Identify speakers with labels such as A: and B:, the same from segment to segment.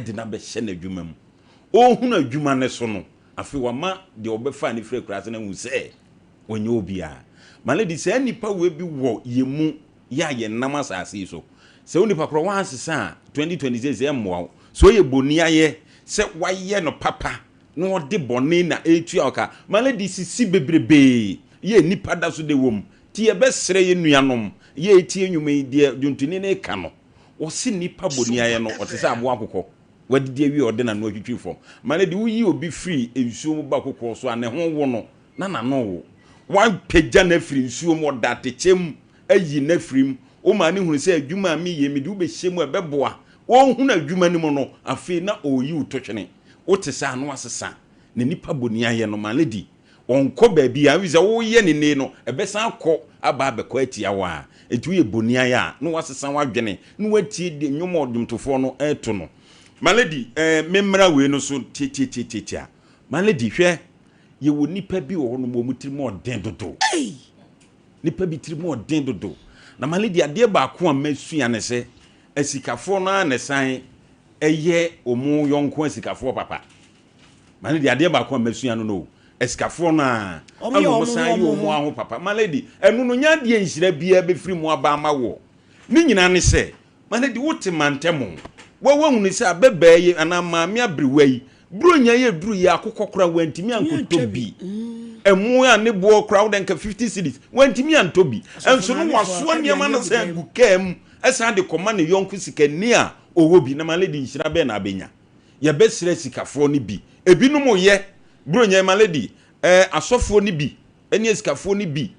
A: de no abɛhyɛ n'adwuma mu. Ɔrehunu adwuma no so no, afei wama deɛ ɔbɛfaa no firi akuraase no ahu sɛ ɔnyɛ obiara. My lady, saa nnipa wei bi wɔ yɛn mu yɛ a yɛnam asase yi so. Sɛ wo nipa korɔ woansesa a, 2026 ɛmmoa wo. Sɛ ɔyɛ boniayɛ sɛ wayɛ no papa na ɔde bɔne na ɛretua wo ka. My lady, sisi bebrebee yɛ nnipa da so de wɔ mu. Nti yɛbɛsrɛ yɛn nuanom yɛ ɛretie nnwuma yi, deɛ dwontoni no reka no, ɔse nnipa boniayɛ no, ɔte sɛ aboa akokɔ. Wadidi awie a ɔde n'ano atwitwi fam. Ma no de, woyi obi firi nsuo mu ba kokoɔ so a, ne ho wo no, na n'ano wo. Woapagya no afiri nsuo mu, ɔda atɛkyɛ mu ayi no afiri mu. Womaa no hunu sɛ adwuma a meyɛ yi, mede wo bɛhyɛ mu a, ɛbɛboa. Ɔrehunu adwuma no mu no, afei na ɔreyi wo totwene. Wote saa a, na woasesa. Na nnipa boniayɛ no, ma no di. Ɔnkɔ baabiara, ɛfiri sɛ woyɛ no nnɛ no, ɛbɛsan akɔ aba abɛkɔ atia wo ara. Enti woyɛ boniayɛ a, na woasesa w'adwene, na woatie deɛ nnwom a ɔdwomtofoɔ no reto no. My lady, eh, me mmra wei no so tiatiatiatia. My lady, hwɛ, yɛwɔ nnipa bi wɔ hɔnom, wɔn tirim ɔden dodo. Nnipa bi tirim ɔden dodo. Na my lady, adeɛ baako a masua ne sɛ, asikafoɔ no ara na ɛsan yɛ wɔn yɔnko asikafoɔ papa. My lady, adeɛ baako a masua no no o, asikafoɔ no ara
B: Wɔn
A: ɛna
B: yɛ
A: wɔn
B: wɔn
A: san
B: ho
A: yɛ
B: wɔn
A: wɔn
B: ho.
A: aho papa. My lady, ɛno no nyɛ adeɛ nhyira biara bɛfiri mu aba ama woɔ. Ne nyinaa ne sɛ, my lady, wote mantam, wa woahunu sɛ abɛbaa yi anaa maame aberewa yi, Buronya yi aduru yi akokɔ koraa wantumi
B: Tumi
A: ankɔtɔ
B: antwa
A: bi.
B: bi.
A: Ɛmo a ne boɔ koraa wode nka 50 cedis, wantumi antɔ bi.
B: Asɔfo
A: Nso no
B: maamefoɔ
A: wasoa
B: ɛde
A: nneɛma
B: adeɛ
A: no
B: agu
A: san
B: dan mu.
A: agu kaa mu san de kɔma ne yɔnko sikani a ɔwɔ bi. Na my lady, nhyira bɛn na abɛnya? Yɛbɛsrɛ asikafoɔ no bi. Ebinom yɛ, Buronya yi, my lady, eh, asɔfoɔ no bi ne asikafoɔ no bi.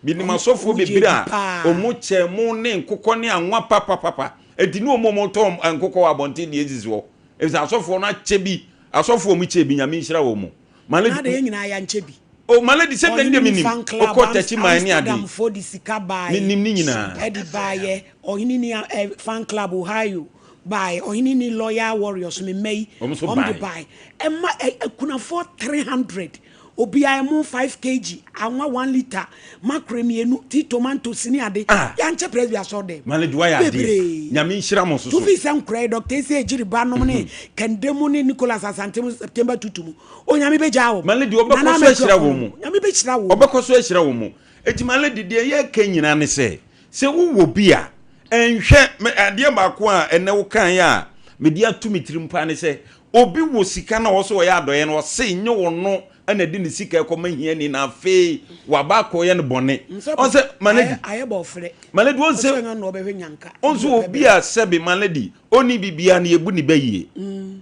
A: Menim
B: Wɔn
A: asɔfoɔ
B: wɔn gye
A: bebree
B: di
A: a
B: paa.
A: wɔkyɛ ɛmo ne nkokɔ ne anwa papapapa. Enti ne wɔn a wɔtɔn nkokɔ wɔ abɔnten deɛ esisi hɔ. Efisɛ asɔfoɔ no akyɛ bi. Asɔfoɔ a wɔkyɛ bi, Nyame nhyira wɔn. My
B: Na
A: lady,
B: adɛn yɛn nyinaa yɛankyɛ bi?
A: oh, my lady, sɛ
B: Ɔhene
A: deɛ
B: ni
A: menim.
B: fan club,
A: Wokɔ Takyiman ne ade.
B: Amsterdamfoɔ de sika baeɛ.
A: Menim ne nyinaa.
B: Ɛde baeɛ. Ɔhene ni eh, fan club Ohio baeɛ. Ɔhene ni Loyal Warriors, me mma yi,
A: Wɔn nso
B: wɔn de
A: baeɛ.
B: baeɛ. Ɛma ɛ, akunafoɔ 300, obiara ɛmo 5 kg, anwa 1 litre, mackerel mmienu, tea tomatoes ne ade.
A: Ah!
B: Yɛankyɛ Presby asɔrdan mu.
A: My lady, woayɛ adeɛ.
B: Bebree.
A: Nyame nhyira mo nso so.
B: Tufi sɛ nkora yi, Dr. Ese Ejiri ba nom ne Kende mu ne Nicholas Asante mu September Tutu mu. Onyame bɛgyaa wɔn.
A: My lady, ɔbɛkɔ
B: Nana
A: so
B: Ama
A: ahyira
B: Akuapɔn
A: wɔn
B: mu.
A: mu.
B: Nyame bɛhyira wɔn.
A: Ɔbɛkɔ so ahyira wɔn mu. Enti my lady, deɛ yɛreka nyinaa ne sɛ, sɛ wowɔ bi a, nhwɛ, me, adeɛ baako a ɛnɛ wokaeɛ a mede ato me tirim paa ne sɛ, obi wɔ sika na ɔwɔ sɛ ɔyɛ adɔeɛ no, ɔse nyɛ ɔno na ɛde ne sika rekɔma hiani na afei waba akɔyɛ no bɔne.
B: Nsɛ
A: Ɔn sɛ, my lady,
B: ayɛ bɔɔfrɛ.
A: my lady, ɔn sɛ,
B: Ɔsɛ ɔnyɛ ɔno ɔbɛhwɛ nyanka.
A: ɔn sɛ obi a sɛbe, my lady, ɔnni biribiara no yɛbu ne bɛ yie.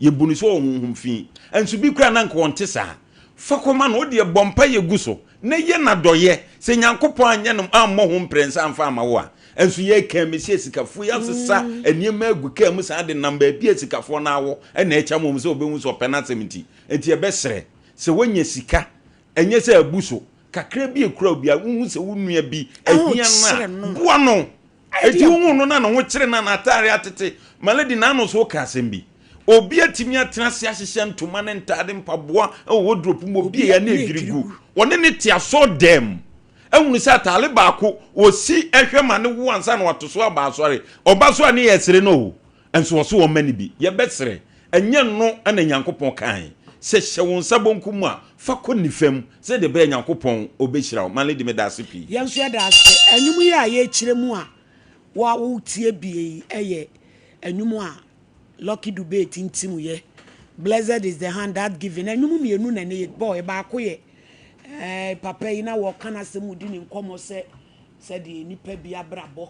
A: Yɛbu no sɛ ɔwɔ honhom fi. Nso bi koraa na anka ɔnte saa. Fa kɔma no, wo deɛ bɔ mpaeɛ gu so na yɛ no adɔeɛ. Sɛ Nyankopɔn anyɛ no ammɔ ho mprɛnsa amfa amma wo a, nso yɛka me sɛ asikafoɔ yi asesa nneɛma agu kaa mu saa de nam baabi a asikafoɔ no awɔ na ɛkyɛ mom sɛ wɔbɛhu sɛ ɔpɛ n'asɛm nti. Nti yɛbɛsrɛ sɛ woanya sika, ɛnyɛ sɛ abu so, kakra bi a ɛkura wo biara, wohu sɛ wo nua bi ahia no a, boa no. Enti wohu no na ne ho kyere no a n'atare atete. My lady, n'ano so woka asɛm bi. Obi atumi atena ase ahyehyɛ ntoma ne ntaade mpaboa wɔ wardrobe mu, obi a na edwiri gu. Ɔne ne te asɔɔdan mu. Ahunu sɛ ataale baako osi hwɛ ma ne wo ansa na wato so aba asɔre. Ɔba so a ne yɛ sere no o. Nso ɔso ɔmma no bi. Yɛbɛsrɛ, ɛnyɛ no na Nyankopɔn kae sɛ hyɛ wo nsa bonkum mu a, fa kɔ nifa mu, sɛdeɛ ɛbɛyɛ Nyankopɔn ɔbɛhyira wo. My lady, meda ase pii.
B: Yɛn nso yɛda ase. Nnwom yi a yɛrekyerɛ mu a wo a woretie bie yi yɛ nnwom a Lucky Dube tintim yɛ. Blessed is the hand that giving. Nnwom mmienu na ɛnɛ yɛbɔɔ. Baako yɛ eh, papa yi na wɔka n'asɛm mu di ne nkɔmmɔ sɛ sɛdeɛ nnipa bi abrabɔ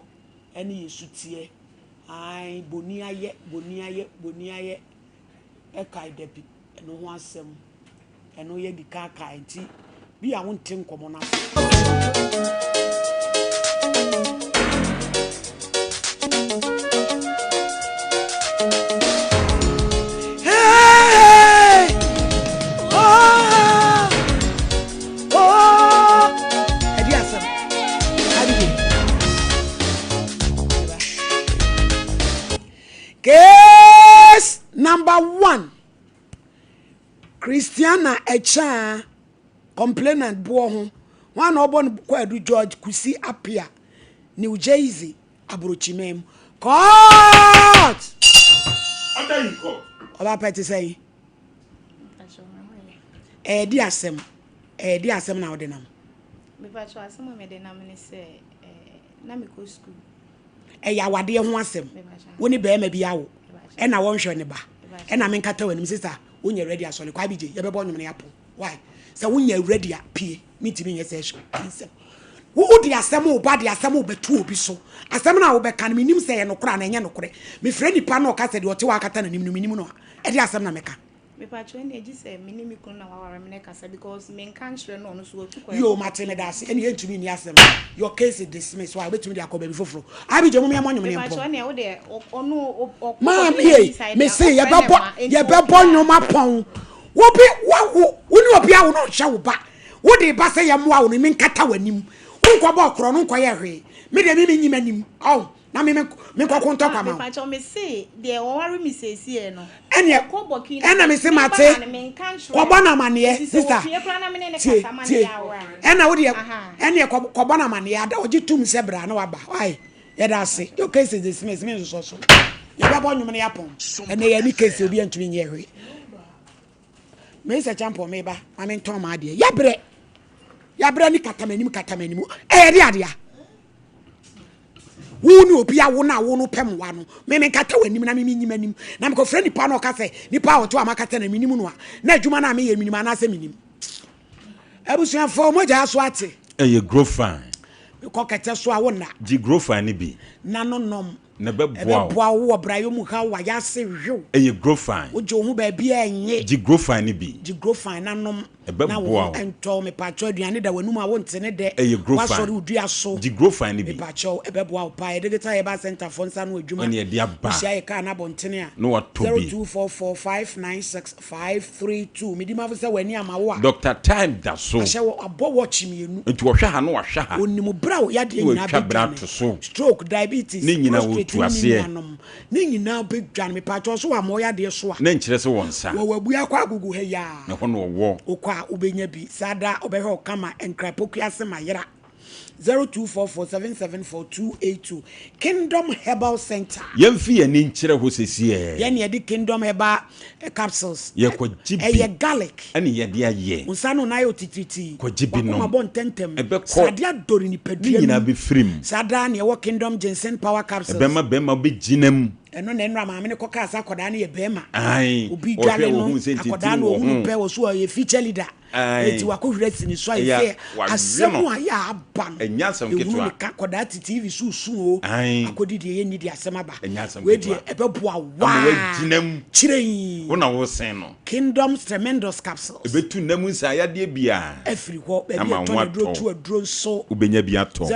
B: ne yɛ su teɛ. Ae boniayɛ boniayɛ boniayɛ ɛkae dabi ɛno ho asɛm ɛno yɛ di kan kae nti bi a wonte nkɔmɔ no ase. Hey, oh, oh, ɛdi asɛm adigye. Case number one. Christiana Ɛkyɛa complainant boɔ ho hwan na ɔbɔ no kwaadu George Kusi Appiah New Jersey aborɔkyiman mu. Court!
A: Order in court.
B: Ɔba pɛ te sɛn? Ɛyɛ di asɛm. Ɛyɛ di asɛm na wode nam.
C: Mepakyɛw asɛm a mede nam ne sɛ na mekɔ sukuu.
B: Ɛyɛ awadeɛ ho asɛm. Wo ne bɛrima bi awo ɛna wɔnhwɛ ne ba ɛna menkata w'anim sista wonyɛ ready asɔre kwa abigye yɛbɛbɔ nnwom no yɛapo why sɛ wonyɛ ready a pie mentumi nyɛ sɛ nsɛm wode asɛm wo ba de asɛm wo bɛto obi so asɛm no a wobɛka no menim sɛ ɛyɛ nokorɛ anaa ɛnyɛ nokorɛ mefrɛ nipa na ɔka sɛ deɛ ɔte hɔ akata n'anim no menim no a ɛde asɛm na mɛka.
C: Mepakyɛw ɛnneɛ gye sɛ me ne me kunu na waware me na ɛkasa because me nka nkyerɛ no ɔno nso watu kwan.
B: Yoo mate medase ɛne yɛntumi nni asɛm no your case is dismissed why wobɛtumi de akɔ baabi foforo Abigya mom yɛmmɔ nwom ne
C: Mepakyɛw
B: mpɔn.
C: ɛnneɛ wo deɛ ɔno ɔkɔ
B: Maame
C: Burkina
B: ei
C: side a
B: mese
C: ɔfrɛ ne
B: yɛbɛbɔ
C: mma nti
B: yɛbɛbɔ
C: ɔpɛ a.
B: nwom apɔn wobi wawo wo ne obi awo no ɔnhwɛ wo ba wode ba sɛ yɛmmoa wo no menkata w'anim wonkɔbɔ ɔkorɔ no nkɔyɛ hwee me deɛ me menyi m'anim ɔn na me menkɔko
C: Ma
B: ntɔkwa ma wo.
C: mepakyɛw mese deɛ ɔware me seesei no
B: Ɛneɛ
C: ɔkɔ Burkina
B: ɛna mese
C: me ba
B: mate
C: na no menka nkyerɛ
B: kɔbɔ
C: no
B: no amaneɛ
C: nti sɛ
B: sister
C: ɔpue koraa na me ne no
B: tie
C: kasa ma no
B: tie
C: yɛ aware
B: ɛna wodeɛ
C: ahaa.
B: ɛneɛ kɔ kɔbɔ no amaneɛ ada ɔgye tum sɛ bra na waba why yɛda ase your case is dismissed me nsosɔ so yɛbɛbɔ nwom no yɛapɔn ɛnɛ yɛ ne case obi antumi nyɛ hwee Mesa Champon meba ma mentɔn m'adeɛ yɛbrɛ yɛbrɛ ne kata m'anim kata m'anim ɛyɛ de adeɛ wo ne obi awo no a wo no pɛ mmoa no me menkata w'anim na me menyi m'anim na mekɔfrɛ nipa no ɔka sɛ nipa a ɔto a makata na menim no a na adwuma no a meyɛ menim anaasɛ menim abusuafoɔ mogya so ate
A: ɛyɛ grofan
B: mekɔ kɛtɛ so a wo nna
A: gye grofan no bi
B: na no nom
A: Na ɛbɛboa wo.
B: Ɛbɛboa wo wɔ brayɔ mu haw w'ayase hwew.
A: Ɛyɛ Grofine.
B: Wogye wo ho baabi a ɛnye.
A: Gye Grofine no bi.
B: Gye Grofine na nom.
A: Ɛbɛboa
B: Na wo
A: wo.
B: ho ntɔ wo. Mepakyɛw aduane da w'anum a wonte ne dɛ.
A: Ɛyɛ Grofine.
B: Woasɔre wo dua so.
A: Gye Grofine no bi.
B: Mepakyɛw ɛbɛboa wo paa. Yɛ Digital Herbal Centre foɔ nsa ano adwuma.
A: Ɛne ɛde aba.
B: Wohyia yɛ kaa no abɔntene a.
A: Na watɔ bi.
B: 0244 596 532. Medi mafo sɛ w'ani ama wo a.
A: Doctor Time da so.
B: Ahyɛ wɔ abɔ watch mmienu.
A: Nti ɔhwɛ ha na wahwɛ ha.
B: Onim bere a yadeɛ
A: Na
B: nyinaa
A: watwa bere
B: bɛdwane.
A: ato so.
B: Stroke, diabetes,
A: Ne nyinaa
B: prostrate
A: ɔtu
B: ne ne
A: aseɛ.
B: nuanom. Ne nyinaa bɛdwane. Mepaakyɛw so wɔ ama ɔyadeɛ so a.
A: Na nkyerɛ sɛ wɔ nsa.
B: Wɔ wabue akɔ agogo ha yi a.
A: Ɛhɔ na ɔwɔ.
B: Wokɔ a wobɛnya bi. Saa da ɔbɛhwɛ wo kama. Nkran Pokuase Mayera. 0244 774 282 Kingdom Herbal Center.
A: Yɛmfi yɛn ani nkyerɛ hɔ sesiɛ.
B: Yɛn na yɛde Kingdom Herbal capsules.
A: Yɛkɔgye bi.
B: Ɛyɛ garlic.
A: Ɛne yɛde ayɛ.
B: Wo nsa no nan ayɛ otitiritii.
A: Kɔgye bi nom.
B: W'akoma bɔ ntɛmntɛm.
A: Ɛbɛkɔ.
B: Sradeɛ adɔre nipadua
A: Ne
B: no
A: nyinaa
B: mu.
A: bɛfiri mu.
B: Saa daa na yɛwɔ Kingdom Ginseng Power Capsules.
A: Ɛbɛma bɛrima wobɛgyina mu.
B: Ɛno na ɛnora maame no kɔkaa sɛ akwadaa no yɛ bɛrima.
A: Ae.
B: Obi
A: Ɔhwɛ
B: dwale no,
A: ɔhuu sɛ
B: akwadaa
A: ntintini
B: no
A: wɔ
B: ɔhu no
A: ho.
B: pɛ, ɔso ɔyɛ feature leader.
A: Ae.
B: Eti wakɔhwiri asi ne so a
A: Ɛyɛ
B: ɛsɛ
A: wawe
B: asɛm
A: no.
B: a yɛ aba no.
A: Ɛnyɛ asɛm
B: Ehunu
A: ketewa.
B: ne ka akwadaa te TV so su o.
A: Ae.
B: Akɔdi deɛ yɛnni de asɛm aba.
A: Ɛnyɛ asɛm
B: Wei
A: ketewa.
B: deɛ ɛbɛboa
A: Ama
B: waa.
A: wagyina mu.
B: Kyerɛn.
A: Wo na wosen no.
B: Kingdom's Tremendous Capsules.
A: Ɛbɛtu nna mu nsaayadeɛ biara.
B: Afiri hɔ baabi
A: Ama
B: a
A: wo
B: ɛtɔ
A: ho
B: aduro
A: atɔ
B: tu
A: wo.
B: aduro nso.
A: Wobɛnya bi atɔ.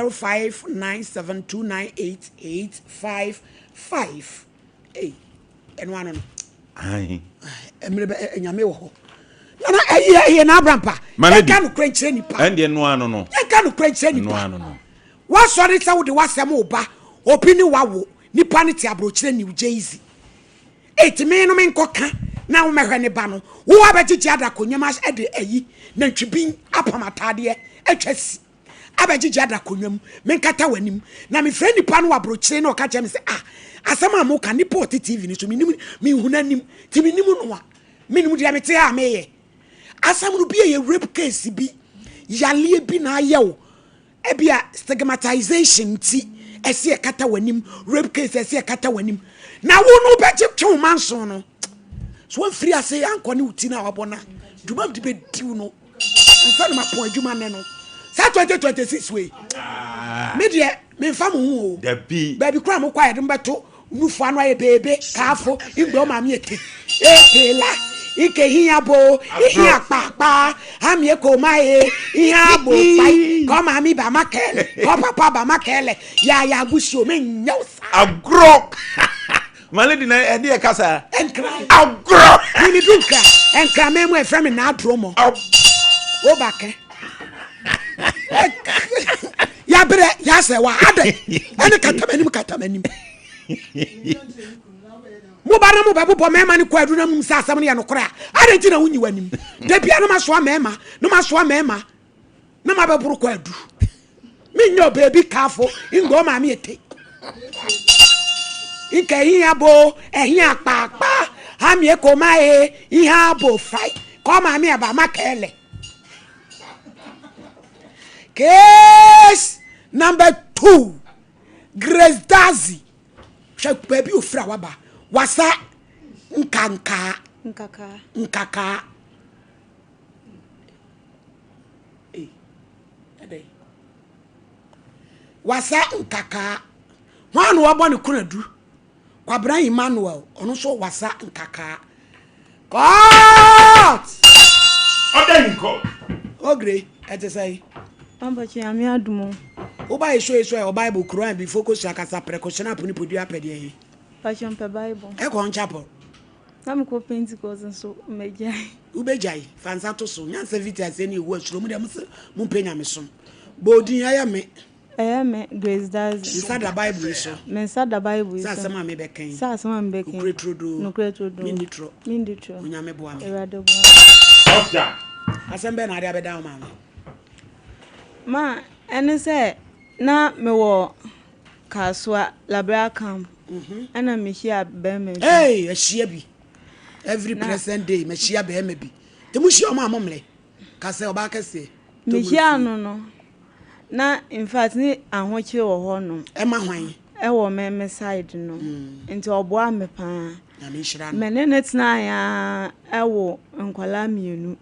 B: 0597298855. Ei, ɛno ano no.
A: Ae.
B: Mmerɛ bɛ nyame wɔ hɔ. Nana ɛyɛ ɛyɛ n'abrampa.
A: Malady.
B: Yɛnka nokorɛ nkyerɛ nipa.
A: Ɛndeɛ noa ano no.
B: Yɛnka nokorɛ nkyerɛ nipa.
A: Noa ano no.
B: Wasɔre sɛ wode w'asɛm reba obi ne wawo nipa no te aburokyerɛ New Jersey. Eti me no menkɔka na womɛhwɛ ne ba no. Wo abɛgyegye ada akonnwa mu de ayi nantwibin apam ataadeɛ atwa si. Abɛgyegye ada akonnwa mu menkata w'anim. Na mefrɛ nipa no wɔ aburokyire na ɔka kyerɛ me sɛ ah asɛm a moka nipa ɔte TV no so menim menhu n'anim nti menim no a menim deɛ mete a meyɛ. Asɛm no bi yɛ rape case bi yaleɛ bi na ayɛ wo. Ebia stigmatization nti ɛsɛ yɛkata w'anim, rape case ɛsɛ yɛkata w'anim. Na wo no wobɛgye twe wo manso no. So wamfiri ase ankɔ ne wo ti no a wabɔ no a, dwuma de bɛdiw no. Ansa na mapɔn adwuma nnɛ no. Saa 2026 wei, me deɛ memfa mo ho o.
A: Dabi.
B: Baabi koraa mokɔ a yɛde mo bɛto Nufu ano ayɛ beebe, kaafo, igbe o maame ete, ete la, ike hiya bo, ihia kpaakpaa, amie ko ma e, ihe abo kpai, ka o maame ba ma kɛlɛ, ka o papa ba ma kɛlɛ, ya ya agusi o, me nyɛ o saa.
A: Agorɔ! My lady na ɛde yɛ kasa.
B: Nkran.
A: Agorɔ!
B: Mi mi du nkran, nkran mɛ mu ɛfrɛ mi na aduro mɔ. O ba kɛ. Yabrɛ, yasɛ wa adɛ, ɛne katamanim katamanim. Moba na mobɛbobɔ mmarima no kwaadu na monim sɛ asɛm no yɛ nokorɛ a, adɛn nti na wonyi w'anim? Da bia na masoa mmarima, na masoa mmarima, na mabɛboro kwaadu. Menyɛ ɔbaabi kafo, ngɔ maame ete. Nka ɛhia bo, ɛhia kpaakpa, Amie koma e ihe abo fai kɔ maame aba ma kɛlɛ. Case number 2 Grace Dazi hwɛ baabi ofiri a waba wasa nkankaa
C: Nkakaa.
B: Nkakaa. Ei, ɛdɛn? Wasa nkakaa. Hwan na wabɔ ne konadu? Kwabena Emmanuel, ɔno nso wasa nkakaa. Court!
A: Order in court.
B: Ogre, ɛte sɛn?
C: Mampɔkye Nyame adom o.
B: Woba yesu yesu a ɛwɔ Bible Quran bi fo kosua kasa prɛko hyena po ne podua apɛdeɛ he.
C: Pakyɛ mpɛ Bible.
B: Ɛkɔ nchapel.
C: Na mekɔ Pentecost nso magyae.
B: Wobɛgyae? Fa nsa to so. Nyansa fiti aseɛ ne Yehowa suro. Mo deɛ mose mompɛ nyamesom. Bɔ odin, ɛyɛ me.
C: Ɛyɛ me, Grace Dadzie.
B: Nsa da Bible yi so.
C: Me nsa da Bible yi so.
B: Sɛ asɛm a mebɛka yi.
C: Sɛ asɛm a mebɛka yi.
B: Nokorɛ turodoo.
C: Nokorɛ turodoo.
B: Menni torɔ.
C: Menni torɔ.
B: Onyame boa me.
C: Awurade boa me.
A: Order.
B: Asɛm bɛn na ade abɛdan wo maame?
C: Ma ɛne sɛ na mewɔ Kasoa, Labra camp, ɛna mehyia bɛrima bi.
B: Hey, ahyia bi. Every present day, mahyia bɛrima bi. Nti mo hyia ɔmo a mo mmle. Ka sɛ ɔbaa kɛseɛ.
C: Mehyia no no, na in fact ne ahokyere wɔ hɔ nom.
B: Ɛma hwan?
C: Ɛwɔ me me side no. Nti ɔboa me paa.
B: Nyame nhyira no.
C: Me ne no tenaeɛ ara ɛwo nkwadaa mmienu.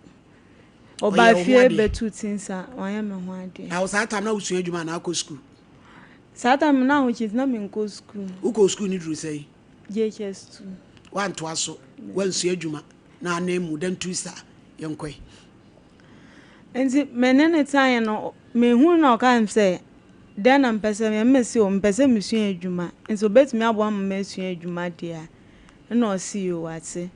B: Ɔyɛ
C: Ɔbaa
B: wo ho
C: fie
B: adeɛ?
C: bɛtu tinsa, wanyɛ me ho adeɛ.
B: Na wo saa time na wosua adwuma anaa wokɔ school?
C: Saa time no na ahokyere nti na menkɔ school.
B: Wokɔɔ school no duru sɛn?
C: JHS 2.
B: Woantoa so, woansua adwuma na ananmu dɛn tu sa yɛnkɔe.
C: Nti me ne no tenaeɛ no, mehuu na ɔkaa sɛ dɛn na mepɛ sɛ meyɛ, mese o mepɛ sɛ mesua adwuma nti obɛtumi aboa ma masua adwuma deɛ a, ɛna ɔse yoo wate.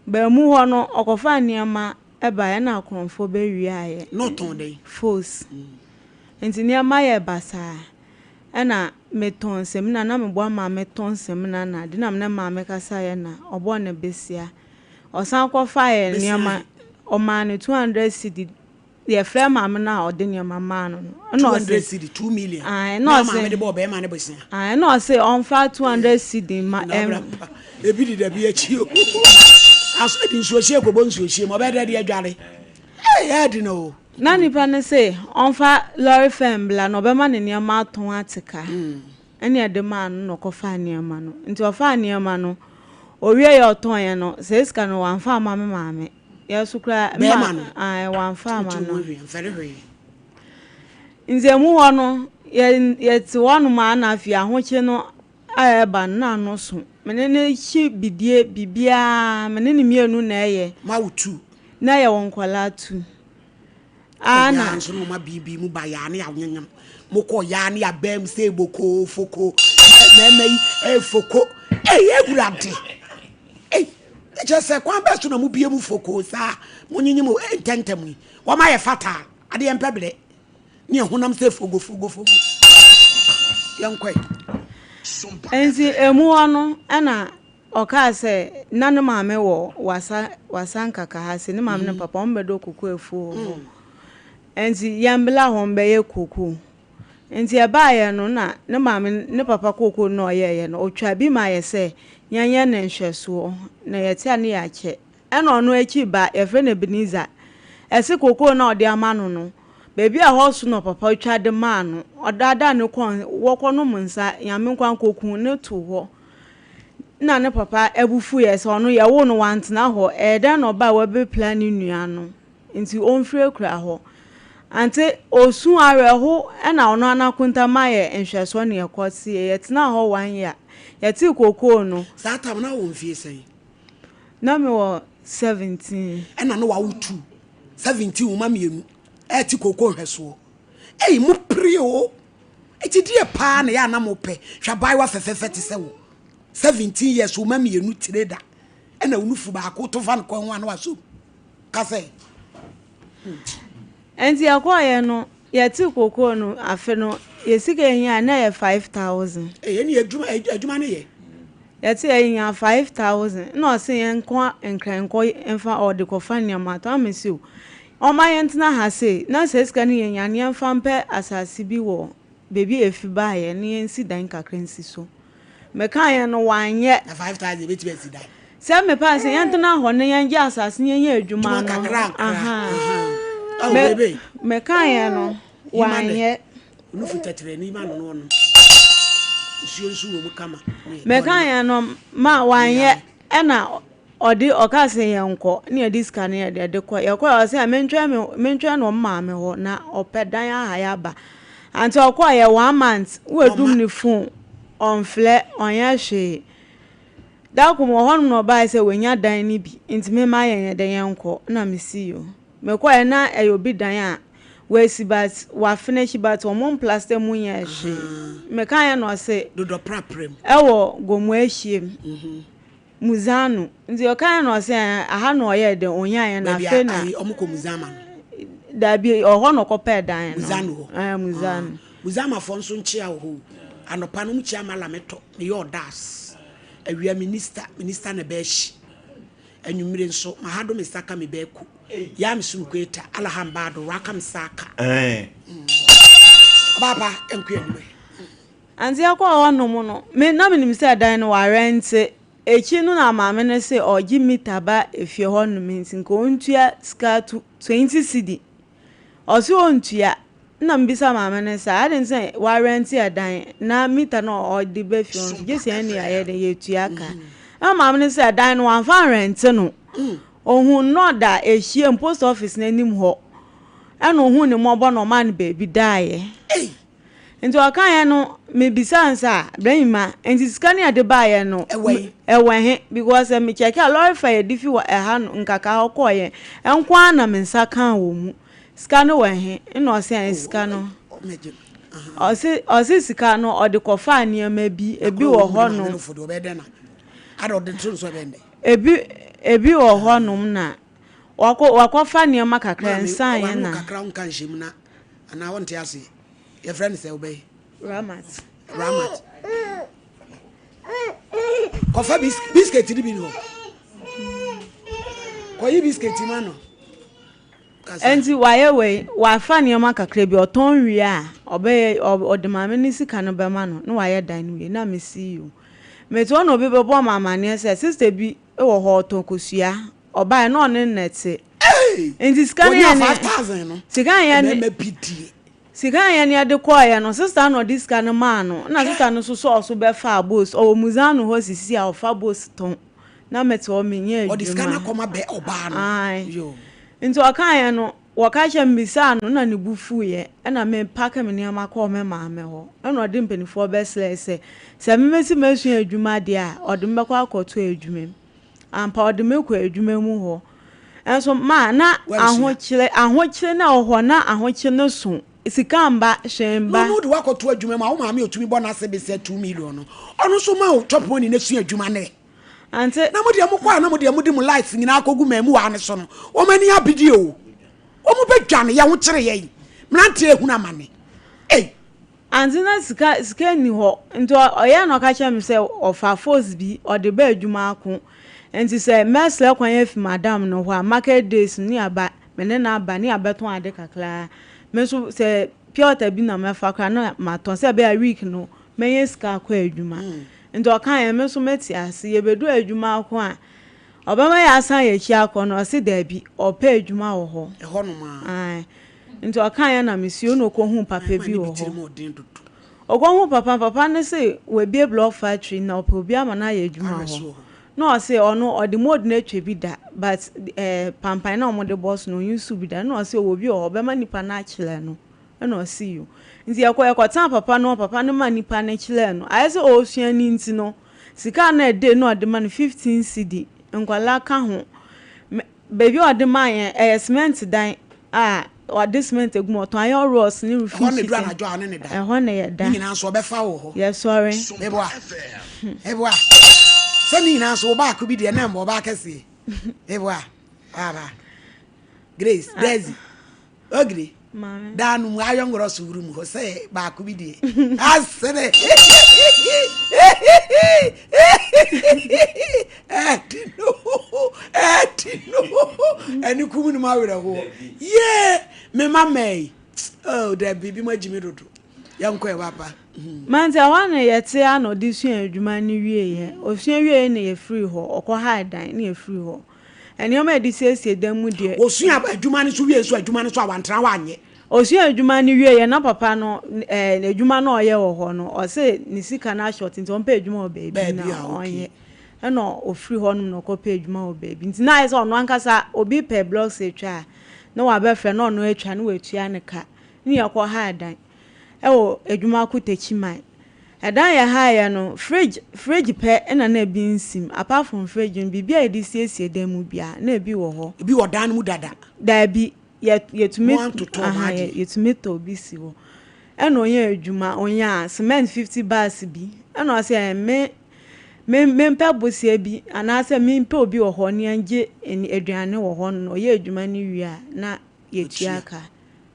C: Baamu hɔ no ɔkɔfaa nneɛma baeɛ ɛna akorɔmfoɔ bɛwiaeɛ.
B: Na ɔtɔn dɛn?
C: Fos. Nti nneɛma yɛɛ basaa. Ɛna metɔn samina na meboa maame tɔn samina na ade na me ne maame kasaeɛ na ɔbɔɔ ne besia. Ɔsan kɔfaeɛ
B: Besia
C: nneɛma
B: he?
C: ɔmaa no 200 cedi. Yɛfrɛ maame no a ɔde nneɛma maa no no. Ɛna
B: 200
C: ɔse
B: cedi, 2 million.
C: Ae, ɛna
B: Na
C: ɔse
B: maame de bɔɔ bɛrima no besia.
C: Ae, ɛna ɔse ɔmfa 200 cedi ma
B: Na
C: ɛm.
B: ɔbra pa. Ebi deda bi akyi o. Aso de nsuohyie kɔbɔ nsuohyie mu ɔbɛyɛ dɛ de adware. Ei, ɛyɛ den o.
C: Na nipa no se ɔmfa lɔre fare mbra na ɔbɛma no nneɛma atɔn ate ka. Ɛne ɛde maa no na ɔkɔfaa nneɛma no. Nti ɔfaa nneɛma no, ɔwieeɛ a ɔtɔneɛ no, saa sika no wamfa amma me maame. Yɛ so koraa, me
B: Bɛrima
C: ma
B: no?
C: ae, wamfa amma
B: Nti
C: no.
B: wo hwee, mfɛre hwee.
C: Nti emu hɔ no, yɛ yɛte hɔnom a na afei ahokye no a ɛreba no na ano so. Me ne no kye bidie, biribiara, me ne no mmienu na ɛyɛ.
B: Ma wo tu.
C: Na yɛwɔ nkwadaa tu. Aa na.
B: Yaa nso na ɔma biribi mu ba yaa ne anyenyem. Mokɔ yaa ne abɛm sɛ boko foko. Mɛmɛ yi eh foko. Eh ewurade. Eh kyerɛ sɛ kwan bɛɛ so na mo bie mu foko saa mo nyenyem eh ntɛntɛm yi. Wɔma yɛ fatal. Adeɛ mpɛ blɛ. Ne ɛhonam sɛ fogo fogo fogo. Yɛnkɔe.
C: Nti emu hɔ no ɛna ɔkaa sɛ na ne maame wɔ wasa wasa nkaka ha se ne maame ne papa wɔn bɛdɔ koko afuo wɔ hɔ. Nti yɛn bla hɔ mbɛyɛ koko. Nti ɛbaayɛ no na ne maame ne papa koko na ɔyɛɛyɛ no ɔtwa bi ma yɛ sɛ yɛnyɛ ne nhwɛsoɔ na yɛte a ne yɛakyɛ. Ɛna ɔno akyi ba yɛfrɛ no Ebenezer. Ɛse koko na ɔde ama no no baabi a ɛhɔ so na papa twa de maa no. Ɔdaadaa ne kɔn wɔkɔ nom nsa Nyame nkwa nkoku ne to hɔ. Na ne papa abufuiɛ sɛ ɔno yɛwoo no wantena hɔ ɛyɛ dɛn na ɔbaa wabɛpira ne nua no nti ɔmfiri akura hɔ. Ante osu awerɛho ɛna ɔno anakonta ma yɛ nhwɛsoɔ ne yɛkɔ teɛ yɛtenaa hɔ 1 year yɛtee kokoo no.
B: Saa tam na wɔ mfie sɛn?
C: Na mewɔ 17.
B: Ɛna na wawo tu 17 woma mmienu ɛte koko nhwɛsoɔ. Ei mo pere o. Eti deɛ paa na yɛ ana mo pɛ. Hwɛ abaayewa fɛfɛɛfɛ te sɛ wo. 17 years woma mmienu tire da. Ɛna wo nufu baako to fa no kɔn ho a na wasom. Ka sɛ.
C: Nti yɛkɔɔyɛ no yɛte kokoo no afe no yɛ sika yɛnya na ɛyɛ 5,000.
B: Ei ɛne adwuma adwuma ne yɛ.
C: Yɛte yɛnya 5,000 na ɔse yɛnkɔ nkran nkɔ mfa ɔde kɔfa nneɛma atɔ ama si o. Ɔma yɛntena ha sei na sɛ sika no yɛnya no yɛmfa mpɛ asase bi wɔ baabi a efi baeɛ na yɛnsi dan kakra nsi so. Mekaeɛ no wanyɛ.
B: Na 5,000 ebetumi asi dan.
C: Sɛ mepɛ a sɛ yɛntena hɔ na yɛngye asase na yɛnyɛ adwuma no.
B: Kakra
C: nkra. Me mekaeɛ no wanyɛ.
B: Nufu tɛtrɛ ni ma no no ɔnom. Nsuo nso wɔ mu kama.
C: Mekaeɛ no ma wanyɛ ɛna ɔde ɔka sɛ yɛnkɔ ne yɛde sika no yɛde ɛde kɔ yɛkɔ ɔsɛ mentwɛn me mentwɛn no maame hɔ na ɔpɛ dan aha yɛaba. Anti ɔkɔɔ yɛ one month wɔadum ne phone ɔmflɛ ɔnyɛ hwee. Da kor mowɔ hɔnom na ɔbae sɛ oenya dan no bi ntsi memma yɛnyɛ dɛn yɛnkɔ nna misii o. Mekɔe na ɛyɛ obi dan a oesi but ɔafenehye but wɔn mplaster mu nnyɛɛ hwee. Mekaeɛ na ɔse
B: Dodɔ prapra mu.
C: ɛwɔ Gomoa Ehiem, Muzano. Ntsi ɔkaeɛ na ɔse ɛɛ aha na ɔyɛɛ dɛn onyaeɛ na
B: Baabi a
C: afei na.
B: ayi wɔn kɔ Muzama no.
C: Dabi ɔhɔ na ɔkɔpɛɛ dan no.
B: Muzano hɔ.
C: Ɛɛ Muzano.
B: Muzamafoɔ nso nkyea wɔ hɔ o. Anɔpa no wɔn kyia Mallam tɔ, meyɛ ɔdas. Awia minista, minista na bɛahyi. Anwummere nso, mahado me saka me bɛako. Ya me sum kweta, alaha mbado, raka me saka. Ɔbaapa, ɛnko anim ɛ.
C: Ante yɛkɔɔ hɔ nom no, me na menim sɛ dan no wɔarɛnte. Akyi no na maame no se ɔgye mita ba efie hɔ nom nti nka ɔntua sika 20 cedi. Ɔse ɔntua. Nna mibisa maame no sɛ, adɛn ntsi na ɔarɛntse dan na meter no a ɔdze ba fie hɔ no so, gyese hɛn na yɛayɛ dɛn, yetua ka? Nna maame no sɛ dan no ɔammfa annrɛntse no. Ohun no ɔda ehyiam, post office n'enyim hɔ, nna ohun no mbɔbɔ na ɔmaa no beebi daeɛ. Ntsi ɔkaeɛ no, mebisaa no sɛ, ah, Brɛnyima, ntsi sika no yɛde baeɛ no, ɛwɔ he? Because sɛ mekyɛke a, lɔre fare yɛde fi hɔ ɛha no, Nkaka hɔ kɔeɛ nko ara na me nsa kaa wɔ mu. Sika no wɔ he? Nna ɔse ɛn sika no. Ɔse ɔse sika no ɔde kɔfaa nneɛma bi, ebi wɔ hɔ nom. Ebi ebi wɔ hɔ nom na wakɔ wakɔfa nneɛma kakra nsan yɛ na.
B: Kakra nka nhyɛ mu na anaa wɔnte aseɛ. Yɛfrɛ no sɛ wobɛyɛ.
C: Ramat.
B: Ramat. Kɔfa biscuit no bi ni hɔ. Kɔyi biscuit ma no.
C: Enti wayɛ wei, wafa nneɛma kakra bi, ɔtɔn wie a, ɔbɛyɛ, ɔde maame no sika no bɛma no na wayɛ dan no wie. Na mese yoo. Mete hɔ na obi bɛbɔ me amanneɛ sɛ sister bi wɔ hɔ ɔtɔn kosua. Ɔbaeɛ na ɔne no na ɛte. Enti sika no yɛ ne, sika no yɛ ne, sika no yɛ ne yɛde kɔeɛ no, sister no na ɔde sika no maa no. Ɛna sister no nso sɔɔ so bɛfaa bos. Ɔwɔ Muzano hɔ sisi a ɔfa bos tɔn. Na mete hɔ menyɛ adwuma.
B: Ɔde sika no akɔma bɛ ɔbaa no.
C: Ae.
B: Yoo.
C: Nti ɔkaeɛ no, wɔka kyerɛ me mebisaa no na ne bo fuiɛ. Ɛna me pake me nneɛma kɔɔ me maame hɔ. Ɛna ɔde mpanimfoɔ bɛsrɛɛ sɛ, sɛ me mɛsi masua adwuma deɛ a, ɔde me bɛkɔ akɔto adwuma mu. Ampa ɔde me kɔɔ adwuma mu hɔ. Nso ma na
B: Woansua?
C: ahokyere, ahokyere na ɛwɔ hɔ, na ahokyere no so. Sika mba, hwee
B: Na
C: mba.
B: ɔno wode woakɔto adwuma mu a, wo maame a ɔtumi bɔ n'ase besɛ 2 million no, ɔno nso ma wo chop money na sua adwuma nnɛ.
C: Ante.
B: Na mo deɛ mokɔ a na mo deɛ mode mo life nyinaa akɔgu mmamuwaa no so no, wɔn ani abegye o. Wɔn bɛdwane, yɛn ho kyere yɛn. Mmeranteɛ ehunu amane. Ei!
C: Ante na sika sika nni hɔ nti ɔyɛ na ɔka kyerɛ me sɛ ɔfa force bi ɔde ba adwuma ako nti sɛ mɛsrɛ kwan afi madam no hɔ a market days no ne aba me ne no aba ne abɛtɔn ade kakra me nso sɛ pure water bi na mɛfa koraa na matɔn sɛ ɛbɛyɛ a week no mɛnya sika akɔ adwuma nti ɔkaeɛ me nso mete ase yɛbɛduru adwuma ako a ɔbɛma yɛasan yɛn akyi akɔ no ɔse daabi ɔpɛ adwuma wɔ hɔ.
B: Ɛhɔnom a.
C: Ae. Nti ɔkaeɛ na mesuo na ɔkɔhuu papa
B: Mmarima
C: bi
B: no bi
C: wɔ
B: tirim
C: hɔ.
B: ɔden dodo.
C: Ɔkɔhuu papa no, papa no se wabue block factory na ɔpɛ obi ama no ayɛ adwuma
B: Ahwɛ
C: hɔ.
B: so wɔ hɔ.
C: Na ɔse ɔno ɔde mold no atwa bi da but eh, pampan no a wɔde bɔ so no ɔnuse bi da. Na ɔse ɔwɔ bi wɔ hɔ ɔbɛma nipa no akyerɛ no. Ɛna ɔse yo. Nti yɛkɔ yɛkɔtenaa papa no hɔ, papa no maa nipa no kyerɛɛ no. Ayɛ sɛ ɔresua no nti no, sika a na ɛda mu na ɔde ma no 15 cedi, nkwadaa ka ho. Me Baabi a ɔde maa yɛn, ɛyɛ cement dan a wɔde cement agu mu, ɔtɔn iron rods ne roofing
B: Ɛhɔ na
C: sheet.
B: ɛduru anadwo a ɔne ne da.
C: Ɛhɔ na yɛda.
B: Ne nyinaa nso ɔbɛfa wo hɔ.
C: Yɛsɔre.
B: Meboa. Meboa. Sɛ ne nyinaa nso wo baako bi deɛ na mmɔ ɔbaa kɛseɛ. Meboa. Baaba. Grace, Daisy. Ogiri.
C: Maame.
B: Daa no mu ayɔnkorɔ so wuru mu hɔ sɛ baako bi deɛ. Asere. Ɛdi no. Ɛdi no. Ɛne kum no ma awerɛhoɔ. Yee! Me ma mɛyi. Oh, dabi, bi mo agyi me dodo. Yɛnkɔ ɛ papa.
C: Mante ɛhɔ a na yɛte a na ɔde sua adwuma no wieeɛ. Ɔsua wieeɛ na yɛfirii hɔ. Ɔkɔhae dan na yɛfirii hɔ. Nneɛma a yɛde siesie dan mu deɛ.
B: Ɔsua adwuma no nso wieeɛ nso adwuma no nso a wantena hɔ anyɛ.
C: Ɔsua adwuma no wieeɛ na papa no ɛɛ adwuma no a ɔyɛ wɔ hɔ no ɔse ne sika no ahyɔte nti ɔmpɛ adwuma wɔ baabi na ɔnyɛ. Ɛna ɔfiri hɔnom na ɔkɔpɛ adwuma wɔ baabi. Nti na ayɛ sɛ ɔno ankasa obi pɛ blocks atwa a na wabɛfrɛ na ɔno atwa na watua ne ka. Ne yɛkɔhae dan. Wɔ Adwumako Techiman. Ɛdan a yɛhaeɛ no, fridge fridge pɛ na na ebi nsim. Apart from fridge no, biribi a yɛde siesie dan mu biara, na ebi wɔ hɔ.
B: Ebi wɔ dan no mu dada?
C: Daabi, yɛ yɛtumi
B: Mo antotɔ mo
C: aha
B: adeɛ?
C: yɛtumi tɔ bi si hɔ. Ɛna ɔyɛɛ adwuma, ɔnyaa cement 50 bags bi. Ɛna ɔse ɛɛ me me mempɛ bosea bi anaasɛ mempɛ obi wɔ hɔ na yɛngye aduane wɔ hɔ no. Ɔyɛɛ adwuma no wie a, na yɛtua
B: Ɔtua.
C: ka.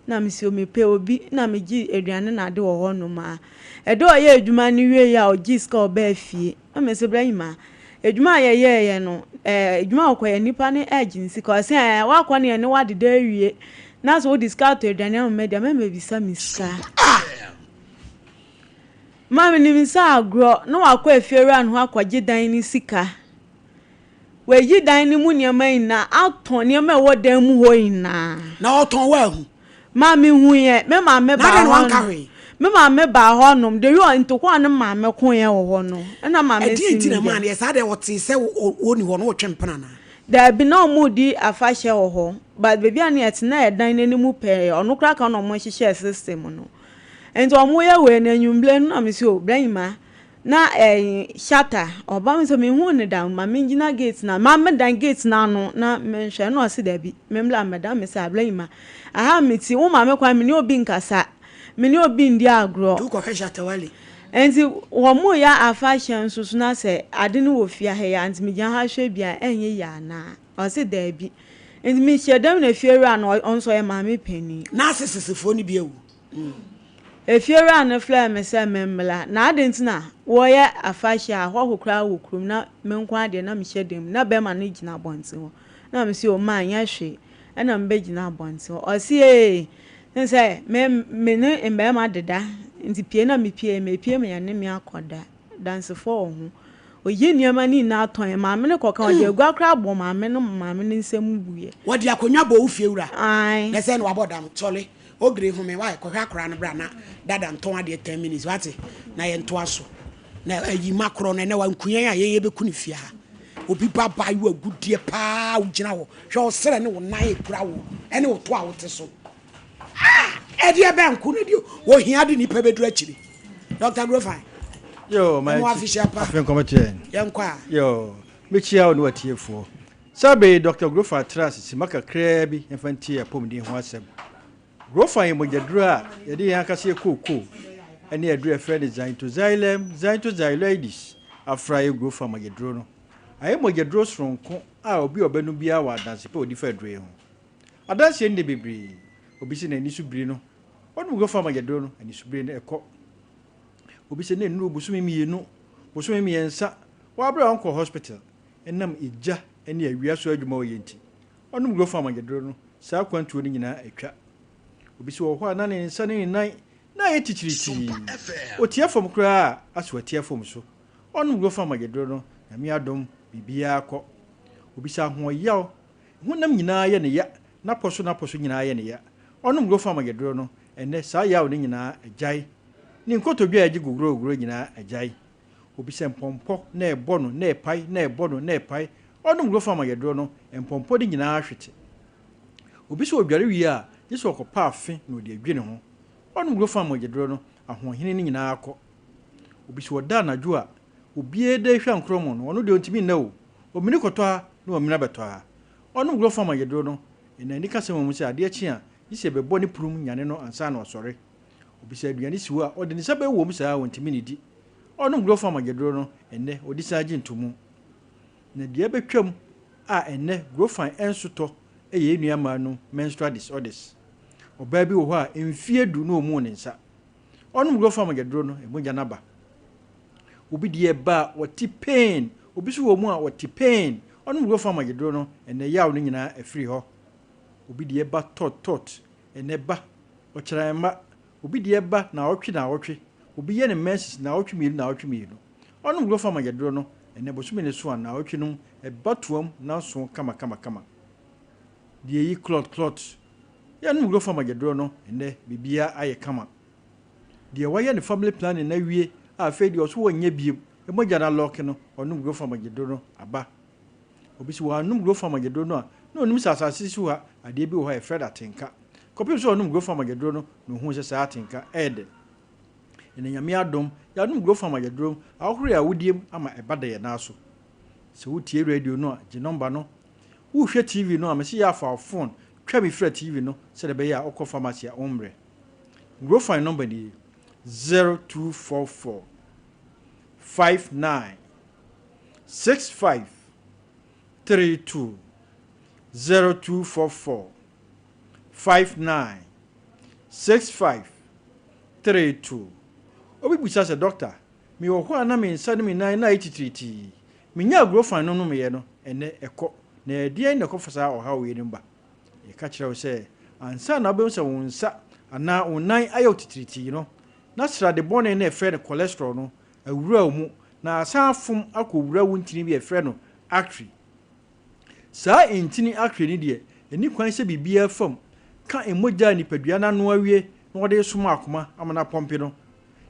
C: Na mese o mepɛ obi na megye aduane na ade wɔ hɔ nom a. Ɛda a ɔyɛɛ adwuma no wieeɛ a ɔgyee sika a ɔbaa fie. Na mese bra Nyima, adwuma a yɛyɛeɛ no, ɛɛ adwuma a ɔkɔyɛ nnipa no ɛregye ne sika. Ɔse ɛɛ woakɔ no yɛne wo adeda awie na sɛ wode sika atɔ aduane ama me deɛ mɛmɛbisa me sika.
B: Ah!
C: Ma menim sɛ agorɔ na wakɔ efiewura no hɔ akɔgye dan no sika. Wayi dan no mu nneɛma nyinaa, atɔn nneɛma a ɛwɔ dan mu hɔ nyinaa.
B: Na ɔtɔn woahu?
C: Ma mehuiɛ. Me maame
B: Na
C: baa
B: adɛn na
C: hɔ
B: wanka
C: nom.
B: hwee?
C: Me maame baa hɔ nom. The way ntokwa a ne maame koeɛ wɔ hɔ no, ɛna maame
B: Ɛdeɛn
C: si
B: nti
C: me
B: na
C: gya.
B: ɛmaa no yɛ saa? Adɛn ɔtee sɛ wɔnni hɔ no wotwe mpena anaa?
C: Daabi, na wɔredi afahyɛ wɔ hɔ. But baabi a na yɛte no, na ɛyɛ dan no anim pɛɛ. Ɔno koraa ka ho na wɔhyehyɛɛ system no. Nti wɔyɛ wei no, anwummerɛ no na mese o, Branyima, Na ɛyi Shatta ɔba me sɛ menhuu no da ma mengyina gate no ma medan gate no ano na menhwɛ ɛna ɔse dabi membla mmɛda me sɛ abla nyima aha meti wo ma me kwan mene obi nkasa mene obi ndi agorɔ.
B: Nti wokɔhwɛ Shatta Wale.
C: Nti wɔn yɛ afahyɛ nso so na sɛ ade no wɔ fie ha yi a nti megyina ha hwɛ bi a ɛnyɛ yie anaa ɔse dabi nti mehyɛ dɛm na fie wura no ɔno nso ɔyɛ maame panin.
B: Narcissistfoɔ no bi awu.
C: Efiewura no frɛɛ me sɛ memmra, na adɛn nti na wɔreyɛ afahyɛ a ahɔho koraa wɔ kurom na me nko ara deɛ na mehyɛ dan mu, na bɛrima no gyina abɔnten hɔ. Na mese, O ma, nyɛ hwee. Ɛna mebɛgyina abɔnten hɔ. Ɔse, Ee, ne sɛ me me ne mmarima deda, nti pue na mepue, mepue ma yɛne me akɔda. Dansefoɔ wɔ ho. Ɔyi nneɛma no nyinaa tɔn. Maame no kɔka, ɔde agua koraa bɔ maame no ma maame no nsam buiɛ.
B: Wɔde akonnwa bɔ wo fiewura?
C: Ae.
B: Na sɛn na wabɔ dam? Sɔle. Ogre home wai kɔhwɛ akora no bra na dada ntɔn adeɛ 10 minutes wate na yɛn toa so na ayi ma korɔ no ɛnɛ wa nkuyan a yɛn yɛbɛku ne fie ha obi ba ba ayi agudeɛ paa wogyina hɔ hwɛ ɔsrɛ ne wo nan ekura wo ɛne wo to a wote so ah ɛdeɛ bɛn nko na deɛ ohia de nipa bɛduru akyiri Dr. Grofine
D: Yo, my
B: ɛmo afihyia pa
D: afe nkɔmɔ kyɛ.
B: Yɛn kɔ a.
D: Yo, mekyia wo ne watiefoɔ. Saa bere yi, Dɔkta Grofa traa ase simma kakraa bi mfa ntiee apɔwmuden ho asɛm. Grofa yɛ mogyaduru a yɛde yɛn ankasa yɛ kookoo ne aduru a wɔfrɛ no Xanthoxylum zanthoxyloides afra ayɛ Grofa mogyaduru no. Ayɛ mogyaduro soronko a obi a ɔbɛnom biara wɔ adanse pa a odi fa aduru yi ho. Adanse nni bebree. Obi sɛ n'ani so biri no, ɔnom Grofa mogyaduro no, anisobiri no kɔ. Obi sɛ n'annuru bosome mmienu, bosome mmiɛnsa, wɔ abere a ɔnkɔɔ hospital. Ɛnam egya ne awia so adwuma a ɔyɛ nti, ɔnom Grofo amangyeduro no, saa akwantuo no nyinaa atwa. Obi nso wɔ hɔ a na ne nsa ne ne nan na ayɛ titiritii. Ɔtia fam koraa a, asɛ watia fam so. Ɔnom Grofo amangyeduro no, Nyame adom, biribiara kɔ. Obi sɛ ahoɔyaw, honam nyinaa yɛ no ya, n'apɔ so n'apɔ so nyinaa yɛ no ya. Ɔnom Grofo amangyeduro no, ɛnnɛ saa yaw no nyinaa agyae. Ne nkotodwe a ɛgye gogorogoro nyinaa agyae. Obi sɛ mpɔmpɔ na ɛbɔ no na ɛpae na ɛbɔ no na ɛpae, ɔnom wura fam ayɛduro no, mpɔmpɔ no nyinaa hwete. Obi sɛ ɔdware wie a, gye sɛ ɔkɔpa afe na ɔde adwi ne ho. Ɔnom wura fam ayɛduro no, ahoɔhene no nyinaa kɔ. Obi sɛ ɔda anadwo a, obiara da hwa nkorɔmɔ no, ɔno deɛ ɔntumi nna o, ɔmini kɔtɔ ha na wamini abɛtɔ ha. Ɔnom wura fam ayɛduro no, ɛnna anikasɛm wɔ mu sɛ adeɛ kye a, gye sɛ ɛbɛbɔ ne purum nyane no ansa na wasɔre. Obi sɛ aduane si hɔ a, ɔde ne nsa bɛwɔ mu saa a, ɔntumi nnidi. Ɔnom Grofo amagyaduro no, ɛnnɛ ɔdi san gye ntomu. Na deɛ abɛtwam a ɛnnɛ Grofan nso tɔ yɛ yɛn nua mmaa nom menstrual disorders. Ɔbaa bi wɔ hɔ a mfeɛ du na ɔmmuu ne nsa. Ɔnom Grofo amagyaduro no, mogya no aba. Obi deɛ ɛba a ɔte pain, obi nso wɔ mu a ɔte pain. Ɔnom Grofo amagyaduro no, ɛnnɛ yaw no nyinaa afiri hɔ. Obi deɛ ɛba tɔt tɔt, ɛnnɛ ba, ɔkyerɛ mma. Obi deɛ ba naawɔtwe naawɔtwe, obi yɛ ne menses naawɔtwe mmienu naawɔtwe mmienu. Ɔnom Grofa mogyaduro no, ɛnnɛ bosome no so a naawɔtwe no mu ɛba toam nanson kamakamakama. Deɛ ɛyi clot clot. Yɛnom Grofa mogyaduro no, ɛnnɛ biribiara ayɛ kama. Deɛ wayɛ ne family planning no awie a afei deɛ ɔso ɔnyɛ biom, mogya no alɔɔke no, ɔnom Grofa mogyaduro no aba. Obi sɛ wannom Grofa mogyaduro no a, na ɔnim sɛ asase so ha adeɛ bi wɔ hɔ a yɛfrɛ no atenka. Kɔpem sɛ ɔnom Grofa mogyaduro no na ɔhuu sɛ saa atenka ɛyɛ dɛ. Ɛnɛ Nyame adom, yɛanom Grofa mogyaduro ahohoro yɛn awodiem ama ɛba da yɛn nan so. Sɛ wotie radio no a, gye nɔmba no. Worehwɛ TV no a, mese yɛ a fa wo phone twa bi fra TV no sɛdeɛ ɛbɛyɛ a wokɔ pharmacy a wommrɛ. Grofine nɔmba nie, 0244 59 65 32, 0244 59 65 32. Obi bisa sɛ, Dɔkta, mewɔ hɔ a na me nsa ne me nan na ayɛ titiritii. Menyaa Grofine no nomeeɛ no, ɛnnɛ ɛkɔ. Na ɛdeɛn na ɛkɔfa saa ɔhaw weinom ba? Yɛka kyerɛ wo sɛ, ansa na wobɛhu sɛ wo nsa anaa wo nan ayɛ wo titiritii no, na srade bɔne no a yɛfrɛ no cholesterol no awura wo mu na asan afom akɔwura wo ntini bi a yɛfrɛ no artery. Saa ntini artery no deɛ, ɛnni kwan sɛ biribiara fa mu ka mogya a nipadua no ano awie na ɔde resoma akoma ama no apɔmpe no.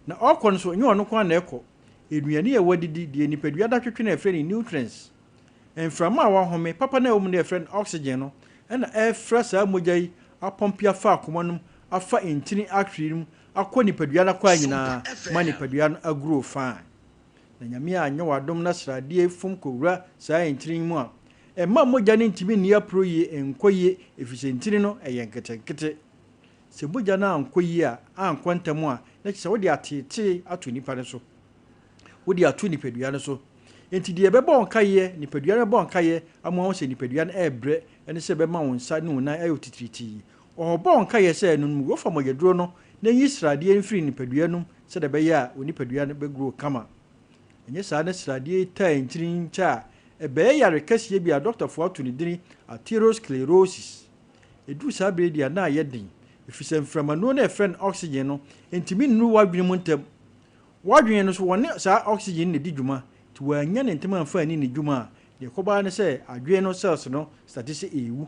D: Na ɔrekɔ no nso, ɛnyɛ ɔno nko ara na ɛkɔ. Nnuane a wadidi, deɛ nipadua no atwetwe no a yɛfrɛ no nutrients, Mframa a wɔahome, papa no a ɛwɔ mu no a yɛfrɛ no oxygen no na ɛrefra saa mogya yi apɔmpe afa akoma no mu afa ntini artery no mu akɔ nipadua no akwaa nyinaa ma nipadua no agrow fine. Na Nyame anyɛ wo adom na sradeɛ fom kɔwura saa ntini yi mu a, ɛmma mogya no ntumi nni apro yie, ɛnkɔ yie efisɛ ntini no ɛyɛ nketenkete. Sɛ mogya no ankɔ yie a, ankɔ ntɛm a, na kyerɛ sɛ wode ateetee ato nipa no so. Wode ato nipadua no so. Enti deɛ ɛbɛbɔ wo nkaeɛ, nipadua no bɛbɔ wo nkaeɛ ama woahu sɛ nipadua no rebrɛ ne sɛ ɛbɛma wo nsa ne wo nan ayɛ otitiritii. Ɔrebɔ wo nkaeɛ sɛ nom Rofa mogyaduro no na nyi sradeɛ mfiri nipadua no mu sɛdeɛ ɛbɛyɛ a wo nipadua no bɛgrow kama. Ɛnyɛ saa na sradeɛ yi taa ntini nkyɛ a, ɛbɛyɛ yare kɛseɛ bi a dɔktafoɔ ato ne dini arteriosclerosis. Ɛduru saa berɛ yi deɛ a na ayɛ den, ɛfiri sɛ mframanuo no a yɛfrɛ no oxygen no ntumi nnuru w'adwene mu ntɛm. W'adwene no so, wɔne saa oxygen no na ɛdi dwuma, nti wɔannya no ntɛm amfa anni ne dwuma a, deɛ ɛkɔba ara ne sɛ adwene no cells no starte sɛ ɛrewu.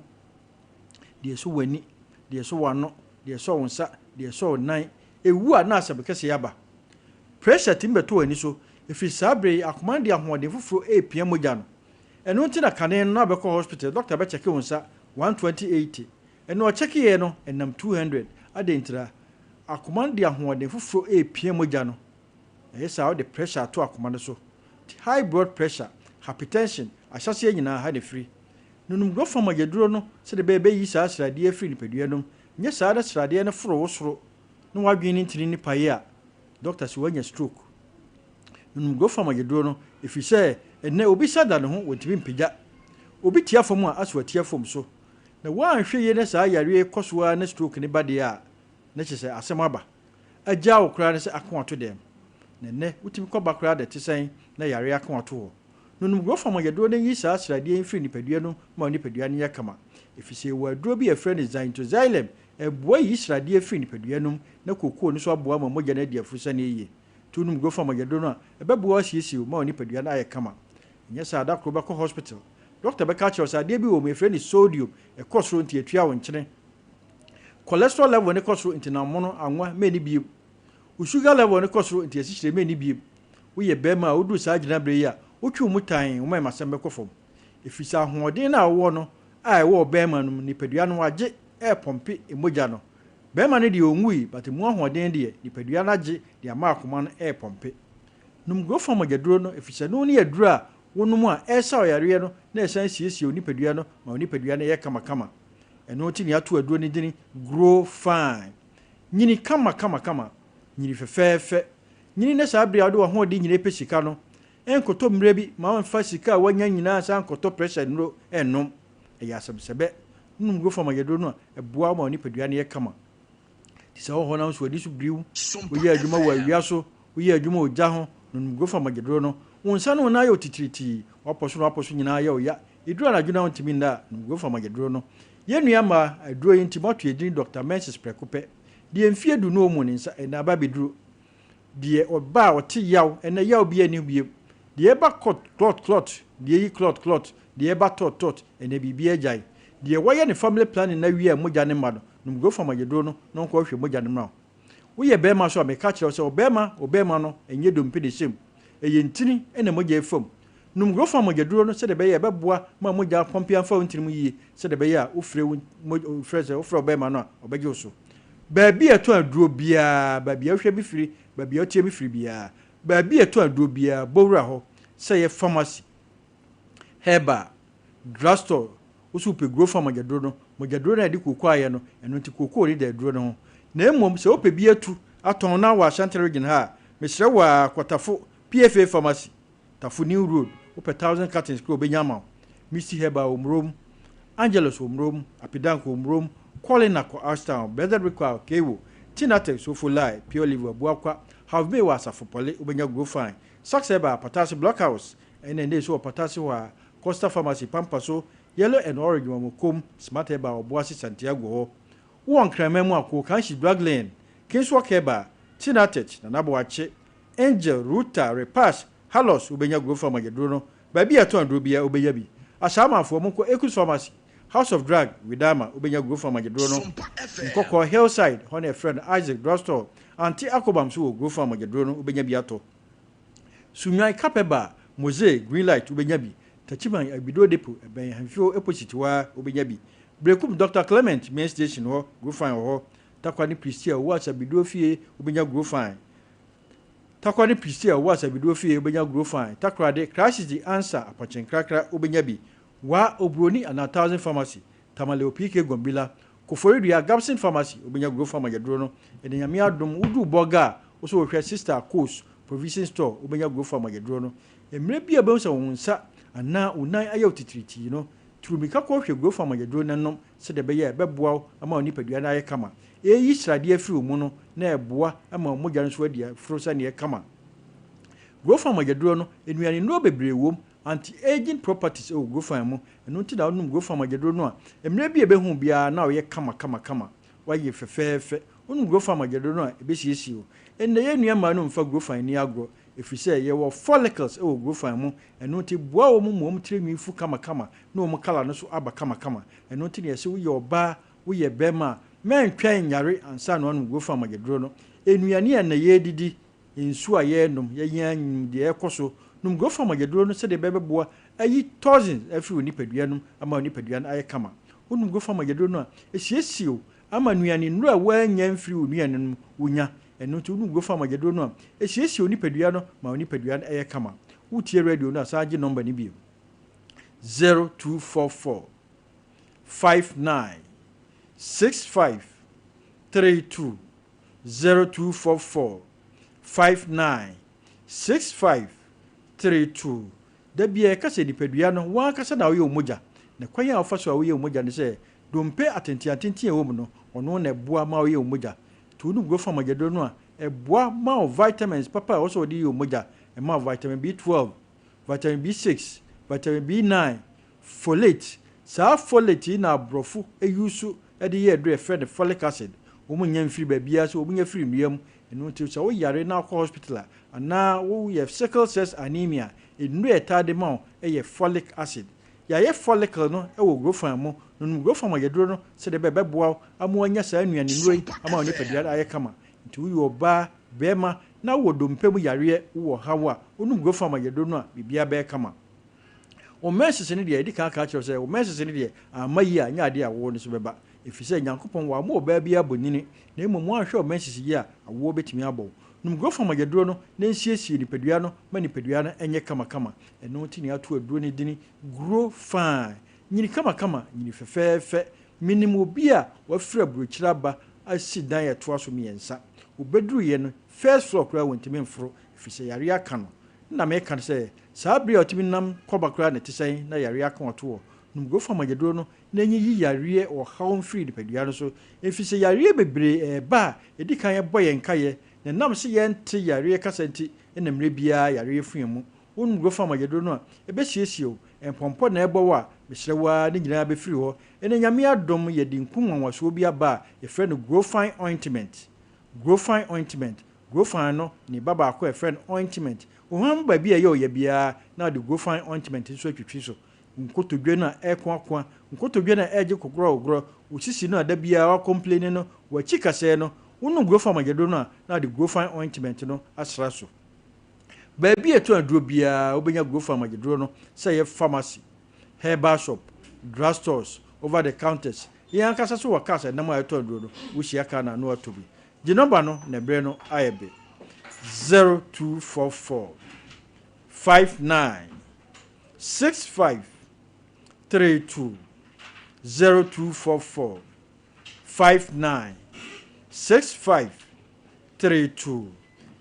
D: Deɛ ɛsɔ w'ani, deɛ ɛsɔ w'ano, deɛ ɛsɔ wo nsa, deɛ ɛsɔ wo nan, ɛwu a na asɛm kɛseɛ aba. Pressure tumi bɛtɔ w'ani so, ɛfiri saa berɛ yi akoma no de ahoɔden foforɔ repia mogya no. Ɛno nti na kane no na wobɛkɔ hospital, doctor bɛkyɛke wo nsa 120 80, ɛnna ɔkyɛkeeɛ no ɛnam 200, adɛn ntira? Akoma no de ahoɔden foforɔ repia mogya no. Ɛyɛ saa a, wode pressure ato akoma no so. Nti high blood pressure, hypertension, ahyɛaseɛ nyinaa ha na ɛfiri. Nonom Grofa mogyaduro no sɛdeɛ ɛbɛyɛ ɛbɛyi saa sradeɛ afiri nipadua no mu. Nyɛ saa na sradeɛ no foro wo soro na w'adwene ne ntini no pae a, dɔkta se woanya stroke. Nonom Grofa mogyaduro no ɛfiri sɛ ɛnnɛ obi sa da ne ho wɔntumi mpagya. Obi tia fam a, asɛ watia fam so. Na woanhwɛ yie na saa yareɛ yi kɔ so ara na stroke no ba deɛ a, na kyerɛ sɛ asɛm aba. Agyaa wo koraa ne sɛ ako ato dɛm. Na ɛnnɛ, wotumi kɔ ba koraa de te sɛn na yareɛ ako ato hɔ. Nonom Grofa mogyaduro no nyi saa sradeɛ yi mfiri nipadua no mu ma wo nipadua no nyɛ kama. Ɛfiri sɛ yɛwɔ aduro bi a yɛfrɛ no Xanthoxylem, ɛboa yi sradeɛ firi nipadua no mu na kookoo no nso aboa ma mogya no adi afurusane yie. Nti wonom Grofa mogyaduro no a, ɛbɛboa wo asiesie wo ma wo nipadua no ayɛ kama. Ɛnyɛ saa a, da koro wobɛkɔ hospital, dɔkta bɛka akyerɛ wo sɛ adeɛ bi wɔ mu yɛfrɛ no sodium, ɛkɔ soro nti yɛtua wo nkyene. Cholesterol level no kɔ soro nti nam mono, anwa, mɛnni bio. Wo sugar level no kɔ soro nti asikyire mɛnni bio. Woyɛ barima a woduru saa gyinaberɛ yi a, wotwe wo mu tann, wo mɛmasɛm bɛkɔ fam. Ɛfiri sɛ ahoɔden no a wowɔ no a ɛwɔ ɔbarima no mu, nipadua no agye repɔmpe mogya no. Barima no deɛ ɔnwui but emu ahoɔden deɛ, nipadua no agye de ama akoma no repɔmpe. Nom Grofa mogyaduro no ɛfiri sɛ ɛno ne aduro a wonom a ɛresa ɔyareɛ no na ɛsan siesie wo nipadua no ma wo nipadua no yɛ kamakama. Ɛno nti na yɛato aduro no dini Grow Fine. Nyini kama kama kama. Nyini fɛfɛɛfɛ. Nyini na saa bere a wode w'ahoɔden nyinaa repɛ sika no, nkɔtɔ mmerɛ bi ma womfa sika a woanya nyinaa nsan nkɔtɔ pressure nnuro nnom. Ɛyɛ asɛmsɛbɛ. Wonom Grow Fine aduro no a, ɛboa wo ma wo nipadua no yɛ kama. Te sɛ wɔ hɔ na wo nso w'ani so biri wo, woyɛ adwuma wɔ awia so, woyɛ adwuma wɔ ogya ho, nom Grow Fine aduro no. Wo nsa ne wo nan ayɛ wo titiritii, w'apɔ so ne w'apɔ so nyinaa yɛ wo ya, Eduru anadwo na wontumi nna a, nom Grofa mogyaduro no. Yɛn nua mmaa, aduro yi nti moato yɛn din Dɔkta Menses prɛko pɛ. Deɛ mfeɛ du na ɔmmu ne nsa, ɛnnɛ aba abɛduru. Deɛ ɔba a ɔte yaw, ɛnnɛ yaw biara nni hɔ bio. Deɛ ɛba kɔt clot clot, deɛ ɛyi clot clot, deɛ ɛba tɔt tɔt, ɛnnɛ biribiara agyae. Deɛ wayɛ ne family planning no awie a mogya no mma no, nom Grofam agyeduro no na ɔnkɔhwehwɛ mogya no mmra wo. Woyɛ barima nso a, meka kyerɛ wo sɛ ɔbarima, ɔbarima no, ɛnyɛ dompe na ɛhyɛ mu, ɛyɛ ntini na mogya refa mu. Nom Grofam mogyaduro no sɛdeɛ ɛbɛyɛ a ɛbɛboa ma mogya apɔmpe amfa wo ntini mu yie sɛdeɛ ɛbɛyɛ a wofrɛ wo wofrɛ sɛ wofrɛ ɔbarima no a ɔbɛgye wo so. Baabi a ɛtɔn aduro biara, baabi a wohwɛ me firi, baabi a wotie me firi biara, baabi a ɛtɔn aduro biara, bɔ wura hɔ, sɛ ɛyɛ pharmacy, herbal, drugstore, wo nso wopɛ Grofam mogyaduro no, mogyaduro no a yɛde kooko ayɛ no, ɛno nti kooko ne da aduro no ho. Na mmom sɛ wopɛ bi atu atɔn na wɔ Ashanti Region ha a, mesrɛ wo ara, kɔ Tafo, PFA Pharmacy, Tafo New Road, wopɛ thousand cartons koraa a wɔbɛnya ama wo. Misty Herbal wɔ Murom, Angelus wɔ Murom, Apidank wɔ Murom, Colina kɔ Ashtown, Blessed Require Kewo, Tinatex Sofo Lai, Pure Live wɔ Abuakwa, Half Bay wɔ Asafo Pɔle, wobɛnya Grofine, Sax Herbal, Patase Blockhouse, ɛna ɛnɛ nso wɔ Patase hɔ a, Costa Pharmacy, Pampa so, Yellow and Orange wɔ Mokom, Smart Herbal wɔ Boase Santiago hɔ. Wowɔ Nkraman mu a, kɔ Okanshi Drug Lane, Kingswalk Herbal, Tinatex, Nana Boakye, Angel, Ruta, Repass, Halos, wobɛnya Grofine mogyaduro no, baabi a yɛtɔn aduro biara wobɛnya bi. Asaamanfoɔ, monkɔ Ekus Pharmacy, House of Drug, Widama, wobɛnya Grofine mogyaduro no. Nkɔkɔɔ, Hillside, hɔ na yɛfrɛ no Isaac Drugstore, Ante Akobam nso wɔ Grofine mogyaduro no, wobɛnya bi atɔ. Sunnwan, Kapɛba, Mose, Greenlight, wobɛnya bi. Takyiman, Agbiduro Depot, ɛbɛn Ahemfio opposite hɔ ara, wobɛnya bi. Berekum, Doctor Clement main station hɔ, Grofine wɔ hɔ. Tarkwa ne Prestea, owɔ Asabiduro fie, wobɛnya Grofine. Tarkwa ne Prestea, owɔ Asabiduro fie, wobɛnya Grofine. Takoradi, Crisis the Answer, Apɔnkyenkrakra, wobɛnya bi. Wa, Oburoni anaa Thousand Pharmacy, Tamale OPK Gombila, Koforidua, Gabson Pharmacy, wobɛnya Grofine mogyaduro no. Ɛnɛ Nyame adom, woduru Bolga a, wo so wohwɛ Sister Akos Provision Store, wobɛnya Grofine mogyaduro no. Mmerɛ bi a wobɛhu sɛ wo nsa anaa wo nan ayɛ wo titiritii no, turu mmirika kɔhwɛ Grofine mogyaduro no nom sɛdeɛ ɛbɛyɛ a ɛbɛboa wo ama wo nipadua no ayɛ kama. Ɛreyi sradeɛ afiri wo mu no na ɛboa ma wo mogya no nso adi aforo sɛdeɛ kama. Grofine mogyaduro no, nnuane nnuro bebree wom, anti-aging properties wɔ Grofine mu, ɛno nti na wonom Grofine mogyaduro no a, mmerɛ bi a ɛbɛhu wo biara na woyɛ kama kama kama, woayɛ fɛfɛɛfɛ. Wonom Grofine mogyaduro no a, ɛbɛsiesie wo. Ɛnnɛ yɛn nua mmaa no mfa Grofine nni agorɔ, ɛfiri sɛ yɛwɔ follicles wɔ Grofine mu, ɛno nti boa wɔn ma wɔn tiri nwi fu kama kama na wɔn colour no nso aba kama kama. Ɛno nti na yɛse woyɛ ɔbaa, woyɛ bɛrima a, mɛntwɛn nyare ansa na woanom Grofine mogyaduro no. Nnuane a nnɛ yɛredidi, nsuo a yɛrenom, yɛn ara nim deɛ ɛrekɔ so. Nom Grofine mogyaduro no sɛdeɛ ɛbɛboa ayi toxins afiri wo nipadua no mu ama wo nipadua no ayɛ kama. Wonom Grofine mogyaduro no a, ɛsiesie wo ama nnuane nnuro a woannya mfiri wo nnuane no mu wonya. Ɛno nti wonom Grofine mogyaduro no a, ɛsiesie wo nipadua no ma wo nipadua no yɛ kama. Wotie radio no a, san gye nɔmba no bio. 0244 59 65 32 0244 59 65 32. Da biara yɛka sɛ nipadua no, wo ankasa na woyɛ wo mogya. Na kwan a wofa so a woyɛ wo mogya ne sɛ, dompe atenteatenten a ɛwɔ mu no, ɔno na ɛboa ma woyɛ wo mogya. Nti wonom Grofan mogyaduro no a, ɛboa ma wo vitamins papa a ɛwɔ sɛ wɔde yɛ wo mogya. Ɛma wo vitamin B12, vitamin B6, vitamin B9, folate. Saa folate yi na aborɔfo use de yɛ aduru a yɛfrɛ no folic acid. Wɔn nnya mfiri baabiara so, wɔn nya firi nnua mu. Ɛno nti sɛ wo yare na wokɔ hospital a, anaa wo yɛ sickle cells anemia a, nnuru a yɛtaa de ma wo yɛ folic acid. Yɛayɛ follicle no wɔ grofan mu. Nonom grofan mogyaduro no sɛdeɛ ɛbɛyɛ ɛbɛboa wo ama woanya saa nnuane nnuro yi ama wo nipadua no ayɛ kama. Nti woyɛ ɔbaa, barima na wowɔ dompe mu yareɛ, wowɔ ɔhaw a, wonom grofan mogyaduro no a, biribiara bɛyɛ kama. Wo menses no deɛ, yɛdi kan aka akyerɛ wo sɛ, wo menses no deɛ, amma yie a, ɛnyɛ adeɛ a awoɔ no nso bɛba. Ɛfiri sɛ, Nyankopɔn, wammɔ ɔbaa biara bonini, na mmom woanhwɛ wo menses yie a, awoɔ bɛtumi abɔ wo. Nom Grofan mogyaduro no na ɛnsiesie nipadua no ma nipadua no nyɛ kamakama. Ɛno nti na yɛato aduro no dini Grow Fine. Nyini kamakama, nyini fɛfɛɛfɛ. Menim obi a wafiri aburokyire aba asi dan a ɛtoa so mmiɛnsa. Ɔbɛduruiɛ no, first floor koraa wɔntumi mforo, ɛfiri sɛ yareɛ aka no. Nna meka no sɛ, saa bere a ɔtumi nam kɔba koraa na ɛte sɛn na yareɛ aka ɔto hɔ. Nom Grofan mogyaduro no na enyiyi yareɛ ɔhaw mfiri nipadua no so, efisɛ yareɛ bebree reba a ɛdi kan bɔ yɛn nkaeɛ, na ɛnam sɛ yɛnte yareɛ kasa nti na mmerɛ biara yareɛ fi yɛn mu. Wonom Grofan mogyaduro no a, ɛbɛsiesie wo. Mpɔmpɔ na ɛbɔ wo a, mesrɛ wo ara ne nyinaa bɛfiri hɔ. Ɛnnɛ Nyame adom yɛde nku nwanwasoɔ bi aba a yɛfrɛ no Grofine Ointment. Grofine Ointment, Grofine no ne ba baako a yɛfrɛ no ointment. Wo honam baabi a ɛyɛ ɔya biara na wode Grofine Ointment nso atwitwi so. Wo nkotodwe no a ɛrekoakoa, nkotodwe no a ɛregye kogorɔgogorɔ, wo sisi no a da biara woakɔmpleni no, w'akyi kasɛɛ no, wonom Grofine mogyaduro no a na wode Grofine Ointment no asra so. Baabi a yɛtɔn aduro biara wobɛnya Grofine mogyaduro no sɛ ɛyɛ pharmacy, herbal shop, drug stores, over the counters. Yɛn ankasa nso wɔ cars a ɛnam a yɛtɔn aduro no, wohyia car no a na woatɔ bi. Gye nɔmba no na berɛ no ayɛ be. 0244 59 65 32 0244 59 65 32.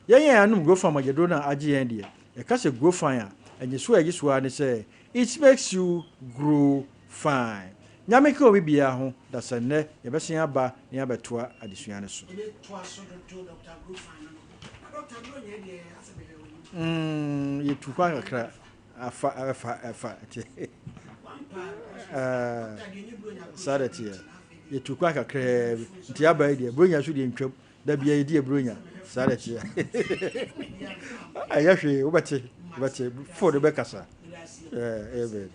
D: Yɛn a yɛanom Grofan mogyaduro no a agye yɛn deɛ, yɛka sɛ Grofan a, nnyesoɔ a ɛgye so ara ne sɛ, It makes you grow fine. Nyame nka obi biara ho, dasɛ nnɛ yɛbɛsan aba na yɛabɛtoa adesua no so.
B: Yɛbɛtoa so dodo Doctor Grofan no no. Na Doctor Bronya deɛ asɛ mehwɛ w'anim.
D: Mm, yɛtu kwan kakra. Afa, ɛfa, ɛfa. Nti, ɛɛ, saa na ɛteɛ. Yɛtu kwan kakraa bi. Nti aba yi deɛ, Bronya nso deɛ ntwam. Da biara yɛdi aburonya. Saa na ɛteɛ. Ɛyɛ hwee, wobɛte, wobɛte. Fo no bɛkasa. Ɛɛ, amen.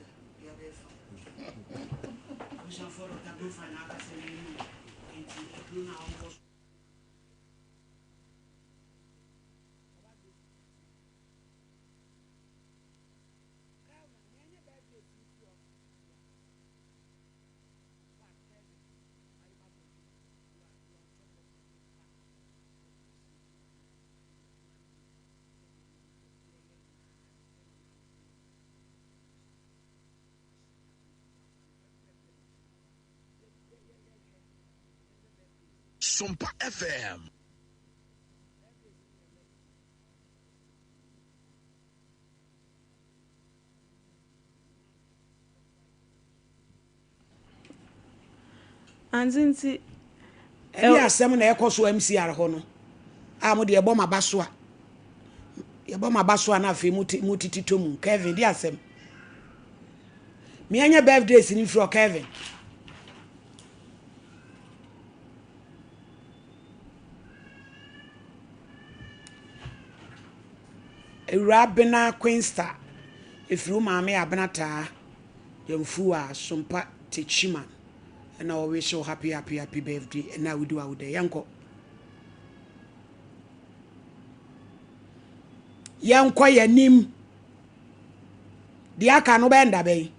E: Sompa FM.
C: Andze ntsi.
B: Ɛdeɛ asɛm na ɛkɔ so MCR hɔ no a mo deɛ yɛbɔ mo aba so a yɛbɔ mo aba so a na afei mo te mo titi tɔ mu Kevin deɛ asɛm meɛnyɛ birthday si ne mfiri ɔ Kevin. Awuraa Abena Queensta ɛfiri wo maame Abena Taa Gyamfuaa Sompa Techiman ɛna ɔ wish wo happy happy happy birthday ɛna a wodi w'awoda yi. Yɛnkɔ. Yɛnkɔ yɛnim. Deɛ aka no bɛyɛ nda bɛn?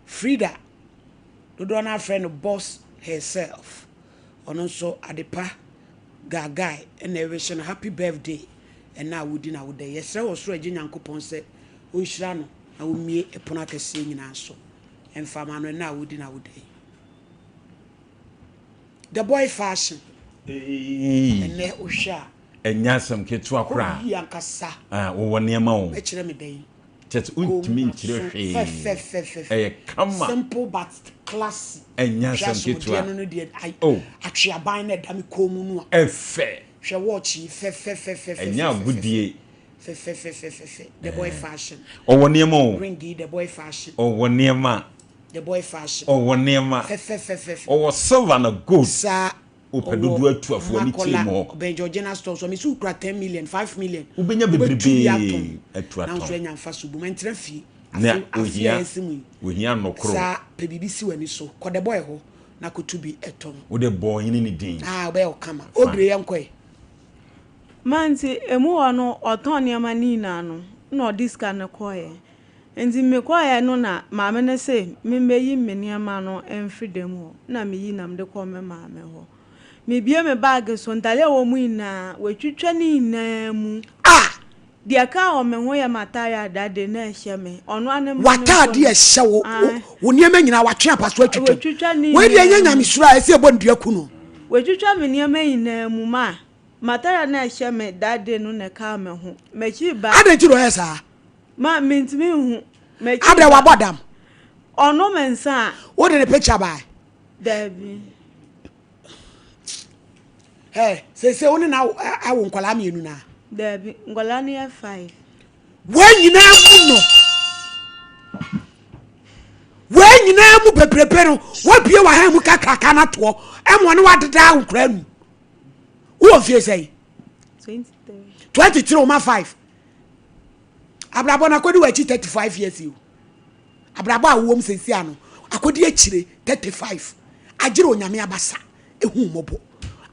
B: Frida, dodoɔ no afrɛ no boss herself. Ɔno nso adepa Gaagai na ɛrehyɛ no happy birthday ɛna a wodi na woda yi. Yɛsrɛ wɔ soro Agya Nyankopɔn sɛ ɔnhyira no na ɔmmue ɛpono akɛseɛ nyinaa so mfa ma no ɛna a wodi na woda yi. The boy fashion. Ɛnɛ wohwɛ a.
A: Ɛnyɛ asɛm ketewa koraa.
B: Kɔ yie ankasa.
A: Ah, wɔwɔ nneɛma o.
B: Bɛkyerɛ me dɛn?
A: Kyerɛ sɛ wontumi nkyerɛ hwee.
B: Fɛfɛfɛfɛ.
A: Ɛyɛ kama.
B: Simple but classy.
A: Ɛnyɛ asɛm ketewa.
B: Hwɛ asomudeɛ no no deɛ ai
A: Oh.
B: atweaban no ɛda me kɔn mu no a.
A: Ɛfɛ.
B: Hwɛ watch yi fɛfɛfɛfɛfɛ.
A: Ɛnyɛ agodie.
B: Fɛfɛfɛfɛfɛ. The boy fashion.
A: Ɔwɔ nneɛma o.
B: Ring yi the boy fashion.
A: Ɔwɔ nneɛma.
B: The boy fashion.
A: Ɔwɔ nneɛma.
B: Fɛfɛfɛfɛfɛ.
A: Ɔwɔ silver na gold.
B: Saa
A: Wopɛ dodoɔ atu afoa ne tie mu hɔ.
B: Ɔbɛn Georgina store so mesi wokura 10 million 5 million.
A: Wobɛnya
B: Wobɛtu bi
A: bebrebe
B: atɔn.
A: atu atɔn.
B: Nanso anya mfaso bom ɛntena fie.
A: Na
B: Afe afe a
A: ohia
B: yɛasi mu yi.
A: ohia nnɔkoro.
B: Saa pɛ biribi si w'ani so. Kɔ the boy hɔ na kɔtu bi tɔn.
A: Wode bɔ ɔhene ne din.
B: Ah wobɛyɛ wo kama. Audrey yɛnkɔ ɛ.
C: Ma nti emu hɔ no ɔtɔn nneɛma no nyinaa no na ɔde sika no kɔeɛ. Nti mekɔeɛ no na maame no se memmɛyi me nneɛma no mfiri dan mu hɔ na meyi na mede kɔɔ me maame hɔ. Mebue me baage so ntadeɛ a ɛwɔ mu nyinaa watwitwa ne nyinaa mu.
B: Ah!
C: Deɛ ɛkaa wɔ me ho yɛ m'atadeɛ a that day na ɛhyɛ me. Ɔno ara ne mma no mpo
B: W'atadeɛ
C: no.
B: a ɛhyɛ wo, wo,
C: Ae.
B: wo nneɛma nyinaa watwe apa so atwitwa mu.
C: Watwitwa ne
B: Wei deɛ ɛnyɛ
C: nyinaa mu.
B: nyamesuro a ɛsɛ yɛbɔ no dua ku no.
C: Watwitwa me nneɛma nyinaa mu ma m'atadeɛ a na ɛhyɛ me that day no na ɛkaa me ho. M'akyi ba.
B: Adɛn nti na ɔyɛ saa?
C: Ma mentumi nhu. M'akyi
B: Adɛn
C: ba.
B: wabɔ dam?
C: Ɔnom nsa a.
B: Wode ne picture bae?
C: Daabi.
B: Hey, seesei wo ne no awo nkwadaa mmienu naa?
C: Daabi, nkwadaa no yɛ five.
B: Wei nyinaa mu no, wei nyinaa mu bebrebe no, wabie w'ahan mu kakraka no atoɔ ɛma ɔne wadeda nkora nu. Wowɔ mfie sɛn? 23 woma 5. Abrabɔ no akɔdi w'akyi 35 years o. Abrabɔ a wowɔ mu sɛsi ano akɔdi akyire 35. Agyere onyame abasa ehu mmɔbɔ.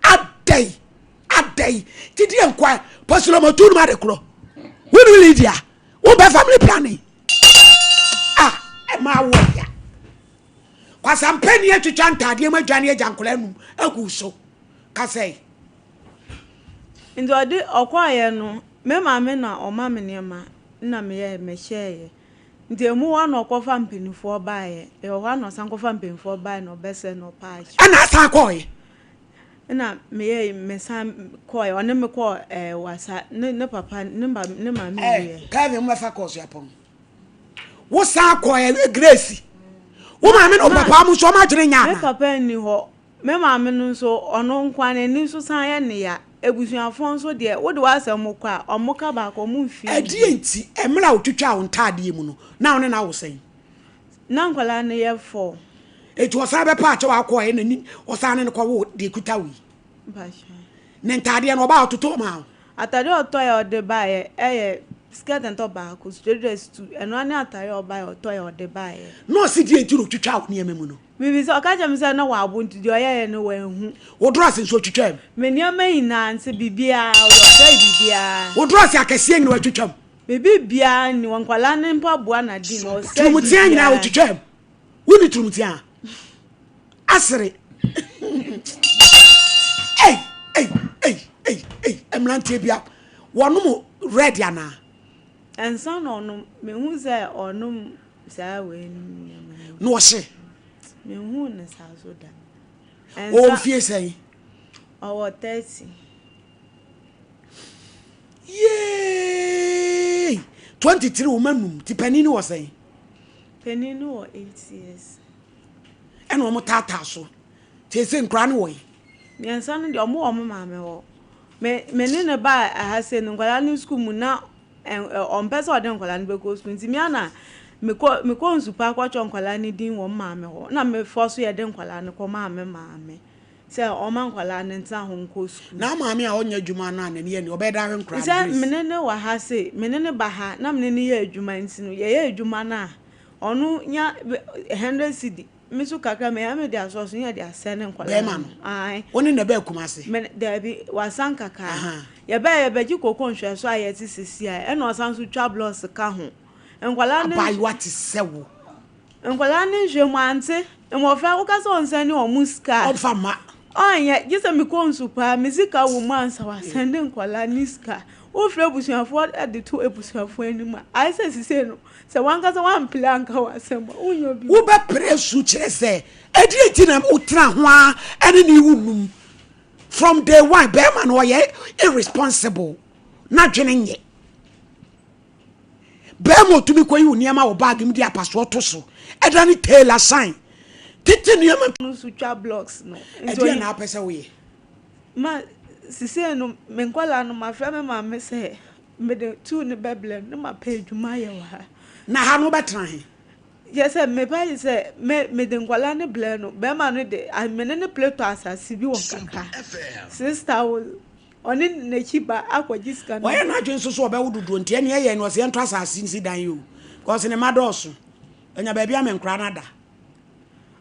B: Adɛn? Adɛn? Ti deɛ nkwa pɔsilɔmɔtu no ma de korɔ. Wone Lydia, wompɛ family planning. Ah, ɛma awoɔ ya. Kwasampani atwitwa ntaadeɛ mu adwane agya nkwadaa num agu so. Kasɛe.
C: Nti ɔde ɔkɔeɛ no, me maame na ɔma me nneɛma na meyɛɛ mehyɛeɛ. Nti emu hɔ na ɔkɔfa mpanimfoɔ baeɛ. Ɛwɔ hɔ a na ɔsan kɔfa mpanimfoɔ baeɛ na ɔbɛsɛe na ɔpaa akyire.
B: Ɛna asan kɔeɛ.
C: Ɛna meyɛe mesan kɔeɛ ɔne me kɔɔ ɛɛ wasa ne ne papa ne ba ne maame
B: wuiɛ.
C: Ɛɛ
B: Kelvin mo bɛfa kɔɔ so apɔn. Wo san kɔɛ Grace. Wo maame ne wo papa mo nso ɔmo adwene nyɛ
C: ana? Me papa nni hɔ. Me maame no nso ɔno nko ara n'ani nso san yɛ ne ya. Abusuafoɔ nso deɛ wode w'asɛm kɔ a ɔmo ka baako ɔmo mfii.
B: Ɛdeɛn nti mmerɛ a ɔtwitwaa wo ntaadeɛ mu no na wo ne no awo sɛn?
C: Na nkwadaa no yɛ four.
B: Eti ɔsan bɛpa akyɛw akɔɛ na ni ɔsan ne no kɔwoo deɛ ekuta wo yi. Ne ntaadeɛ no ɔbaa ɔtotɔ maa wo.
C: Ataadeɛ a ɔtɔeɛ a ɔde baeɛ ɛyɛ skirt ntɔ baako, straight dress tu, ɛno ara ne ataadeɛ a ɔbaeɛ ɔtɔeɛ a ɔde baeɛ.
B: Na ɔse deɛ nti na ɔtwitwaa wo nneɛma mu no?
C: Mebisa, ɔka kyerɛɛ me sɛ na wabo nti deɛ ɔyɛeɛ no wanhu.
B: Wo dress nso ɔtwitwaa mu?
C: Me nneɛma nyinaa nse biribiara, ɔsɛe biribiara.
B: Wo dress akɛseɛ nyinaa watwitwa mu?
C: Me biribiara nni hɔ, nkwadaa no mpaboa na di no, ɔsɛe
B: Turumutea nyinaa
C: biribiara.
B: ɔtwitwaa mu? Wonni turumutea? Asere. Ei, ei, ei, ei, ei, mmeranteɛ bi a wɔnom red anaa?
C: Nsa na ɔnom, mehu sɛ ɔnom saa wei no nneɛma no.
B: Na ɔhye?
C: Mehu ne saa so da.
B: Ɔwɔ mfie sɛn?
C: Ɔwɔ 30.
B: Yay! 23 wɔn anum ti panin no wɔ sɛn?
C: Panin no wɔ 8 years.
B: Ɛna wɔn taataa so. Te sɛ nkura no wɔ yi.
C: Mmiɛnsa no deɛ wɔn wɔ wɔn maame hɔ. Me me ne ne ba ha sei no nkwadaa no sukuu mu na ɔmpɛ sɛ ɔde nkwadaa no bɛkɔ sukuu nti me ara na mekɔ mekɔ nsupa akɔtwerɛ nkwadaa no din wɔ me maame hɔ na mefa so yɛde nkwadaa no kɔmaa me maame. Sɛ ɔma nkwadaa no ntena hɔ nkɔ sukuu.
B: Na maame a ɔnyɛ adwuma no a n'ani yɛ nea ɔbɛyɛ de ahwɛ nkwadaa no
C: Sɛ me ne no wɔ ha sei, me ne no ba ha na me ne no yɛ adwuma nti no, yɛyɛ adwuma no a, ɔno nya hundred cedi, me nso kakra menya mede asɔ so na yɛde asɛne nkwadaa
B: Bɛrima
C: no.
B: no?
C: Ae.
B: Wo ne no na ɛbaa Kumasi?
C: Me ne, daabi, wasan kakra.
B: Aha.
C: Yɛbaeɛ yɛbɛgye koko nhwɛso a yɛte seesei a, ɛna ɔsan nso twa blocks ka ho. Nkwadaa no.
B: Abaayewa te sɛ wo.
C: Nkwadaa no nhwɛ mu ante. Mmɔfra woka sɛ ɔnsɛnde wɔn sika a.
B: Ɔmfa mma.
C: Ɔnyɛ, gye sɛ mekɔ nsu paa, me sika wɔ mu ansa wasɛnde nkwadaa no sika. Wofrɛ abusuafoɔ de to abusuafoɔ anim a, ayɛ sɛ sisei no, sɛ w'ankasa woampere anka w'asɛm a, wonnya obi.
B: Wobɛpere su kyerɛ sɛ ɛdeɛn nti na wotena ho ara ne ne wo num from day one bɛrima no ɔyɛ irresponsible n'adwene nyɛ. Barima a otumi kɔyi wo nneɛma wɔ baage mu de apasoɔ to so da ne tailor sign tete nneɛma.
C: No nso twa blocks no.
B: Ɛdeɛn na apɛ sɛ woyɛ?
C: Ma sisei no me nkwadaa no mafrɛ me maame sɛ mede tuu no bɛbrɛ no na mapɛ adwuma ayɛ wɔ ha.
B: Na ha no wobɛtena he?
C: Kyerɛ sɛ mepa yi sɛ me mede nkwadaa no brɛ no bɛrima no de me ne no pere tɔ asase bi wɔ Nkaka sister wo Ɔne n'akyi ba akɔgye sika no.
B: Wayɛ n'adwene nso sɛ ɔbɛwo dodoɔ nti ɛneɛ yɛn no ɔsɛ yɛntɔ asase nsi dan yi o because ne mma dɔɔso anya baabi ama nkwadaa no ada.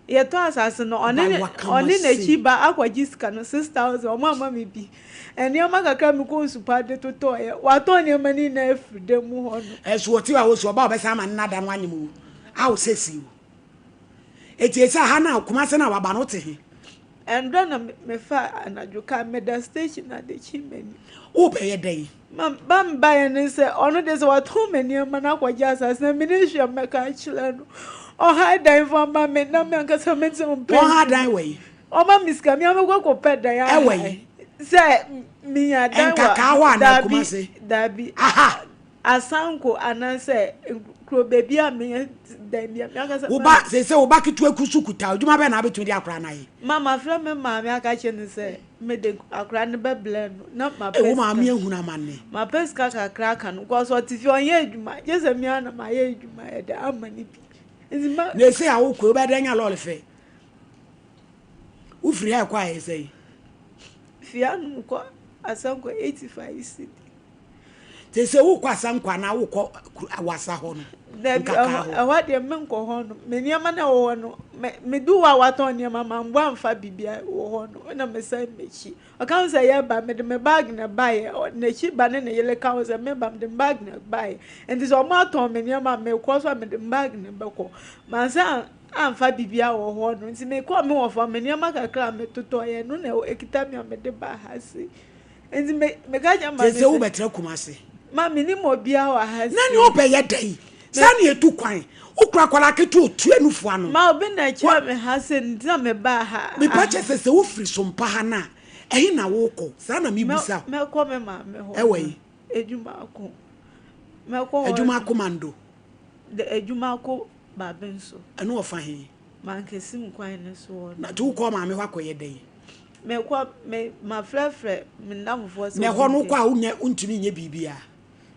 C: Yɛtɔ asase no ɔne ne ɔne n'akyi ba akɔgye sika no 6000 ɔmo amma me bi nneɛma kakra mekɔ nsupa de totɔɔyɛ watɔn nneɛma no nyinaa afiri dan mu hɔ no.
B: Ɛso ɔte hɔ a ɔsi ɔba a ɔbɛsan ama ne nada no anyem o awo sɛsi o eti esi aha no a Kumase no a waba no wote he.
C: Ɛndɔ na me fa anadwo car me da station ade kye m'ani.
B: Wo bɛ yɛ dɛn?
C: Ma ba me ba yɛ ne sɛ ɔno deɛ sɛ watɔn me nneɛma na akɔgye asase na me ne hwɛ mɛka akyerɛ no. Ɔha dan fa ma me na me ankasa me te mpɛ.
B: Ɔha dan wɔ yi?
C: Ɔma me sika me amekɔ kɔ pɛ dan aha.
B: Ɛwɔ yi?
C: Sɛ me nya dan wɔ.
B: Nkakaa hɔ anaa Kumase?
C: Dabi dabi.
B: Aha.
C: Asanko anaasɛ kuro baabi a meyɛ dan bi a me ankasa.
B: Wo ba seesei wo ba ketewa ku so kuta adwuma bɛn na abɛtumi de akora no ayɛ?
C: Ma mafrɛ me maame aka kyerɛ no sɛ. Mede akwadaa no bɛbrɛ no na mapɛ
B: Ee, wo
C: sika.
B: maame ahunu amane.
C: Mapɛ sika kakra aka no because ɔte fie ɔnyɛ adwuma gye sɛ me ara na mayɛ adwuma ɛde ama no bi. Nti ma.
B: Na ese a wokɔ yi wobɛyɛ dɛn anya lɔɔre fɛ? Wofiri ha ɛkɔ a ɛyɛ sɛn?
C: Fie anom kɔ Asankwa 85 cedi.
B: Te sɛ wokɔ Asankwa anaa wokɔ Awasa hɔ no?
C: Dabi,
B: Nkakaa hɔ.
C: ɛhɔ deɛ menkɔ hɔ no. Me nneɛma no a ɛwɔ hɔ no, me medu hɔ a wɔatɔn nneɛma mambɔ amfa biribiara wɔ hɔ no, ɛna mesan m'akyi. Ɔka ho sɛ yɛreba, mede me bag na ɛbaeɛ. N'akyi ba ne ne yere ka ho sɛ meba mede me bag na ɛbaeɛ. Nti sɛ wɔatɔn me nneɛma a, mekɔ so a mede me bag na ɛbɛkɔ. Mansan amfa biribiara wɔ hɔ no, nti mekɔɔ me wɔfa hɔ, me nneɛma kakra a metotɔeɛ, ɛno na ɛkita me a mede baa ha sei. Nti me meka kyerɛ maame
B: sɛ. Sɛ wobɛtena Kumase.
C: Ma menim obiara wɔ ha
B: Na nea ɔbɛyɛ dɛn? Saa na yɛtu kwan. Wokura akwadaa ketewa otua nufu ano.
C: Ma obi na ɛkyerɛ me ha sɛ nti na mebaa ha.
B: Mepa kyɛ sɛ sɛ wofiri Sompa ha no a, ɛhe na wokɔ? Saa na mebisa
C: wo. Mɛkɔ me maame hɔ.
B: Ɛwɔ he?
C: Adwumako. Mɛkɔ hɔ.
B: Adwumako Mando.
C: Adwumako Babenso.
B: Ɛno wɔ fa he?
C: Mankesim kwan no so hɔ.
B: Na nti wokɔ maame hɔ akɔyɛ dɛn?
C: Mekɔ me mafrɛfrɛ me nnamfofoɔ sɛ.
B: Na ɛhɔ no wokɔ a wonyɛ wontumi nyɛ biribiara.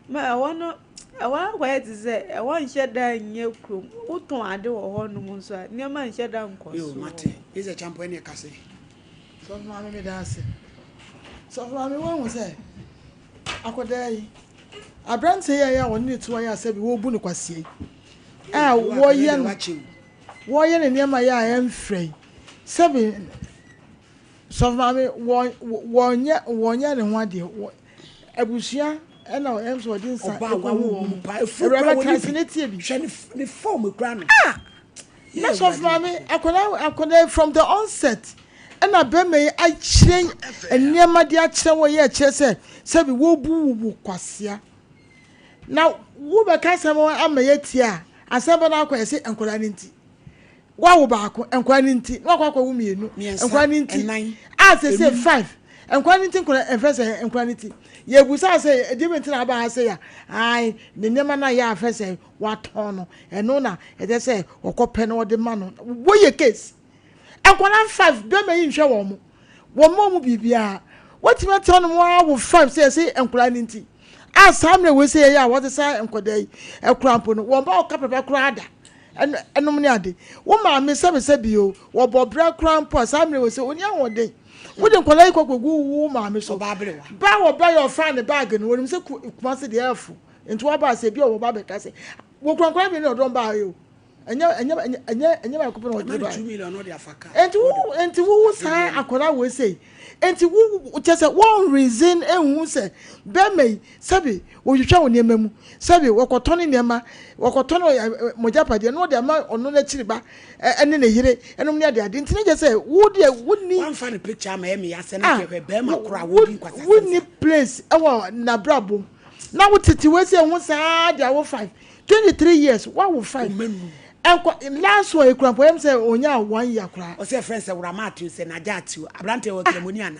C: Ma ɛhɔ no ɛhɔ akɔyɛ te sɛ ɛhɔ nhyɛ da nyɛ kurom wotɔn ade wɔ hɔ nom nso a nneɛma nhyɛ da nkɔ so.
B: Yoo mate Lisa Kyampo ɛne ɛka sɛ.
E: Sɔfo maame meda ase. Sɔfo maame woahu sɛ akɔdaa yi aberanteɛ yi a ɛyɛ a wɔne ne to ayɛ asɛ bi wɔrebu no kwasia yi a wɔyɛ no wɔyɛ ne nneɛma yɛ a ɛmfrɛ yi sɛbi sɔfo maame wɔ wɔnyɛ wɔnyɛ ne ho adeɛ wɔ abusua ɛna ɛm sɛ wɔde nsa
B: Ɔbaa
E: ɛkɔ
B: wawo
E: hu wɔn
B: mu paa efu
E: awuraba
B: kura wɔ
E: tena
B: ne
E: ase
B: bi
E: ne tie bi
B: hwɛ ne ne fɔm kura no.
E: Ah! Na sɔfo maame akwadaa akwadaa from the onset ɛna bɛrima yi akyerɛ nneɛma de akyerɛ wɔ yɛ kyerɛ sɛ sɛbi wɔbu wo wo kwasea na wobɛka asɛm ama yɛatie a asɛm bɛ no akɔ yɛse nkwadaa no nti Woawo baako, nkwadaa no nti, na wakɔ akɔwo mmienu, nkwadaa no nti, a sese five, nkwadaa no nti, nkwadaa ɛfɛ sɛ nkwadaa no nti. Yɛbusa sɛ ɛdeɛ bɛ nti na aba ha sɛ ya, ae, ne nneɛma no a yɛ afɛ sɛ watɔn no, ɛno na ɛsɛ sɛ ɔkɔpɛ na ɔde ma no. Wɔyɛ case. Nkwadaa five, bɛrima yi nhwɛ wɔn mo. Wɔn mma wɔn biribiara. Watumi atena no mu ara wo five sɛ yɛse nkwadaa no nti. A saa mmerɛ wei sɛ yɛyɛ a wɔde saa nkwadaa yi ɛkora mpo no, wɔn ba ɔka papa koraa da. Ɛnom ne ade. Wo maame sɛbesɛbe o, wɔbɔ bra koraa mpo a, saa mmerɛ wei sɛ ɔnni ahoɔden. Wode nkwadaa yi kɔ kɔgu wo maame so.
B: Ɔbaa aberewa.
E: Ba a wɔba yɛ ɔfaa ne baage no, wɔnim sɛ Kumasi deɛ ɛfo. Nti wɔba sɛ ebi a wɔba bɛka sɛ, wɔkura nkwadaa mmienu na ɔde wɔn baa ha o. Ɛnyɛ ɛnyɛ ɛnyɛ ɛnyɛ baako pɛ na ɔde bae. Enti wo enti wo wo saa akwadaa wei sei. Enti wo kyɛ sɛ wɔn reason ehu sɛ bɛrima yi sɛbi wɔtwitwa wo nneɛma mu sɛbi wɔkɔtɔ ne nneɛma wɔkɔtɔ no mogyapadeɛ na wɔde ama ɔno n'akyiri ba ɛne ne yere ɛnom ne ade ade nti ne kyɛ sɛ wo deɛ wo ni.
B: Wamfa ne picture ama ɛmi asɛ na kɛhwɛ bɛrima koro a wodi nkwasasɛm saa.
E: Wo ni place ɛwɔ n'abrabɔ mu na wo tete wei sɛ ho saa de awo five 23 years wawo 5 ɛnkɔ last one ekura mpo ɛyɛ sɛ onya one year koraa.
B: Ɔsɛ ɛfrɛ sɛ wura maa tew sɛ n'agya atew aberante wɔ kramoni ana.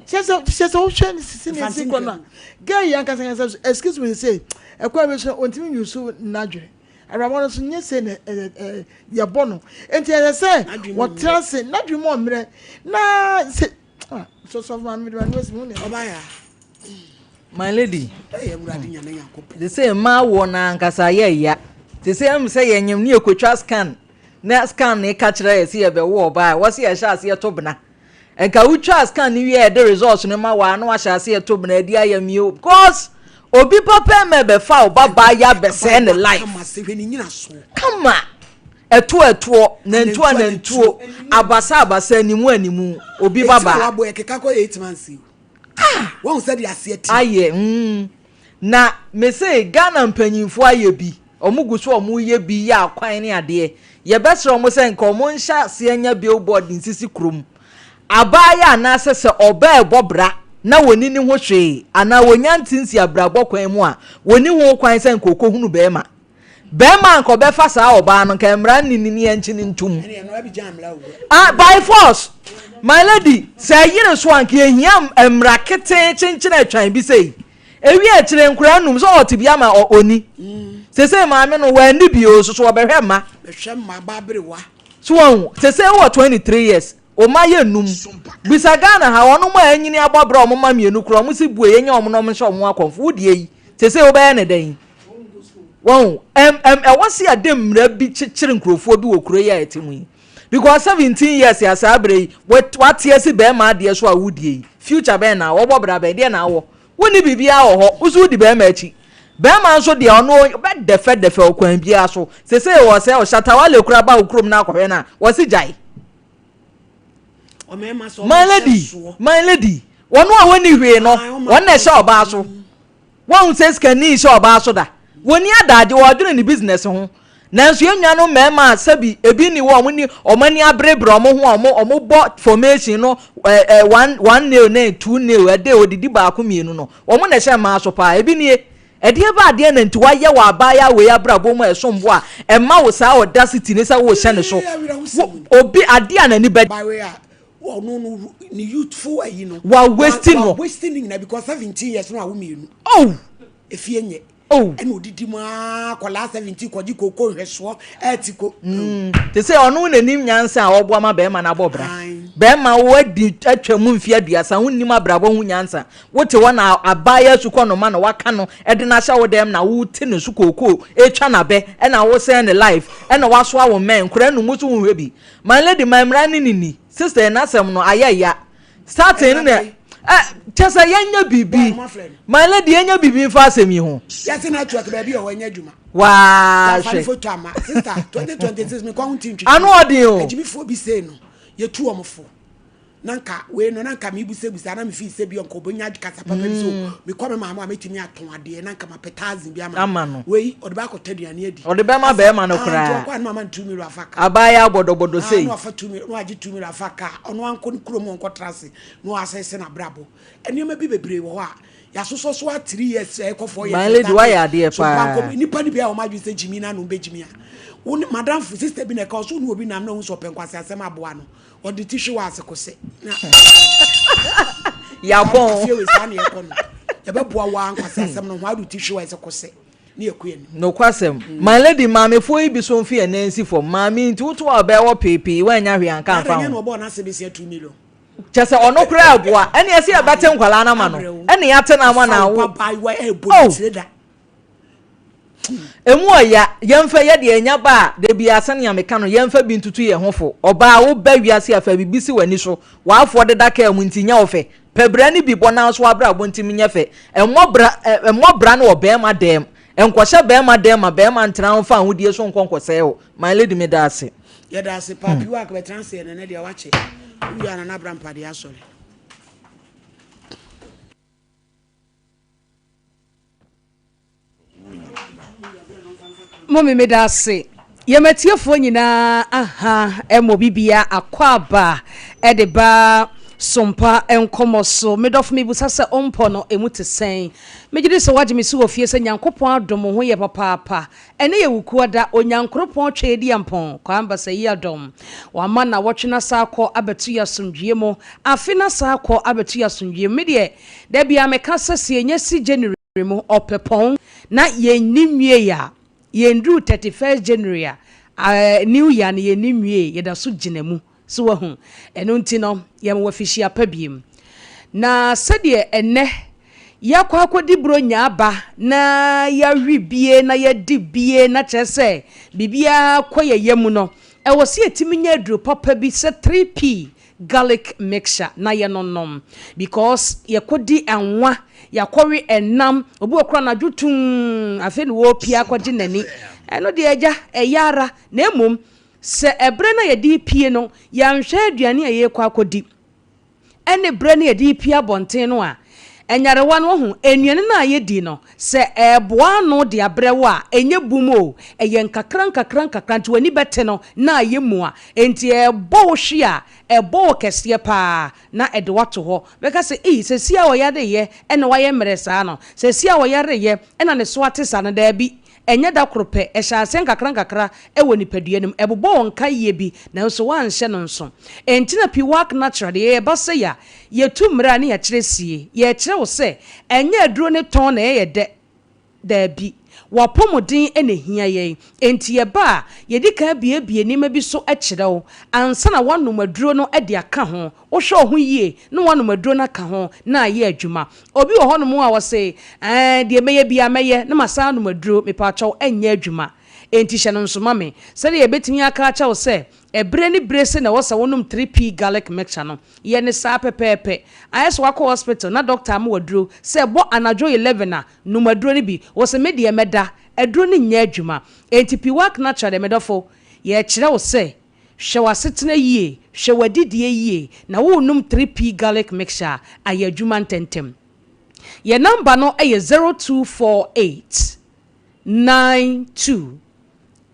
E: Kyɛ sɛ kyɛ sɛ wohwɛ ne sisi ne si kɔ no a girl yi ankasa ankasa excuse me say ɛkwan bi so ontumi nyi so n'adwene awurabɔ no so nye se na ɛɛ ɛɛ yɛbɔ no nti ɛsɛ sɛ wɔtena ase n'adwene mu ɔmmerɛ na sɛ Ah, so sɔfo maame mede m'ano asi mu ne.
B: Ɔba ya.
F: My lady.
B: Ɛyɛ awurade nyame nyankopɔn.
F: Te sɛ mmaa wɔ na ankasa yɛ ya. Te sɛ ɛmu sɛ yɛnyem ne yɛkɔtwa scan na scan ne ka kyerɛ yɛ sɛ yɛbɛwo ɔbaa a wɔse yɛhyɛ aseɛ to bena. Nka wotwa scan no wie a yɛde results no ma waa na wahyɛ aseɛ to bena adi ayɛ mio because obi papa mɛ bɛfa wo ba baa yɛ abɛsɛe ne life. Kama. Ɛtoɔ ɛtoɔ, nantuo anantuo, abasa abasa, animu animu, obi ba baa.
B: Eti na wabɔ ɛkeka kɔ 8 months yi.
F: Ah!
B: Wɔn sɛ de aseɛ ti.
F: Ayɛ mm. Na me se Ghana mpanyinfoɔ ayɛ bi, wɔn gu so wɔn yɛ bi yɛ akwan ne adeɛ. Yɛbɛsrɛ wɔn sɛ nka wɔn nhyɛ aseɛ nya billboard nsisi kurom. Abaayewa anaasɛ sɛ ɔbaa ɛbɔ bra na wɔnni ne ho hwee anaa wɔnya ntinsi abrabɔ kwan mu a, wɔnni ho kwan sɛ nka ɔkɔhunu bɛrima. Bɛrima a nka ɔbɛfa saa ɔbaa no nka mmara nni ne ne ɛnkye no ntom. Ah, by force. My lady, sɛ ɛyere so a nka yɛhia mmara ketee kyenkyene atwan bi sei. Ewi akyire nkora num sɛ ɔte bi ama ɔni. Sese maame no wɔanni bi o, soso ɔbɛhwɛ mma.
B: Bɛhwɛ mma ba aberewa.
F: So wɔn sese wɔ 23 years. Wo mma yɛ num. Bisa Ghana ha, wɔnom a anyini abɔ bra a wɔn mma mienu koraa, wɔn se bue yɛnya wɔn na wɔn nhyɛ wɔn ho akɔmfo. Wo deɛ yi, seesei wobɛyɛ no dɛn? Wahu? Ɛm, ɛm, ɛwɔ se yɛde mmara bi kyekyere nkurɔfoɔ bi wɔ kuro yi a yɛte mu yi. Because 17 years a saa berɛ yi, wate asi bɛrima adeɛ so a wodie yi, future bɛn na awɔ? Wobɔ bra bɛn? Deɛ na awɔ? Wonni biribiara wɔ hɔ, wo nso wodi bɛrima akyi. Bɛrima nso deɛ ɔno ɔbɛdɛfɛdɛfɛ ɔkwan biara so. Seesei wɔ sɛ Shatta Wale koraa ba wo kurom na akɔhwɛ no a, wɔse gyae. My lady, my lady, wɔn a wɔnni hwee no, wɔn na ɛhyɛ ɔbaa so. Wɔn sɛ sikani hyɛ ɔbaa so da. Wɔnni adagye, wɔdwene ne business ho. Nanso yɛn nuanom mmarima a sɛbi ebi nni hɔ a wɔn ni wɔn ani aberebere wɔn ho a wɔn wɔn bɔ formation no ɛ ɛ one one nail ne two nail ɛde odidi baako mmienu no wɔn na ɛhyɛ mmaa so paa ebi nie ɛdeɛ ba adeɛ na nti wayɛ wɔ abaayewa wei abrabɔ mu a ɛsom bo a ɛma wo saa audacity ne sɛ wohyɛ ne so wo obi adeɛ a n'ani bɛ
B: By way a ɔno no ne youthful ayi no
F: wa waste
B: wa
F: no
B: waste ne nyinaa because 17 years no awo mmienu
F: oh
B: efie nyɛ
F: Oh.
B: Ɛna odidi mu aa akwadaa 17 kɔgye koko nhwɛsoɔ ɛɛte ko.
F: Mm, te sɛ ɔno n'anim nyansa a ɔboa ma bɛrima no abɔ bra. Bɛrima wadi atwa mu mfe aduasa wonnim abrabɔ ho nyansa. Wote hɔ na abaayewa sukɔ no ma na waka no ɛde no ahyɛ wo dɛm na wote ne so kookoo etwa n'abɛ ɛna wosɛn ne life ɛna wasoa wo mmɛn nkora no mu so wonhwɛ bi. My lady ma mmara ne ne ni. Sister n'asɛm no ayɛ ya. Starting no na ɛ kyɛ sɛ yɛnyɛ biribi my lady yɛnyɛ biribi nfa asɛm yi ho.
B: Yɛse network baabi a ɔwɔ nyɛ adwuma.
F: Waa
B: hwɛ. Foto ama sister 2026 me kɔn ti ntwitwi.
F: Ano ɔden o.
B: Agyimifoɔ bi sei no yɛtu wɔn fo na nka wei no na nka mebusabusa na mefii sɛ bi nka ɔbɛnya kasa papa bi so mm. mekɔ me maame a mɛtumi atɔn adeɛ na nka mapɛ thousand bi ama no wei ɔde bɛakɔtɔ aduane adi
F: ɔde bɛma bɛrima no koraa
B: ɔkɔ a ne mama no 2 million afa ka
F: abaayɛ abɔdɔbɔdɔ sei
B: na wafa 2 million na wagye 2 million afa ka ɔno ankɔ ne kurom ɔnkɔtra ase na wasɛesɛ n'abrabɔ. Nneɛma bi bebree wɔ hɔ a yɛasosɔ so a three years ɛkɔ four years.
F: My lady wayɛ adeɛ
B: So
F: paa.
B: pankɔ nipa no bi a wɔn adwene sɛ gyimi na ano bɛgyimi a wo ne madamfo sister bi na ɛka ɔso ne obi nam na ohun sɛ ɔpɛ nkwasi asɛm aboa no ɔde ti hwe wɔ ase kose na
F: Yabɔn.
B: fie wei saa na yɛkɔ no yɛbɛboa wo a nkwasi asɛm no ho ade ti hwe wɔ ase kose ne yɛkɔ anim.
F: Nokwasɛm. My lady, maamefoɔ yi bi so mfe yɛn nan nsi fam. Maame yi nti woto a ɔbɛwɔ peepee, woannya hwee anka amfa
B: Ɛnyɛ
F: ho.
B: na ɔbɔɔ n'ase besia 2 million.
F: Kyɛ sɛ ɔno koraa ɛboa. Ɛne ɛsɛ yɛbɛte nkwadaa no ama no. Ɛne yɛate no ama no awo.
B: Oh!
F: Emu ɔya, yɛmfa yɛ deɛ ɛnya ba a, da biara sɛnea meka no, yɛmfa bi ntutu yɛn ho fo. Ɔbaa, woba wiase a, fa biribi si w'ani so. W'afoɔ deda kaa mu nti nyɛ wo fɛ. Pɛ bra no bi bɔ nanso w'abrabɔ ntumi nyɛ fɛ. Mmɔ bra, mmɔ bra no wɔ bɛrima dɛm. Nkɔhyɛ bɛrima dɛm ma bɛrima ntena wo mfa ahodie so nkɔ nkɔsɛe wo. My lady meda ase.
B: Yɛda ase paa. Piwak bɛtena ase ɛnɛ nɛ deɛ wakyɛ. Wowie a Nana Abra Mpadeɛ asɔre.
G: Mummy meda ase. Yɛn atiefoɔ nyinaa aha ɛmɔ bibia akwaaba ɛde ba sompa nkɔmɔ so. Medɔfo mebusa sɛ ɔmpɔ no emu te sɛn? Megye di sɛ woagye me so wɔ fie sɛ Nyankopɔn adom wo ho yɛ papaapa. Ɛnɛ yɛ Wukuada, Onyankoropɔn Tweediampɔn, Kwaa Mbasayi adom. Wama nawɔtwe no asa akɔ abɛto yɛ asomdwie mu. Afe no asa akɔ abɛto yɛ asomdwie mu. Me deɛ, da biara meka sɛ sɛ yɛnya si January mu ɔpɛpɔn na yɛnni nwiei a, yɛnduruu 31st January a, New Year no yɛnni nwiei, yɛda so gyina mu. So wahu? Ɛno nti no, yɛma wo afihyia pa biom. Na sɛdeɛ ɛnnɛ yɛakɔ akɔdi Buronya aba na yɛawe bie na yɛadi bie na kyerɛ sɛ biribiara kɔ yɛn yam no, ɛwɔ sɛ yɛtumi nya aduro papa bi sɛ 3P garlic mixture na yɛnonom because yɛkɔdi anwa, yɛakɔwe ɛnam, obi wɔ koraa anadwo tumm afei na ɔrepie akɔgye n'ani. Ɛno deɛ agya, ɛyɛ ara na mmom sɛ ɛberɛ no a yɛde repie no yɛanhwɛ aduane a yɛrekɔ akɔdi ɛne berɛ no a yɛde repie abɔnten no a, nyarewa no wahu, nnuane no a yɛdi no sɛ ɛreboa ano de abrɛ wo a, ɛnyɛ bum o, ɛyɛ nkakra nkakra nkakra nti w'ani bɛte no na ayɛ mua. Enti ɛrebɔ wo hwe a, ɛbɔ wo kɛseɛ pa ara na ɛde wo ato hɔ. Bɛka sɛ, Ei, seesei a ɔyareeɛ na wayɛ mmerɛ saa no, seesei a ɔyareeɛ na ne so ate saa no. Daabi, ɛnyɛ da koro pɛ, ɛhyɛ aseɛ nkakrankakra wɔ nipadua no mu. Ɛbobɔ wo nkaeɛ bi, nanso woanhyɛ no nso. Enti na Piwak Natural deɛ, yɛba sɛ yɛ a, yɛtu mmerɛ a ne yɛakyerɛ sie. Yɛrekyerɛ wo sɛ, ɛnyɛ aduro no tɔn na ɛyɛ dɛ. Daabi. W'apɔmuden na ehia yɛn, enti yɛba a, yɛdi kan buebue nneɛma bi so kyerɛ wo ansa na woanom aduro no de aka ho. Wohwɛ wo ho yie na woanom aduro no aka ho na ayɛ adwuma. Obi wɔ hɔnom a ɔse, Ɛɛ, deɛ mɛyɛ biara mɛyɛ na masan anom aduro. Mepaakyɛw, ɛnyɛ adwuma. Enti hyɛ no nso ma me sɛdeɛ yɛbɛtumi aka akyerɛ wo sɛ ɛberɛ ne berɛ sei na ɛwɔ sɛ wonom 3P garlic mixture no. Yɛ no saa pɛpɛɛpɛ. Ayɛ sɛ woakɔ hospital na dɔkta ama wo aduro sɛ ɛbɔ anadwo 11 a, nom aduro no bi. Wose me deɛ mɛda. Aduro no nyɛ adwuma. Enti Piwak Natural deɛ medɔfo, yɛrekyerɛ wo sɛ hwɛ w'asetena yie, hwɛ w'adidie yie na worenom 3P garlic mixture a, ayɛ adwuma ntɛntɛm. Yɛn number no yɛ 0248 92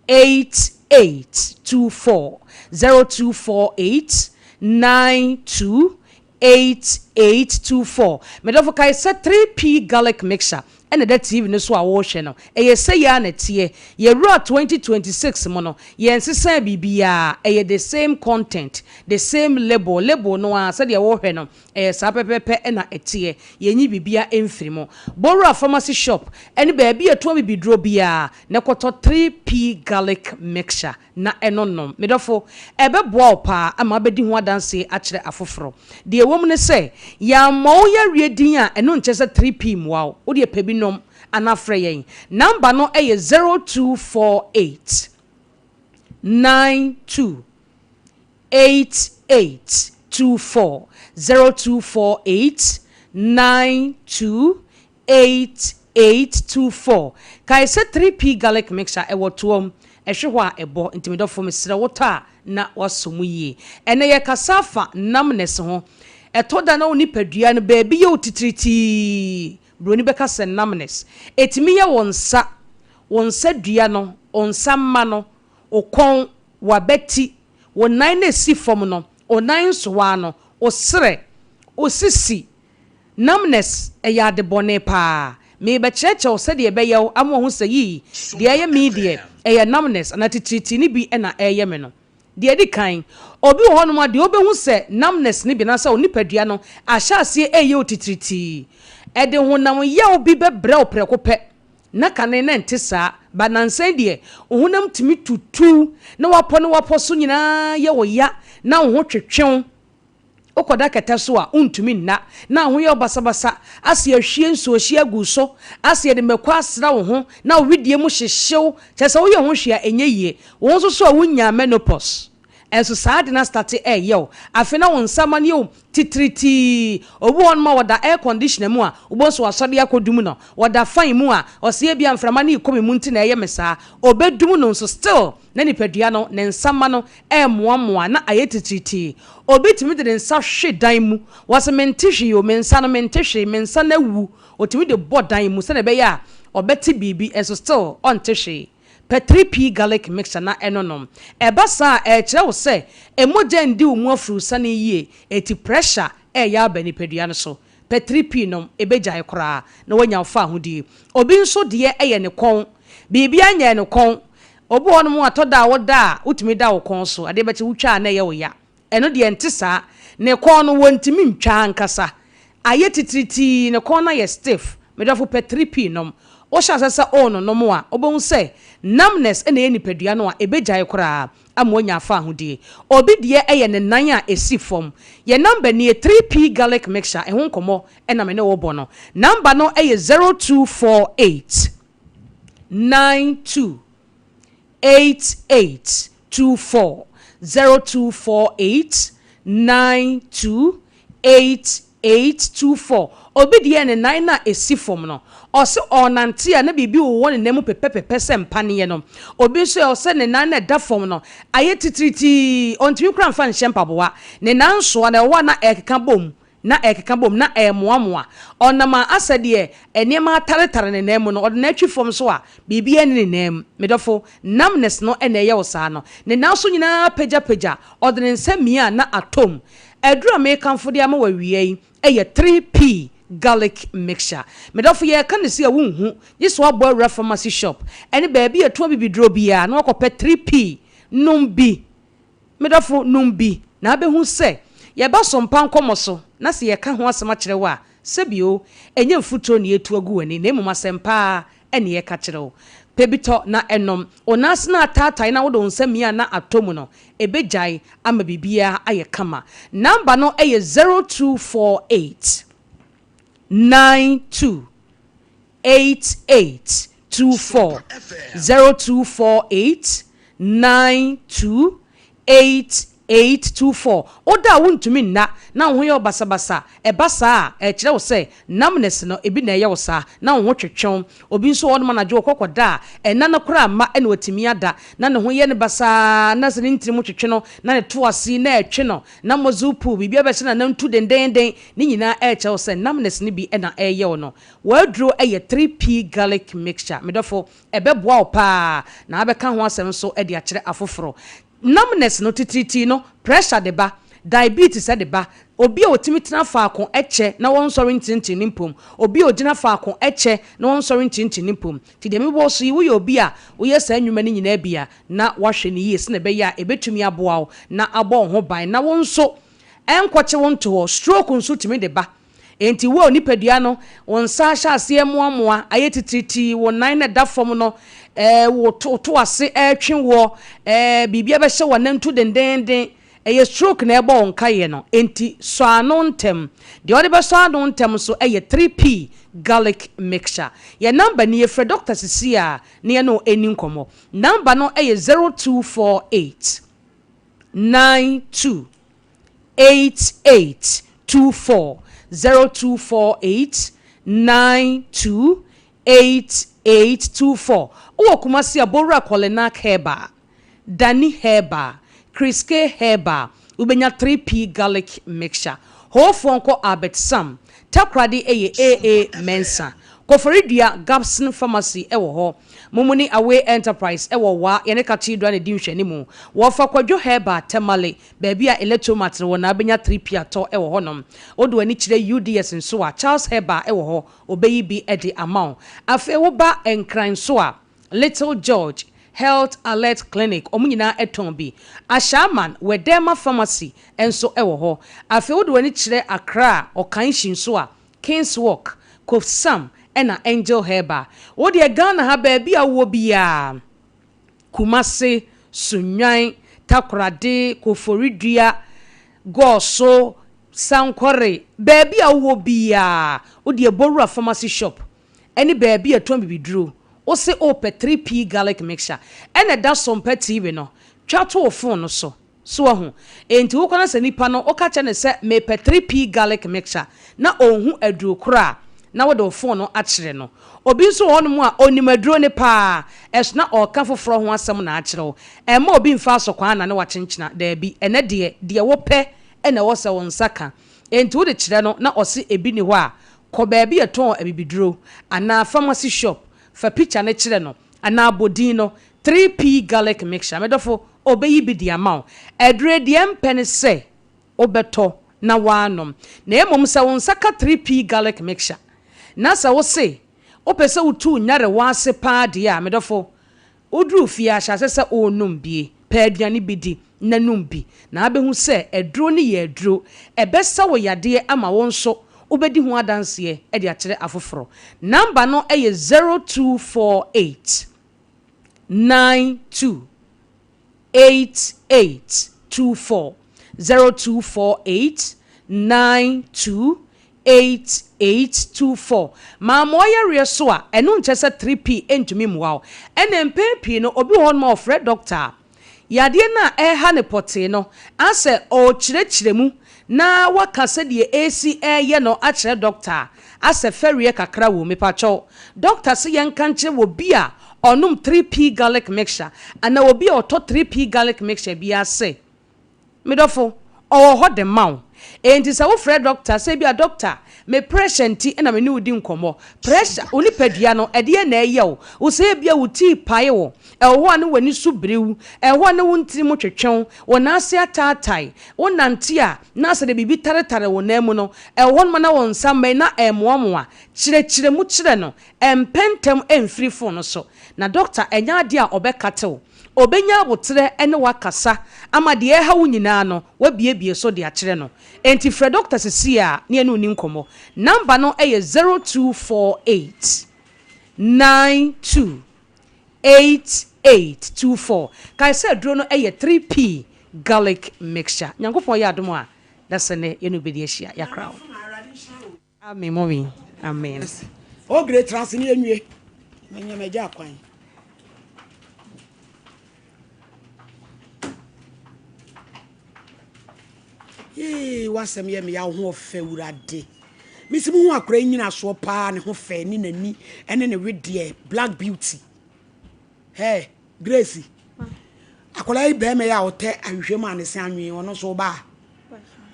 G: 8824, 0248 92 8824. Me dɔfo kae sɛ 3P garlic mixture ɛna ɛda TV no so a worehwɛ no. Ɛyɛ sɛyi ara na ɛteɛ. Yɛwura 2026 mu no, yɛnsesaa biribiara. Ɛyɛ the same content, the same label, label no ara sɛdeɛ worehwɛ no, ɛyɛ saa pɛpɛɛpɛ na ɛteɛ. Yɛnyi biribiara mfiri mu. Bɔwura pharmacy shop ne baabi a yɛtɔn abibiduro biara na kɔtɔ 3P garlic mixture na ɛno nom. Me dɔfo, ɛbɛboa wo paa ama woabɛdi ho adanse akyerɛ afoforo. Deɛ ɛwom ne sɛ, yɛammɔ wo yareɛ din a, ɛno nkyerɛ sɛ 3P mmoa wo. Wo deɛ pɛ bi nom anaa frɛ yɛn. Namba no yɛ 0248 92 8824, 0248 92 8824. Kae sɛ 3P Garlic Mixture ɛwɔ toa mu, ɛhwe hɔ a ɛbɔ, nti me dɔfo mesrɛ wo tɔ a na woasɔ mu yie. Ɛnnɛ yɛkasa afa numbness ho. Ɛtɔ da na wo nipadua no baabi yɛ wo titiritii, buroni bɛka sɛ numbness. Ɛtumi yɛ wo nsa, wo nsa dua no, wo nsa mma no, wo kɔn, w'abati, wo nan no a ɛsi fam no, wo nan nsowa no, wo serɛ, wo sisi, Numbness yɛ ade bɔne paa. Merebɛkyerɛkyerɛ wo sɛdeɛ ɛbɛyɛ wo ama woahu sɛ yii, deɛ ɛyɛ me yi deɛ, ɛyɛ numbness anaa titiritii no bi na ɛreyɛ me no. Deɛ ɛdi kan, obi wɔ hɔnom a deɛ wobɛhu sɛ numbness no bi anaasɛ wo nipadua no ahyɛ aseɛ reyɛ wo titiritii. Ɛde honam yaw bi bɛbrɛ wo prɛko pɛ. Na kane na ɛnte saa, but nansa yi deɛ, wo honam tumi tutu na w'apɔ ne w'apɔ so nyinaa yɛ wo ya na wo ho twetwe wo. Wokɔda kɛtɛ so a, wontumi nna, na wo ho yɛ wo basabasa, ase ahwie nsuohyeɛ agu wo so, ase yɛde mako asra wo ho, na wo wedeɛ mu hyehye wo, kyerɛ sɛ woyɛ ho hwee a ɛnyɛ yie. Wo nso so a wonyaa menopause nso saa ade no astate reyɛ wo. Afei na wo nsa ma no yɛ wo titiritii. Obi wɔ hɔnom a ɔda air conditioner mu a, wobɛhu sɛ wasɔre akɔdum no. Ɔda fan mu a, ɔse ebia mframa no rekɔ me mu nti na ɛyɛ me saa. Ɔbɛdum no nso still na nipadua no, ne nsa ma no remoamoa na ayɛ titiritii. Obi tumi de ne nsa hwe dan mu, wɔse mente hwee o, me nsa no mente hwee, me nsa no awu. Otumi de bɔ dan mu sɛnea ɛbɛyɛ a ɔbɛte biribi nso still ɔnte hwee. Pɛ 3P garlic mixture na ɛno nom. Ɛba saa a, ɛrekyerɛ wo sɛ mogya ndi wo mu afurusiane yie, enti pressure reyɛ aba nipadua no so. Pɛ 3P nom, ɛbɛgyae koraa na woanya wo fahodie. Obi nso deɛ yɛ ne kɔn. Biribiara nyɛɛ no kɔn. Obi wɔ hɔnom a, ɛtɔ da a woda a, wotumi da wo kɔn so, adeɛ bɛkye wotwa a na ɛyɛ wo ya. Ɛno deɛ ɛnte saa. Ne kɔn no, wɔntumi ntwa ankasa. Ayɛ titiritii, ne kɔn no ayɛ stiff. Me dɔfo, pɛ 3P nom. Wohyɛ aseɛ sɛ woreноnom a, wobɛhu sɛ numbness na ɛyɛ nipadua no a, ɛbɛgyae koraa ama woanya afahodie. Obi deɛ yɛ ne nan a ɛsi fam. Yɛn number nie, 3P garlic mixture, ɛho nkɔmmɔ na me ne wo rebɔ no. Number no yɛ 0248 92 88 24 0248 92 88 24 Obi deɛ ne nan no a ɛsi fam no, ɔse ɔrenante a na biribi wowɔ ne nan mu pɛpɛpɛpɛ sɛ mpaneɛ no. Obi nso ɛ, ɔsɛ ne nan no a ɛda fam no ayɛ titiritii, ɔntumi koraa mfa nhyɛ mpaboa. Ne nan nsoa no, ɛwɔ hɔ a na ɛrekeka bom na ɛrekeka bom, na ɛremoamoa. Ɔnam a asɛ deɛ nneɛma ataretare ne nan mu no, ɔde n'atwi fam nso a, biribiara nni ne nan mu. Me dɔfo, numbness no na ɛyɛ wo saa no. Ne nan so nyinaa apagyapagya, ɔde ne nsa mia a na atɔ mu. Aduru a merekamfo de ama wo awia yi yɛ 3P Garlic Mixture. Me dɔfo, yɛreka no sei a wonhu, gye sɛ woabɔ awura pharmacy shop ne baabi a yɛtɔn abibiduro biara na woakɔpɛ 3P nom bi. Me dɔfo, nom bi, na abehu sɛ yɛba so mpa nkɔmmɔ so, na sɛ yɛka ho asɛm akyerɛ wo a, sɛbio, ɛnyɛ mfuturo na yɛretu agu w'ani, na mmom asɛmpa ara ɛne yɛka kyerɛ wo. Pɛ bi tɔ na ɛnom. Wo nan ase no ataatae na wode wo nsa mia na atɔ mu no, ɛbɛgyae ama biribiara ayɛ kama. Number no yɛ 0248 92 8824, 0248 92 8824. Woda a wontumi nna na wo ho yɛ wo basabasa. Ɛba saa a, ɛkyerɛ wo sɛ numbness no ebi na ɛyɛ wo saa na wo ho twetwe wo. Obi nso wɔ hɔnom anadwo ɔkɔ kɔda a, ɛnna no koraa mma na watumi ada na ne ho yɛ no basaa na sɛ ne ntini mu twetwe no na ne to ase na ɛtwe no na muscle pull, biribi abɛhyɛ n'anantu dendeenden. Ne nyinaa ɛrekyerɛ wo sɛ numbness no bi na ɛreyɛ wo no. W'aduro yɛ 3P garlic mixture. Me dɔfo, ɛbɛboa wo paa na abɛka ho asɛm nso de akyerɛ afoforɔ. Numbness no, titiritii no, pressure de ba, diabetes de ba, obi a ɔtumi tena faako kyɛ na ɔnsɔre ntintin ne mpom, obi a ɔgyina faako kyɛ na ɔnsɔre ntintin ne mpom. Nti deɛ mebɔ so yi, woyɛ obi a woyɛ saa nnwuma no nyinaa bi a, na woahwɛ no yie sɛdeɛ ɛbɛyɛ a ɛbɛtumi aboa wo na abɔ wo ho ban na wo nso ɛnkɔkye wo nto hɔ. Stroke nso tumi de ba. Enti wo a onipadua no, wo nsa ahyɛ aseɛ remoamoa, ayɛ titiritii, wo nan na ɛda fam no, ɛɛ, wo to, wo to ase retwe woɔ, ɛɛ, biribi abɛhyɛ w'anantu dendeenden, ɛyɛ stroke na ɛrebɔ wo nkaeɛ no. Enti sɔ ano ntɛm. Deɛ wode bɛsɔ ano ntɛm nso yɛ 3P garlic mixture. Yɛn namba nie, frɛ dɔkta seesei ara na yɛne wo nni nkɔmmɔ. Namba no yɛ 0248 92 8824 0248 92 8824. Wowɔ Kumasi a, Bowura Kɔlenak Herbal, Dani Herbal, Chris K Herbal, wobɛnya 3P Garlic Mixture. Hoofoɔ nkɔ Albert Sam, Takoradi yɛ AA Mensah. Koforidua Gabson Pharmacy wɔ hɔ. Mumuni Away Enterprise wɔ Wa, yɛne Cathedral na ɛdi nhwɛanimu. Wɔfa Kwadwo Herbal, Tamale, Baabi a Electromat no wɔ na wobɛnya 3P atɔ wɔ hɔnom. Wode w'ani kyerɛ UDS nso a, Charles Herbal wɔ hɔ, ɔbɛyi bi de ama wo. Afei woba Nkran nso a, Little George, Health Alert Clinic, wɔn nyinaa tɔn bi. Ashaiman, Wederma Pharmacy nso wɔ hɔ. Afei wode w'ani kyerɛ Accra, Okainshi nso a, Kings Walk, Kofsam ɛna Angel Herbal. Wo deɛ Ghana ha baabi a wowɔ biara, Kumasi, Sunnwan, Takoradi, Koforidua, Goso, Sankore, baabi a wowɔ biara, wo deɛ Bowura Pharmacy Shop ɛne baabi a ɛtɔn bibiduro, wo se wopɛ 3P Garlic Mixture ɛna ɛda Sompa TV no, twa to wo phone no so. So wahu? Enti wokɔ na sɛ nipa no, woka kyerɛ no sɛ, Mepɛ 3P garlic mixture, na onhu aduro koro a, na wode wo fon no akyerɛ no. Obi nso wɔ hɔnom a, onim aduro no paa, ɛso na ɔreka foforɔ ho asɛm na akyerɛ wo. Ɛmma obi mfa asɔkwaa nnane w'akyenkyena. Daabi, ɛnnɛ deɛ, deɛ wopɛ na ɛwɔ sɛ wo nsa ka. Enti wode kyerɛ no na ɔse ebi nni hɔ a, kɔ baabi a yɛtɔn abibiduro anaa pharmacy shop, fa picture no kyerɛ no, anaa bɔ din no, 3P garlic mixture. Me dɔfo, Ɔbɛyi bi de ama wo. Aduro deɛ mpɛ ne sɛ wobɛtɔ na woanom. Na mmom sɛ wo nsa ka 3P garlic mixture na sɛ wo se wopɛ sɛ wotu wo nyarewa ase paa deɛ a, me dɔfo, woduru fie a hyɛ aseɛ sɛ worenom bie. Pɛ aduane bi di na nom bi na wobɛhu sɛ aduro no yɛ aduro. Ɛbɛsa wo yadeɛ ama wo nso wobɛdi ho adanseɛ de akyerɛ afoforɔ. Number no yɛ 0248. 92 88 24 0248 92 88 24 Maa ma ɔyareɛ so a, ɛno nkyɛ sɛ 3P ntumi mmoa wo. Ɛna mpɛn pii no, obi wɔ hɔnom a ɔfrɛ dɔkta a, yadeɛ no a ɛreha no pɔtee no, asɛ ɔrekyerɛkyerɛ mu na waka sɛdeɛ ɛresi reyɛ no akyerɛ dɔkta a, asɛ fɛreɛ kakra wom. Mepakyɛw, dɔkta se yɛnka nkyerɛ obi a ɔnom 3P garlic mixture anaa obi a ɔtɔ 3P garlic mixture biara se, Me dɔfo, ɔwɔ hɔ de ma wo. Enti sɛ wofrɛ dɔkta sɛ ebia, Dɔkta, me pressure nti na me ne wo di nkɔmmɔ. Pressure, wo nipadua no, ɛdeɛn na ɛyɛ wo? Wo sɛ ebia wo ti repae wo, ɛwɔ hɔ a na w'ani so biri wo, ɛwɔ hɔ a na wo ntini mu twetwe wo, wo nan ase ataatae, wonante a na asɛ deɛ biribi taretare wo nan mu no, ɛwɔ hɔnom a na wo nsa mmɛn na ɛremoamoa. Kyerɛkyerɛ mu kyerɛ no. Ɛmpɛ ntɛm mfiri fon no so. Na dɔkta, ɛnyɛ adeɛ a ɔbɛkate wo. Ɔbɛnya aboterɛ ne wo akasa ama deɛ ɛreha wo nyinaa no, woabuebue so de akyerɛ no. Enti frɛ dɔkta seesei ara na yɛne wo nni nkɔmmɔ. Namba no yɛ 0248. 92 8824. Kae sɛ aduro no yɛ 3P garlic mixture. Nyankopɔn yɛ adom a, dasɛ nnɛ yɛne wo bɛdi ahyia. Yɛakra wo. Amen mommy. Amen.
B: O great tena ase ne yɛnwie. Manya m'agya akwan. Yee, w'asɛm yɛ me ya, wo ho ɔfɛ wurade. Mesi mu hu akora yi nyinasoɔ paa, ne ho fɛ ne n'ani ne ne wedeɛ, black beauty. Hey, Grace, akwadaa yi bɛrima yi a ɔtɛ ahwehwɛ mu a ne se anwee, ɔno nso ɔbaa.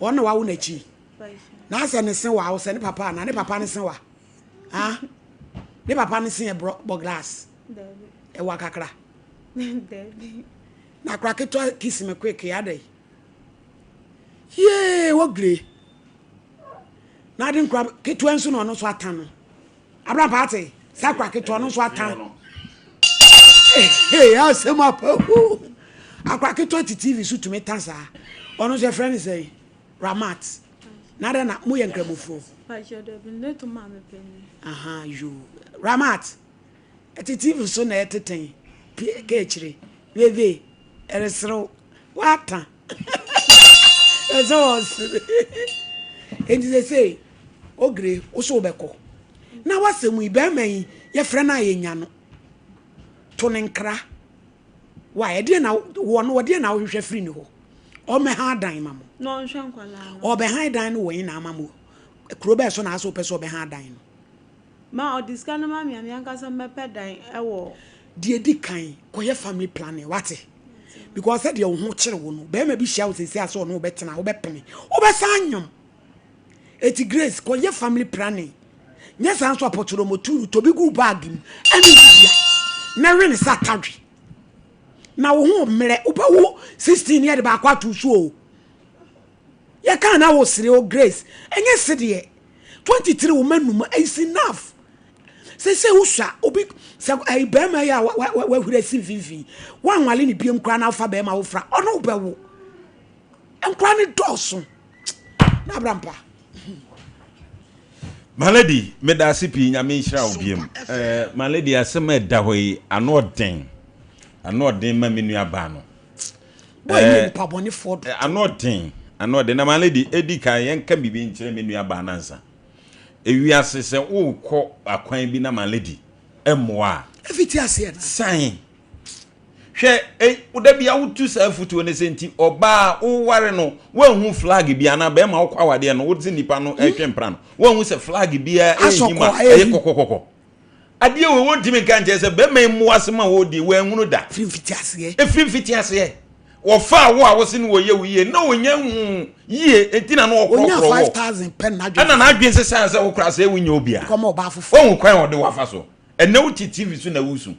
B: Ɔno na wawo n'akyi. Na asɛ ne se wa, ɔsɛ ne papa ana, ne papa ne se wa. Ah, ne papa ne se yɛ bɔ glass. Ɛwa kakra. Na akora ketewa kiss me quick adɛn. Yee wogire. Na ade nkora ketewa nso na ɔno nso ata no. Abrampa ate saa akora ketewa ɔno nso ata. Ee asɛm apa hu. Akora ketewa te TV so tumi ta saa. Ɔno nso yɛfrɛ no sɛ Ramat. Na adɛn na moyɛ nkramofoɔ? Aha yoo. Ramat. Ɛte TV so na ɛtetɛn pie ka akyire veve ɛreserew wata ɛsɛ ɔsere enti sese ogire woso wobɛkɔ na wasɛm yi bɛrima yi yɛfrɛ no a yɛnya no to ne nkra wa ɛdeɛ na wɔ no ɔdeɛ na wohwehwɛ firi ne hɔ ɔmmɛha dan ma mo ɔbɛha dan no wɔ yi na ama mo kuro bɛɛ so na asɛ wopɛ sɛ ɔbɛha dan no
C: Ma ɔde sika no ma me a, me ankasa mɛpɛ dan wɔ.
B: Deɛ ɛdi kan, kɔyɛ family planning, wate? Because sɛdeɛ wo ho kyere wo no, barima bi hyia wo seesei a sɛ ɔne wo bɛtena a, wobɛpene. Wobɛsan anyem. Eti Grace, kɔyɛ family planning. Nyɛ saa nso a, pɔtɔrɔmɔtu no, tɔ bi gu wo bag mu, ɛne wo dua, na we no sɛ atadwe. Na wo ho mmerɛ, wobɛwo 16 ne yɛde baako ato wo so o. Yɛkaa na wosere o Grace, ɛnyɛ sedeɛ. 23 wo ma num is enough sɛ sɛ wosua obi sɛ ɛyi bɛrima yi a wahuri asi mfimfini wanwale ne biem koraa na afa bɛrima wofra ɔno wobɛwo nkora ne dɔɔso na abra mpa.
A: My lady, meda ase pii nyame nhyira wo biem. Eh, my lady asɛm a ɛda hɔ yi ano ɔden. Ano ɔden ma me nua baa no.
B: Boy yɛ nipa bɔnefoɔ dodo.
A: Ano ɔden, ano ɔden. Na my lady, edi kan yɛnka biribi nkyerɛ me nua baa no ansa. Ewiase sɛ wokɔ akwan bi na my lady mmoa a.
B: Efiti aseɛ na.
A: San. Hwɛ, e, da bi a wotu saa afutuo no sɛ nti ɔbaa woware no woanhu flag bi anaa bɛrima wokɔ awadeɛ no wode nipa no ɛtwe mpra no woanhu sɛ flag biara ɛhim a ɛyɛ kɔkɔkɔkɔ. Adeɛ wei wɔntumi nka nkyerɛ sɛ bɛrima yi mmoa asɛm a wɔredie wɔanhunu da.
B: Ɛfiri mfitiaseɛ.
A: Ɛfiri mfitiaseɛ. Wɔfaa wo a wose no wɔyɛ wo yie na ɔnya hu yie nti na na ɔkorɔkorɔ wɔ.
B: 5000 pɛ n'adwene.
A: Ɛna n'adwene sesaa sɛ wo koraa sɛ wonyɛ obi a.
B: Kɔma ɔbaa foforɔ.
A: Wahu kwan a ɔde wo afa so. Ɛnɛ wote TV so na wosu.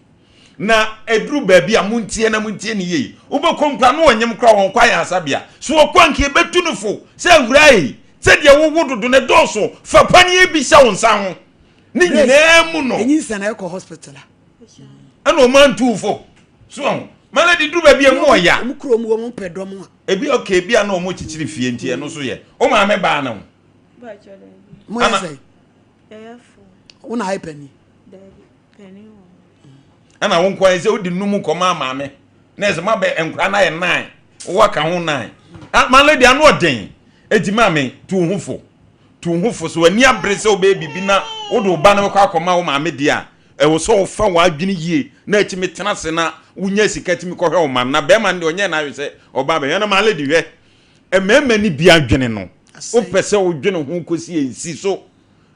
A: Na ɛduru baabi a montie na montie ne yie. Wobɛkɔ nkura na ɔnyem koraa wɔnkɔ ayaresabea. So ɔkɔ a nka yɛbɛtu no fo sɛ awuraa yi sɛdeɛ wowo dodo no ɛdɔɔso fa paneɛ bi hyɛ wo nsa ho. Ne nyinaa mu no.
B: Enyinsɛn na ɛkɔ hospital a.
A: Ɛna ɔmo antu fo. So ɔho. Mana de duru baabi emu ɔya.
B: Ɔmo kuro mu ɔmo pɛ dɔm a.
A: Ebi okay ebi a na ɔmo kyekyere fie nti ɛno so yɛ. O maame baa ne ho.
B: Mo yɛ sɛ. Wo na ayɛ panin.
A: Ɛna wo nkoa sɛ wode num kɔmaa maame. Na ɛsɛ ma bɛ nkora na yɛ nine. Wowɔ ka ho nine. Ah, ma lady ano ɔden. Eti maame tu ho fo. Tu wo ho fo. Sɛ w'ani abere sɛ wobɛyɛ biribi na wode wo ba no bɛkɔ akɔma wo maame deɛ a, ɛwɔ sɛ wofa w'adwene yie na atumi tena ase na wonya sika tumi kɔhwɛ wo ma no. Na bɛrima no deɛ ɔnyɛɛ n'adwene sɛ ɔba abɛhwɛ. Na my lady hwɛ, mmarima no bi adwene no, wopɛ sɛ wodwene ho kɔsi ɛnsi so.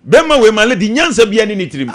A: Bɛrima wei my lady nyansa biara ne ne tirim.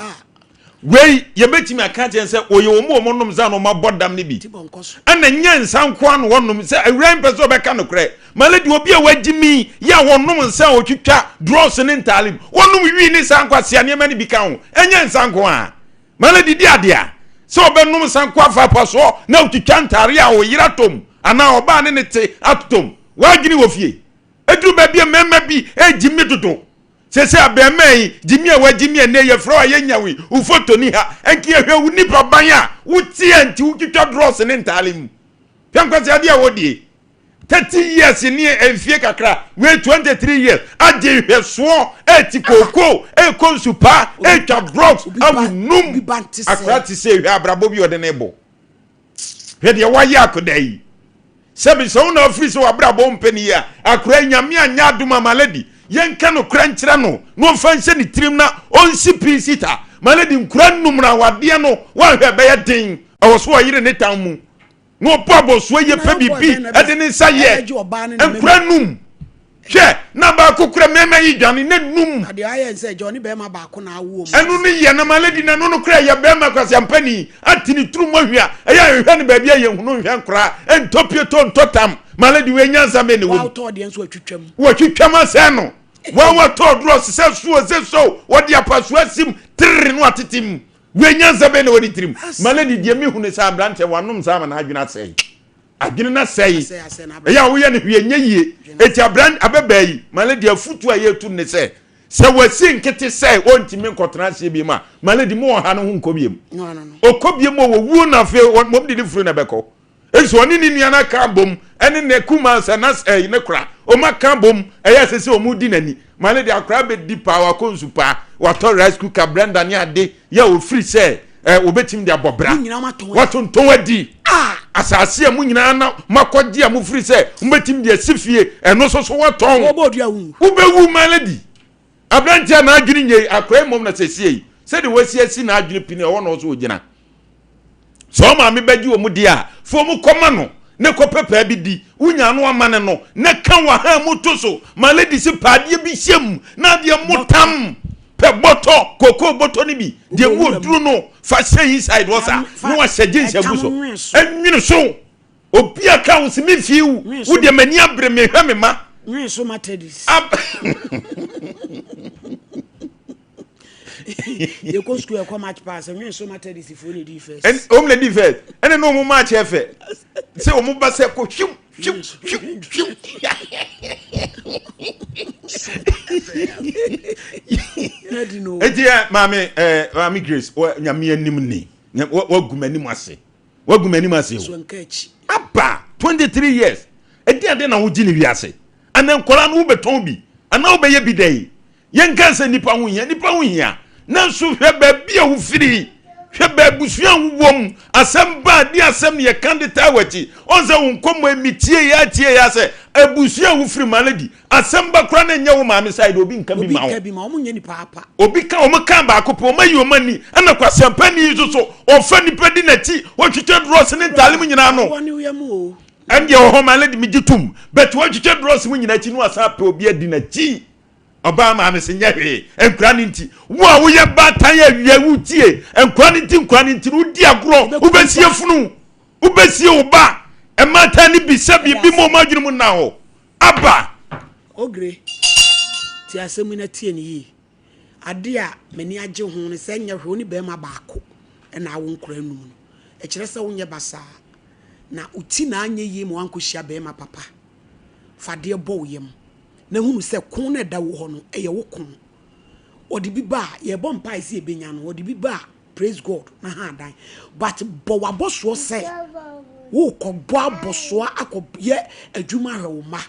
A: Wei yɛbɛtumi aka akyerɛ sɛ ɔyɛ wɔn a wɔnom nsa na wɔabɔ dam no bi. Ɛna nyɛ nsa nko ara na wɔnom sɛ awura mpɛ sɛ ɔbɛka nokorɛ. Malady obi a wagye mi yɛ a wɔnom nsa a wɔtwitwa drɔs ne ntaale mu. Wɔnom wii ne saa nkwasea nneɛma no bi ka ho. Ɛnyɛ nsa nko ara. Malady di adeɛ a sɛ ɔbɛnom nsa nko afa apasoɔ na ɔtwitwa ntaare a ɔyere atɔ anaa ɔbaa ne ne te atotɔ mu. W'adwene wɔ fie. Ɛduru baabi a mmarima bi regye mi dodo. Sese abɛɛmaa yi, gyimi a wagyimi a nnɛ yɛfrɛ wo a yɛnya wo yi, wo foto ni ha. Nka yɛhwɛ wo nipa ban a wote a nti wotwitwa drɔs ne ntaale mu. Hwɛ nkwaseade a wodie. 30 years ne mfie kakra wei 23 years agye nhwɛsoɔ ɛti kooko ɛkɔ nsupa ɛtwa blocks awu num akora te sɛ hwɛ abrabɔ bi ɔde ne bɔ hwɛ deɛ wayɛ akoda yi sɛbi sɛ wo na afiri sɛ wabrabɔ mpɛ ne yie a akora nyame anyɛ adom ama lady yɛnka no kora nkyerɛ no na ɔmfa nhyɛ ne tirim na ɔnsi pii sita ma lady nkora num na awadeɛ no wanhwɛ ɛbɛyɛ den ɛwɔ so ɔyere ne tan mu na ɔbɔ abɔsoɔ yie pɛ biribi ɛde ne nsa yɛ nkura num hwɛ na baako kura mmarima yi dwane ne num ɛno ne yɛ na maladi na ɛno no kura yɛ bɛrima kwasiampani ate ne turu mu ahwia ɛyɛ ahwehwɛ no baabi a yɛhunu nhwɛ nkora ntɔ pieto ntɔ tam maladi wei nyansa bɛ ne wɔ mu wɔtwitwam asɛn no wɔn wɔtɔ dorɔ sisɛ suo sɛ so wɔde apasoa sim tere no atete mu Wei nyansa bɛn na wɔ ne tirim? Ma lady deɛ mehu ne sɛ aberanteɛ wanom saa ama n'adwene asɛe. Adwene no asɛe. Ɛyɛ a woyɛ no hwee nyɛ yie. Eti abran ababaa yi, ma lady afutuo a yɛretu no ne sɛ, sɛ wasi nkete sɛ ɔntumi nkɔtena aseɛ biom a, ma lady mo ɔha no ho nkɔ biom. Ɔkɔ biom a wɔwuo no afei wɔn de ne funu na ɛbɛkɔ. Nso ɔne ne nua no aka abom ɛne ne kumaa sɛ na ɛyi ne kora wɔn aka abom ɛyɛ sɛ sɛ wɔn di n'ani ma ne de akora abɛdi paa wakɔ nsu paa watɔ rice cooker blender ne ade yɛ ofiri sɛ ɛ wɔbɛtumi de abɔ bra watontɔn adi asase a mo nyinaa na makɔgye a mofiri sɛ mobɛtumi de asi fie ɛno nso so watɔn wobɛwu ma lady aberanteɛ a n'adwene nyɛ akora mmom na sɛsie yi sɛdeɛ wasi asi n'adwene pini ɛhɔ na ɔso ɔgyina Sɛ wo maame bɛgye wɔn di a, fa wɔn kɔma no na kɔpɛ paa bi di. Wonya ano ama no no, na ka w'ahan mu to so. Ma lady se pɛ adeɛ bi hyɛ mu na adeɛ mo tam. Pɛ bɔtɔ, kokoo bɔtɔ no bi, deɛ mu oduro no, fa hyɛ inside hɔ saa na wahyɛ jeans agu so. Ɛnwene so. Obi a ka wo se me fii wo, wo deɛ m'ani abere mehwɛ me ma.
B: Nwene so ma teddies. Yɛkɔ sukuu ɛkɔ match pass nwene so Methodist foɔ na ɛdi first.
A: Wɔn na ɛdi first ɛna na wɔn match ɛfɛ sɛ wɔn ba sɛ kɔ hwim hwim hwim hwim. Eti ɛ maame ɛ maame Grace wɔ nyame anim ni wagu m'anim ase wagu m'anim ase o aba 23 years ɛdi ade na wogye ne wiase ana nkɔla no wobɛtɔn bi ana wobɛyɛ bi dɛ Yɛnka sɛ nnipa ho hia, nnipa ho hia. Nanso hwɛ baabi a wofiri, hwɛ b'abusua a wowɔ mu. Asɛm ba a, di asɛm ne yɛka de taa w'akyi. Ɔn sɛ wo nkɔmmɔ yi metie yɛ atie yɛ sɛ abusua a wofiri ma no di. Asɛm ba koraa na ɛnyɛ wo maame side, obi nka bi ma wo.
B: Obi nka bi ma wɔn nyɛ nipa apa.
A: Obi ka wɔn ka baako pɛ, wɔn ayi wɔn ani. Ɛna kwasiampani yi nso so, ɔfa nipa di n'akyi, wɔtwitwa drɔs ne ntaale mu nyinaa no.
B: Wɔne wo yam o.
A: Ɛndeɛ wɔ hɔ ma lady megye tom, but wɔtwitwa drɔs mu nyinaa akyi no wasan apɛ obi adi n'akyi. Ɔbaa maame se nyɛ hwee, nkura no nti. Wo a woyɛ baatan awia wotie, nkura no nti nkura no nti no wodi agorɔ, wobɛsie funu, wobɛsie wo ba. Mmaatan no bi sɛ biribi ma wɔn adwene mu nna hɔ. Aba.
B: Ogre, tie asɛm yi na tie no yie. Adeɛ a m'ani agye ho ne sɛ nyɛ hwee wo ne barima baako na awo nkwadaa num no. Ɛkyerɛ sɛ wonyɛ basaa. Na wo ti na anyɛ yie ma woankɔhyia barima papa. Fa adeɛ bɔ wo yam na hunu sɛ ko no a ɛda wo hɔ no, ɛyɛ wo ko. Ɔde bi ba a, yɛbɔ mpae sɛ yɛbɛnya no. Ɔde bi ba a, praise God, na ha adan. But bɔ w'abɔsoɔ sɛ worekɔbɔ abɔsoɔ akɔyɛ adwuma ahwɛ wo mma.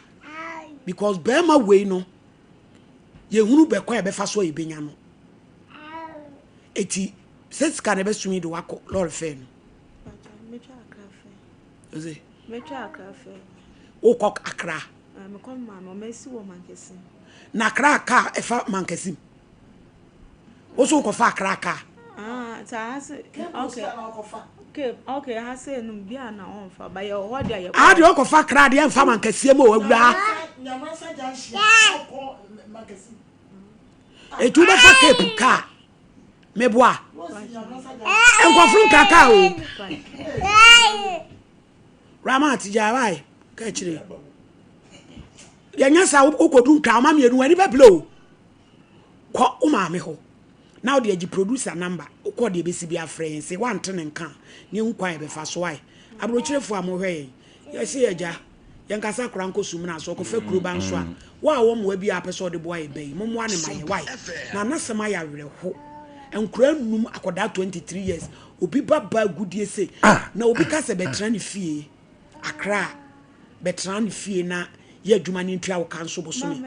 B: Because barima wei no, yɛhunu bɛkɔ a yɛbɛfa so a yɛbɛnya no. Eti sɛ sika no ɛbɛsumi de wakɔ lɔre fɛ no. Wokɔ Accra? Na Accra kaa ɛfa Mankasim. Wo so wokɔfa Accra kaa? Ah, deɛ ɔkɔfa Accra deɛ ɛmfa Mankasim o awuraa. Etu wobɛfa Cape kaa. Meboa. Nkɔforo nka kaa o. Ramat gyae wae ka akyire. Yɛnyɛ saa wokɔdu ntwa ɔma mmienu w'ani bɛbile o. Kɔ wo maame hɔ na wode agye producer number wokɔ deɛ ɛbɛsi bi afrɛ yɛn sɛ woante ne nka a ne ɛhu kwan yɛbɛfa so wae. Aburokyerefoɔ a mohwɛ yɛn yɛse agya yɛnkasa kora nkɔ sumina so ɔkɔfa kuro ba nso a wo a wɔ mmoa bi a apɛ sɛ ɔde boa yɛ bɛyi mommoa ne ma yɛ wae na anasɛm ayɛ awerɛho nkora num akɔdaa 23 years Obi ba ba agudie sei na obi ka sɛ bɛtena ne fie Accra. Bɛtena ne fie na yɛ adwuma no ntua wo ka nso bosome.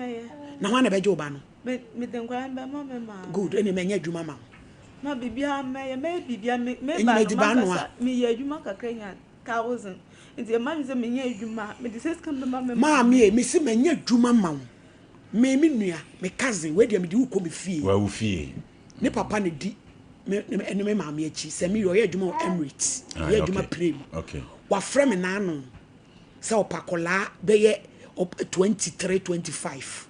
B: Na hwan na ɛbɛgye wo ba no?
C: Me mede nkwadaa no bɛma me maame.
B: Good, ɛnneɛ manya adwuma ma wo.
C: Ma biribiara mɛyɛ, mɛyɛ biribiara me me ba no mankasa meyɛ adwuma kakra nya 1000 nti ɛma me sɛ menyɛ adwuma mede sɛ sika bɛma me maame.
B: Maame e, mese manya adwuma ma wo. Me me nua, me cousin, wei deɛ mede wo kɔ me fie.
A: Wa wo fie.
B: Ne papa na di me ne me maame akyi. Sɛ me ɔyɛ adwuma wɔ Emirates, ɔyɛ adwuma plane mu.
A: Okay.
B: Wafrɛ me n'ano sɛ ɔpɛ akwadaa bɛyɛ 23, 25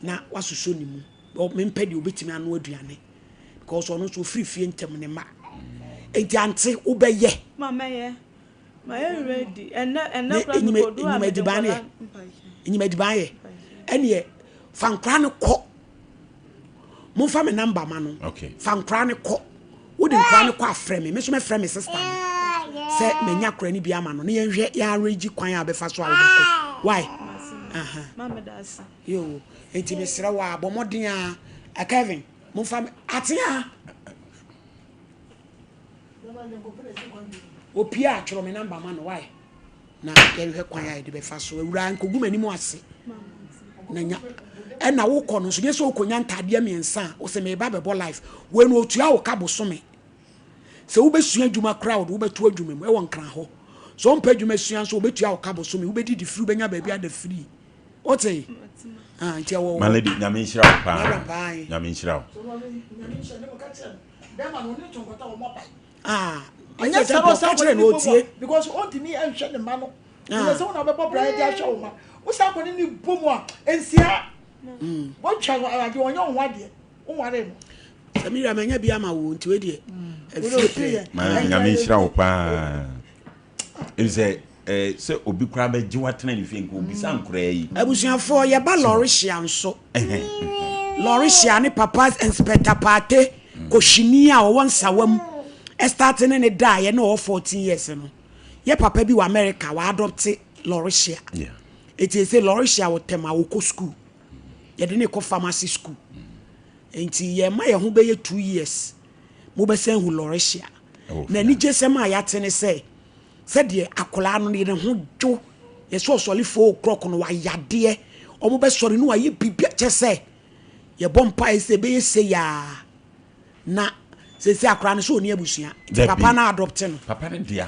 B: na wasosɔ ne mu. Mempɛ deɛ obɛtumi ano aduane because ɔno nso ofiri fie ntɛm ne mma. Enti ante wobɛyɛ.
C: Ma mɛyɛ. Mayɛ ready. Ɛnɛ ɛnɛ koraa mekɔdu a mede nkwadaa
B: Enyim ediban yɛ. Ɛneɛ fa nkwadaa no kɔ. Momfa me number ma no.
A: Okay.
B: Fa nkwadaa no kɔ. Wode nkwadaa no kɔ afrɛ me. Me nso mɛfrɛ me sister no. Sɛ manya akwadaa no bi ama no. Na yɛnhwɛ yɛn arrange kwan a bɛfa so a wobɛkɔ. Why? Aha.
C: Maame da ase.
B: Yo. Enti mesrɛ wo a bɔ mmɔden a Kevin momfa me atea. Opie a twerɛ me number ma no why? Na yɛnhwɛ kwan a yɛde bɛfa so. Awuraa nkɔgu m'anim ase. Na nya ɛna wokɔ no nso nyɛ sɛ wokɔnya ntaadeɛ mmiɛnsa a wosɛ meba bɛbɔ life. Wei no otua wo ka bosome. Sɛ wobɛsua adwuma koraa wɔde wobɛto adwuma mu ɛwɔ nkran hɔ. Sɛ wompɛ adwuma sua nso wɔbɛtua wo ka bosome. Wobɛdidi firi wobɛnya baabi ada firi. Wote? Ah, nti ɛwɔ
A: My lady, nyame nhyira wo paa. Nyame nhyira wo.
B: Ah,
E: ɛnyɛ sɛ
B: ɔsɛ
E: ɔsan
B: kyerɛ
E: kɔ
B: na
E: ne bɔ
B: ɔtie.
E: because ɔntumi nhwɛ ne mma no ɛnyɛ sɛ wɔn abɛbɔ bra de ahwɛ wɔn ma wosan kɔ ne ne bɔ mu a nsia wɔtwa no adeɛ ɔnyɛ wɔn ho adeɛ wɔnware no.
B: Sɛ me wura manya bi ama wo nti wei deɛ afie pɛ.
A: My lady, nyame nhyira wo paa. Efisɛ eh, sɛ obi koraa bɛgye watena ne fie nka obisa nkoraa yi.
B: Abusuafoɔ yɛba Lɔrehyia nso. Lɔrehyia ne papa Inspector Partey Kɔhwini a ɔwɔ Nsawam starte ne ne daeɛ na ɔwɔ 14 years no. Yɛ papa bi wɔ America w'adopte Lɔrehyia. Eti ese Lɔrehyia wɔ tɛm a ɔkɔ school. Yɛde ne kɔ pharmacy school. Nti yɛma yɛn ho bɛyɛ 2 years. Mobɛsan ahu Lɔrehyia. Na anigyesɛm a yɛate ne sɛ, sɛdeɛ akwadaa no ne ho dwo, yɛsɛ ɔsɔre 4 o'clock no wayɛ adeɛ, wɔn bɛsɔre no wayɛ biribi kyɛ sɛ yɛbɔ mpaeɛ sɛ ɛbɛyɛ sei aa na sɛsɛ akwadaa no sɛ ɔni abusua nti papa no adɔpte no.
A: Papa no dea.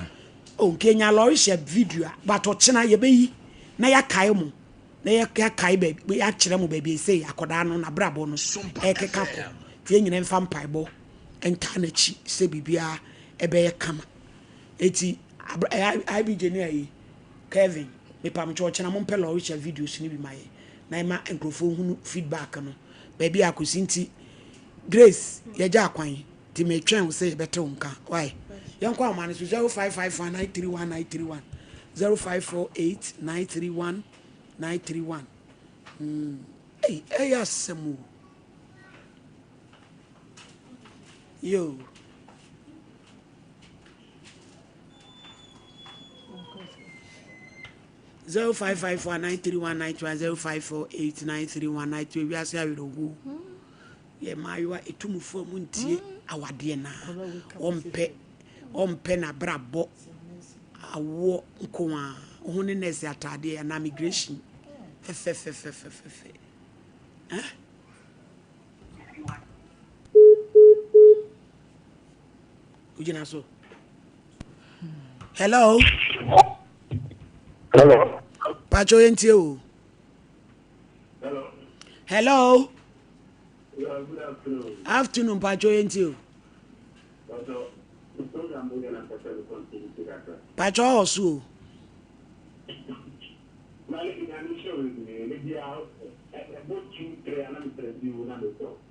B: Oh, nka nya Lɔrehyia video a, but ɔkyena yɛbɛyi na yɛakae mo na yɛakae baabi yɛakyerɛ mo baabi ɛsei akwadaa no n'abrabɔ no ɛkeka kɔ nti yɛn nyinaa mfa mpaebɔ ntaa n'akyi sɛ biribiara ɛbɛyɛ kama. Eti IBJ ne ayi Kevin mepamkyɛ ɔkyena mompɛ Lɔrehyia videos no bi ma yɛ na ɛma nkurɔfoɔ hunu feedback no baabi a akɔsi nti Grace yɛgya akwan nti metwɛn wo sɛ yɛbɛte wo nka why yɛnkɔ ahoma no so 0551 931 931 0548 931 931 mm. Ei, ɛyɛ asɛm o. Yo. 0554 931 931 0548 931 931 wiase awerɛhoɔ yɛ mmaayewa ɛtumufoɔ mu ntie awadeɛ naa ɔmpɛ ɔmpɛ n'abrabɔ awoɔ nko a wo ne nɛɛse ataadeɛ anaa migration fɛfɛfɛfɛfɛfɛ eh? Wogyina so. Hello.
H: Hello.
B: Pacho yɛntie o.
H: Hello.
B: Hello.
H: Yeah, good afternoon.
B: Afternoon, Pacho yɛntie o.
H: Pacho, the program we are not
B: Pacho ɔwɔ so o.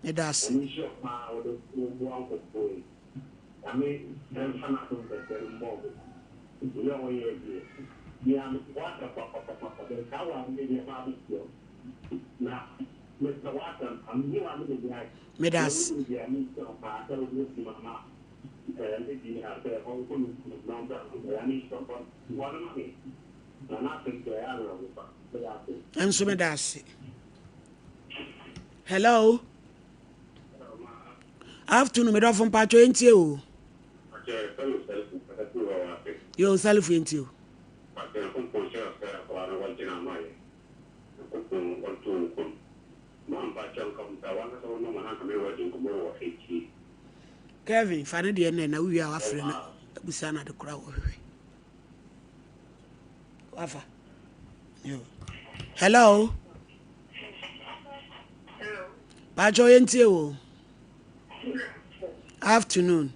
B: Meda ase. Meda ase. Nso meda ase. Hello. Afternoon, medɔfo mpatwɔ yɛntie o. Yo, Salifu yɛntie o.
H: ama yɛ. Nyankopɔn ɔnto wo nkwa mu. Ma mpakyɛw nka wo nsa wankasa wo nɔma na anka me ne wo adi nkɔmmɔ wɔ akyire.
B: Kevin, fa ne deɛ nnɛ na wowie a wafrɛ no abusa no ade korɔ a wɔhwehwɛ. Wafa. Yo. Hello. Pacho yɛntie wo. Afternoon.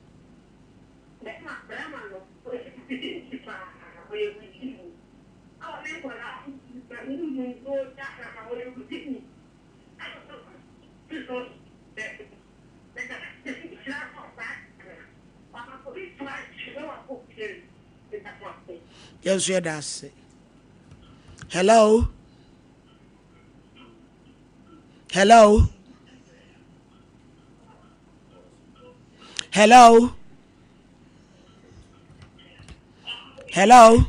B: Yɛn nso yɛda ase. Hello. Hello. Hello. Hello.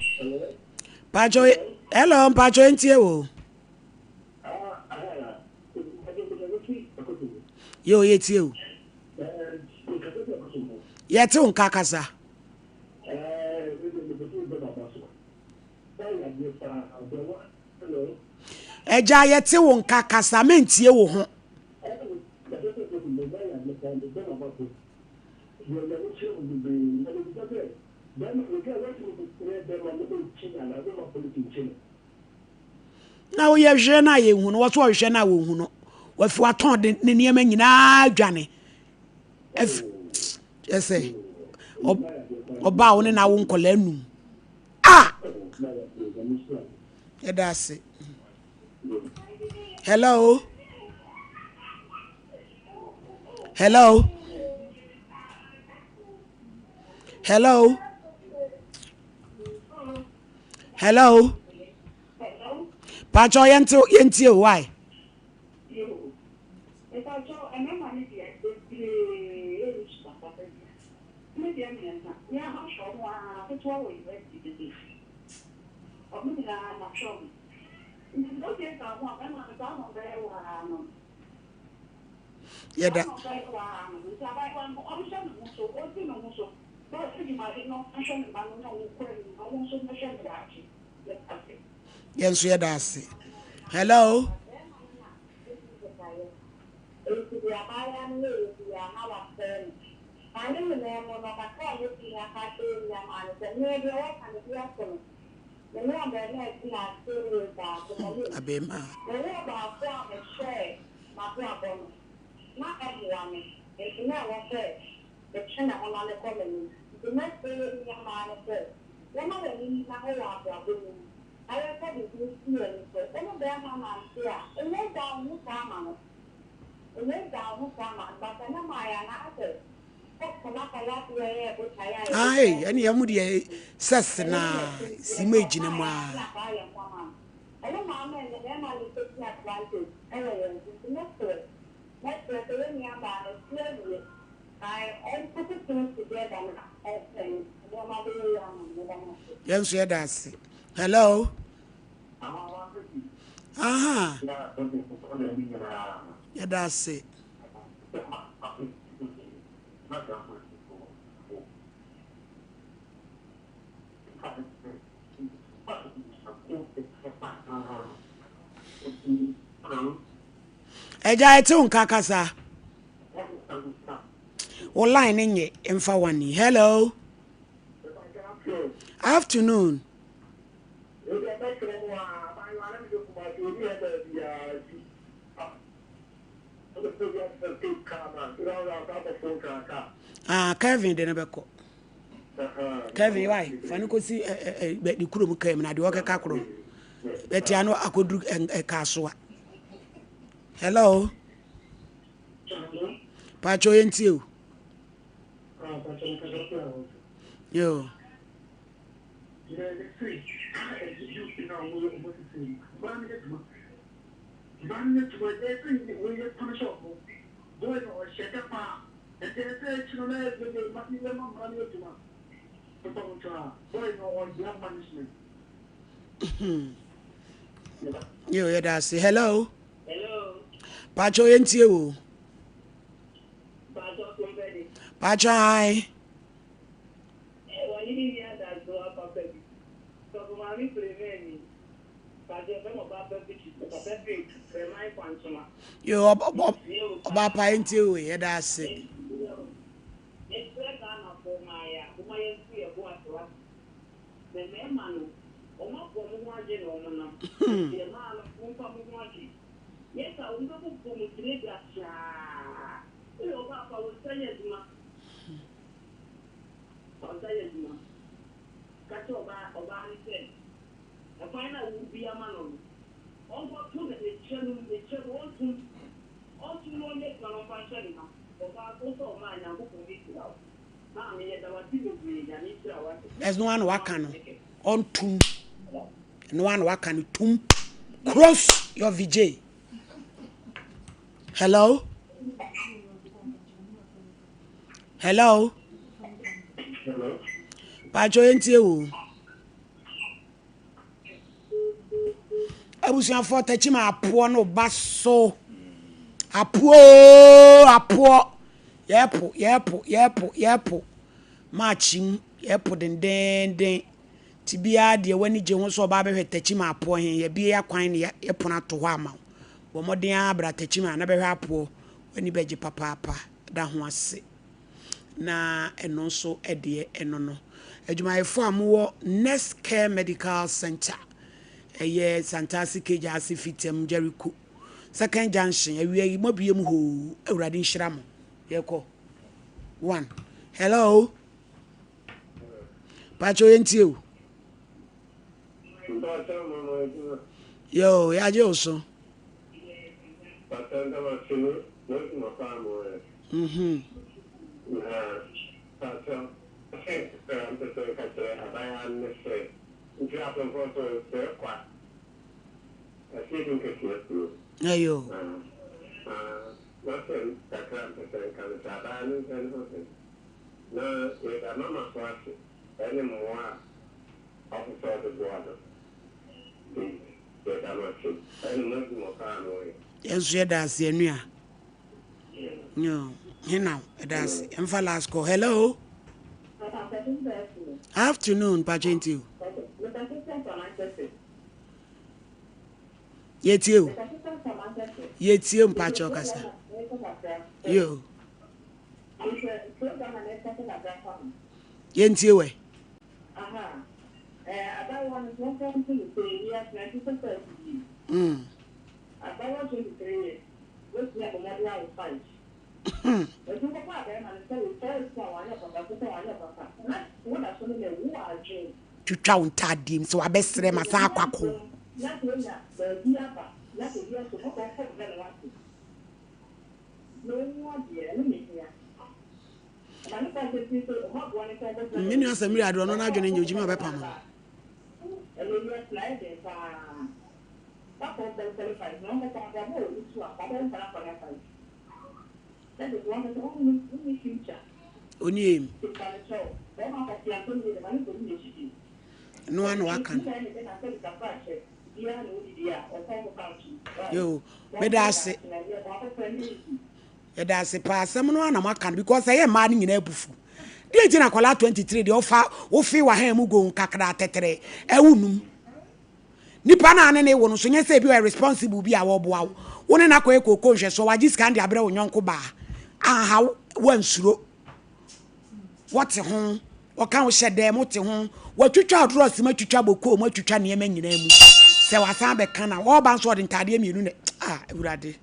B: Pacho, hello, Pacho ntie wo. Yo, yɛtie o. Yɛte wo nka kasa. Agya yɛte wo nka kasa mentie wo ho. Na woyɛ hwehwɛ no a yɛnhu no wɔso ɔhwehwɛ no a wɔnhu no wafi watɔn de ne nneɛma nyinaa dwane afi kyerɛ sɛ ɔbaa wo ne na wo nkɔla num a yɛda ase hello hello hello hello pakyɛ yɛnte yɛntie o why. Yɛda. Yɛn nso yɛda ase. Hello. Abɛɛmaa.
I: Metwe me ho na mekɔ m'anim. Nti mɛsrɛ yɛn nuammaa no sɛ yɛma yɛn ani nna hɔ wɔ abrabɔ no mu na yɛmfa biribi nsi yɛn ani so. Wo ne barima nante a, nyɛ gya wo ho saa ma no. Nyɛ gya wo ho saa ma no. But ɛnɛ maayɛ a na asɛ kɔ na kɔyɛ adeɛ yɛ botaeɛ a yɛde
B: Ae, ɛne yɛn mu deɛ sɛs na si mu egyina mu aa.
I: Ɛno maa ma ɛnɛ bɛrima no taking advantage ɛwɔ yɛn so. Nti mɛsrɛ, mɛsrɛ sɛ yɛn nuabaa no te awie.
B: Yɛn nso yɛda ase. Hello. Aha. Yɛda ase. Ɛgya ɛte wo nka kasa. Wo line no nye mfa wani. Hello. Afternoon. Ah, Kevin de no bɛkɔ. Kevin why? Fa no kɔsi ne kurom kaa mu na deɛ ɔkeka korɔ no. Bɛtia no akɔduru ɛka Hello. Pacho yɛn tie o. Yo. Yo, yɛda ase. Hello.
I: Hello.
B: Pacho yɛn tie wo.
I: Pacho kumpɛdi.
B: Pacho ai.
I: Wɔne ne ni adaso apapa bi. Sɔfo maame Clement ni.
B: Yo, ɔbaa pa yɛntie wo yɛda ase.
I: Mesrɛ Ghanafoɔ mmaayɛ a momma yɛnto yɛn bo ase wate. Na mmarima no wɔn abɔ mo ho adwene na wɔn nam. Nti mmaa no momfa mo ho adwene. Nyɛ saa wɔn bɛbobɔ mo tiri da saa. Woyɛ ɔbaa fa wo nsa yɛ adwuma. Fa wo nsa yɛ adwuma. Ka kyerɛ ɔbaa ɔbaa no sɛ ɛkwan no a wobi ama no no ɔnkɔto ne kyɛ no mu ne kyɛ no ɔntom ɔntom na ɔnyɛ adwuma no ɔmfa nhyɛ ne ma. Ɔbaa so sɛ ɔmaa Nyankopɔn bɛhyira wo. Maame yɛda wo ase bebree Nyame nhyira wo ate.
B: Ɛno ara na waka no ɔntom ɛno ara na waka no tum close your VJ hello hello paatwa yɛn tie wo abusuafoɔ takyi ma apoɔ no ba so apoɔ apoɔ yɛpo yɛpo yɛpo yɛpo maakyi mu yɛpo dendenden ti biara deɛ w'ani gye ho sɛ ɔba abɛhwɛ takyi ma apoɔ he yɛbie akwan ne yɛpono ato hɔ ama wo bɔ mmɔden ara bra takyi ma na bɛhwɛ apoɔ w'ani bɛgye papaapa da ho ase na ɛno nso deɛ ɛno no. Adwumayɛfoɔ a mowɔ Nurse Care Medical Center, ɛyɛ Santase Kegya ase Fitam Jericho Second Junction, awia yi moabue mu hoo, Awurade nhyira mo. Yɛkɔ. One. Hello. Pacho yɛntie o. Yo, yɛagye wo so. Mhm. Ayo. Yɛn nso yɛda ase anua. No, hena ɛda ase. Ɛmfa last call. Hello. Afternoon, Pachenti. Yɛtie o. Yɛtie o mpakyɛ ɔkasa. Yo. Yɛntie wɛ. Mm. Twitwa wo ntaadeɛ mu sɛ wabɛsrɛ ma saa akɔ akɔ. Me nua Samira adeɛ ɔno n'adwene nyɛ ogyimi a ɔbɛpam no. Ɔni aim. Ɛno ara na waka no. Yo, meda ase. Yɛda ase paa asɛm no ara na moaka no because ɛyɛ mmaa no nyinaa abufu. Deɛ nti na akwadaa 23 deɛ ɔfa wofe wahan mu go nkakra tɛtɛrɛ ɛwo num. Nipa no a ne ne wo no so nyɛ sɛ ebi ɔyɛ responsible bi a wɔboa wo. Wo ne no akɔyɛ kooko nhwɛsoɔ wagye sika no de abrɛ wo nyɔnko baa. Anha wo wansuro. Wɔte ho wɔka wo hyɛ dɛm wote ho watwitwa ɔdorɔ mu atwitwa bokoo mu atwitwa nneɛma nyinaa mu. Sɛ wasan bɛka na ɔreba nso ɔde ntaadeɛ mmienu na ah awurade.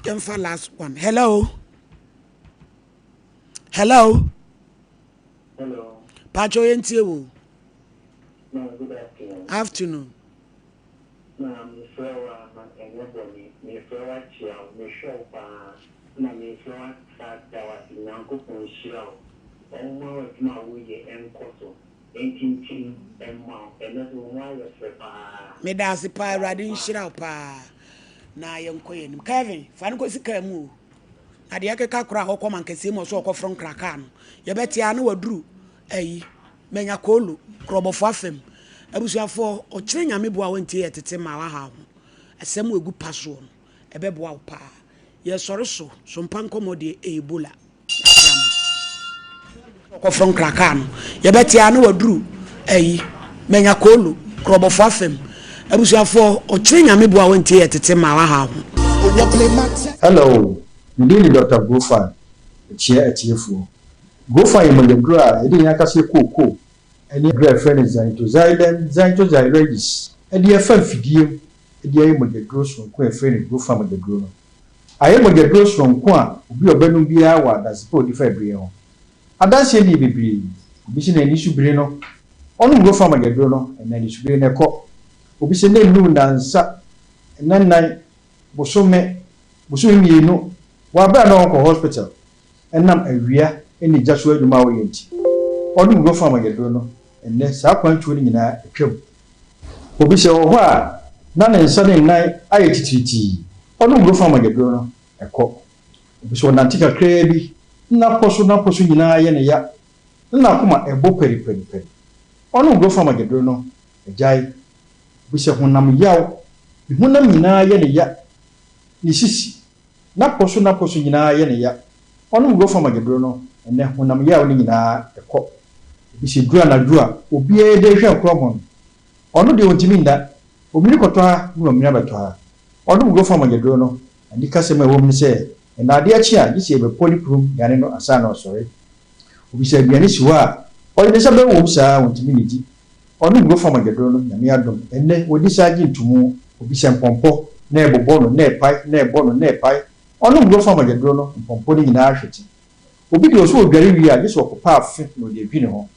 B: Yɛmfa last one. Hello. Hello.
H: Hello.
B: Pacho yɛntie wo.
H: Ma good afternoon.
B: Afternoon.
H: Ma mefrɛ wo a ma ɛnyɛ bɔne. Mefrɛ wo akyia wo. Mehwɛ wo paa. Na mefrɛ wo asa da wo ase. Nyankopɔn nhyira wo. Ɔmma w'adwuma a woyɛ ɛnkɔ so. Ɛntintim mma wo. Ɛnɛ nso wo ho ayɛ fɛ paa.
B: Meda ase paa Awurade nhyira wo paa na yɛnkɔ yɛn anim. Kevin, fa no kɔsi kaa mu o. Na deɛ ɛkeka koraa a ɔkɔ mankɛseɛ mu ɔsɛ ɔkɔforo nkra kaa no. Yɛbɛte a na waduru ayi manya koolo korɔbɔfo afam. Abusuafoɔ, ɔkyerɛ Nyame boa a wantie yɛ tete ma waha ho. Asɛm a ɛgu pa soɔ no, ɛbɛboa wo paa. Yɛsɔre so, so mpa nkɔmmɔ deɛ Ebola. Kakra mu. Ɔkɔforo nkra kaa no. Yɛbɛte a na waduru ayi manya koolo korɔbɔfo afam. Abusuafoɔ, ɔkyerɛ Nyame boa wo ntie yɛ tete ma waha ho.
D: Hello, me din de Doctor Grofan, mekyea atiefoɔ. Grofan yɛ mogyaduro a yɛde yɛn ankasa yɛ kookoo ne aduro a yɛfrɛ no Xanthoxylum xanthoxyloides de afa mfidie mu de ayɛ mogyaduro sononko a yɛfrɛ no Grofan mogyaduro no. Ayɛ mogyaduro sononko a obi a ɔbɛnom biara wɔ adanse pa a ɔdi fa aduro yi ho. Adanseɛ no yɛ bebree. Obi se n'ani so biri no, ɔnom Grofan mogyaduro no, ɛnna anisobiri no kɔ. Obi se ne nnuu nnansa, nna nnan, bosome, bosome mmienu, wɔ aberɛ a na ɔnkɔ hospital, ɛnam awia ne gya so adwuma a ɔyɛ nti. Ɔnom Grofan mogyaduro no, ɛnnɛ saa kwantuo no nyinaa atwam. Obi sɛ ɔwɔ hɔ a na ne nsa ne nan ayɛ titiritii, ɔnom Grofan mogyaduro no, ɛkɔ. Obi sɛ ɔnante kakraa bi na n'apɔ so n'apɔ so nyinaa yɛ no ya, na n'akoma rebɔ pariparipari. Ɔnom Grofan mogyaduro no, agyae. Obi sɛ honam yaw, ne honam nyinaa yɛ no ya, ne sisi, n'apɔ so n'apɔ so nyinaa yɛ no ya. Ɔnom Grofan mogyaduro no, ɛnnɛ honam yaw no nyinaa kɔ. Obi sɛ duru anadwo a obiara de rehwɛ nkorɔmɔ no, ɔno deɛ ɔntumi nna, omini kɔtɔ ha na wamini abɛtɔ ha. Ɔnom Grofan mogyaduro no, Anikasɛm a ɛwɔ mu ne sɛ, ɛnnɛ adeɛ kye a, gye sɛ yɛbɛpɔ ne kurom aduane no ansa na ɔsɔre. Obi sɛ aduane si hɔ a, ɔde ne nsa bɛwɔ mu saa a, ɔntumi nnidi. Ɔnom Grofan mogyaduro no, Nyame adom, ɛnnɛ wɔdi saa gye ntomu. Obi sɛ mpɔmpɔ na ɛbobɔ no, na ɛpae, na ɛbɔ no, na ɛpae. Ɔnom Grofan mogyaduro no, mpɔmpɔ no nyinaa hwete. Obi deɛ ɔsɛ ɔdware wie a, gye sɛ ɔkɔpɛ afe na ɔde adwi ne ho.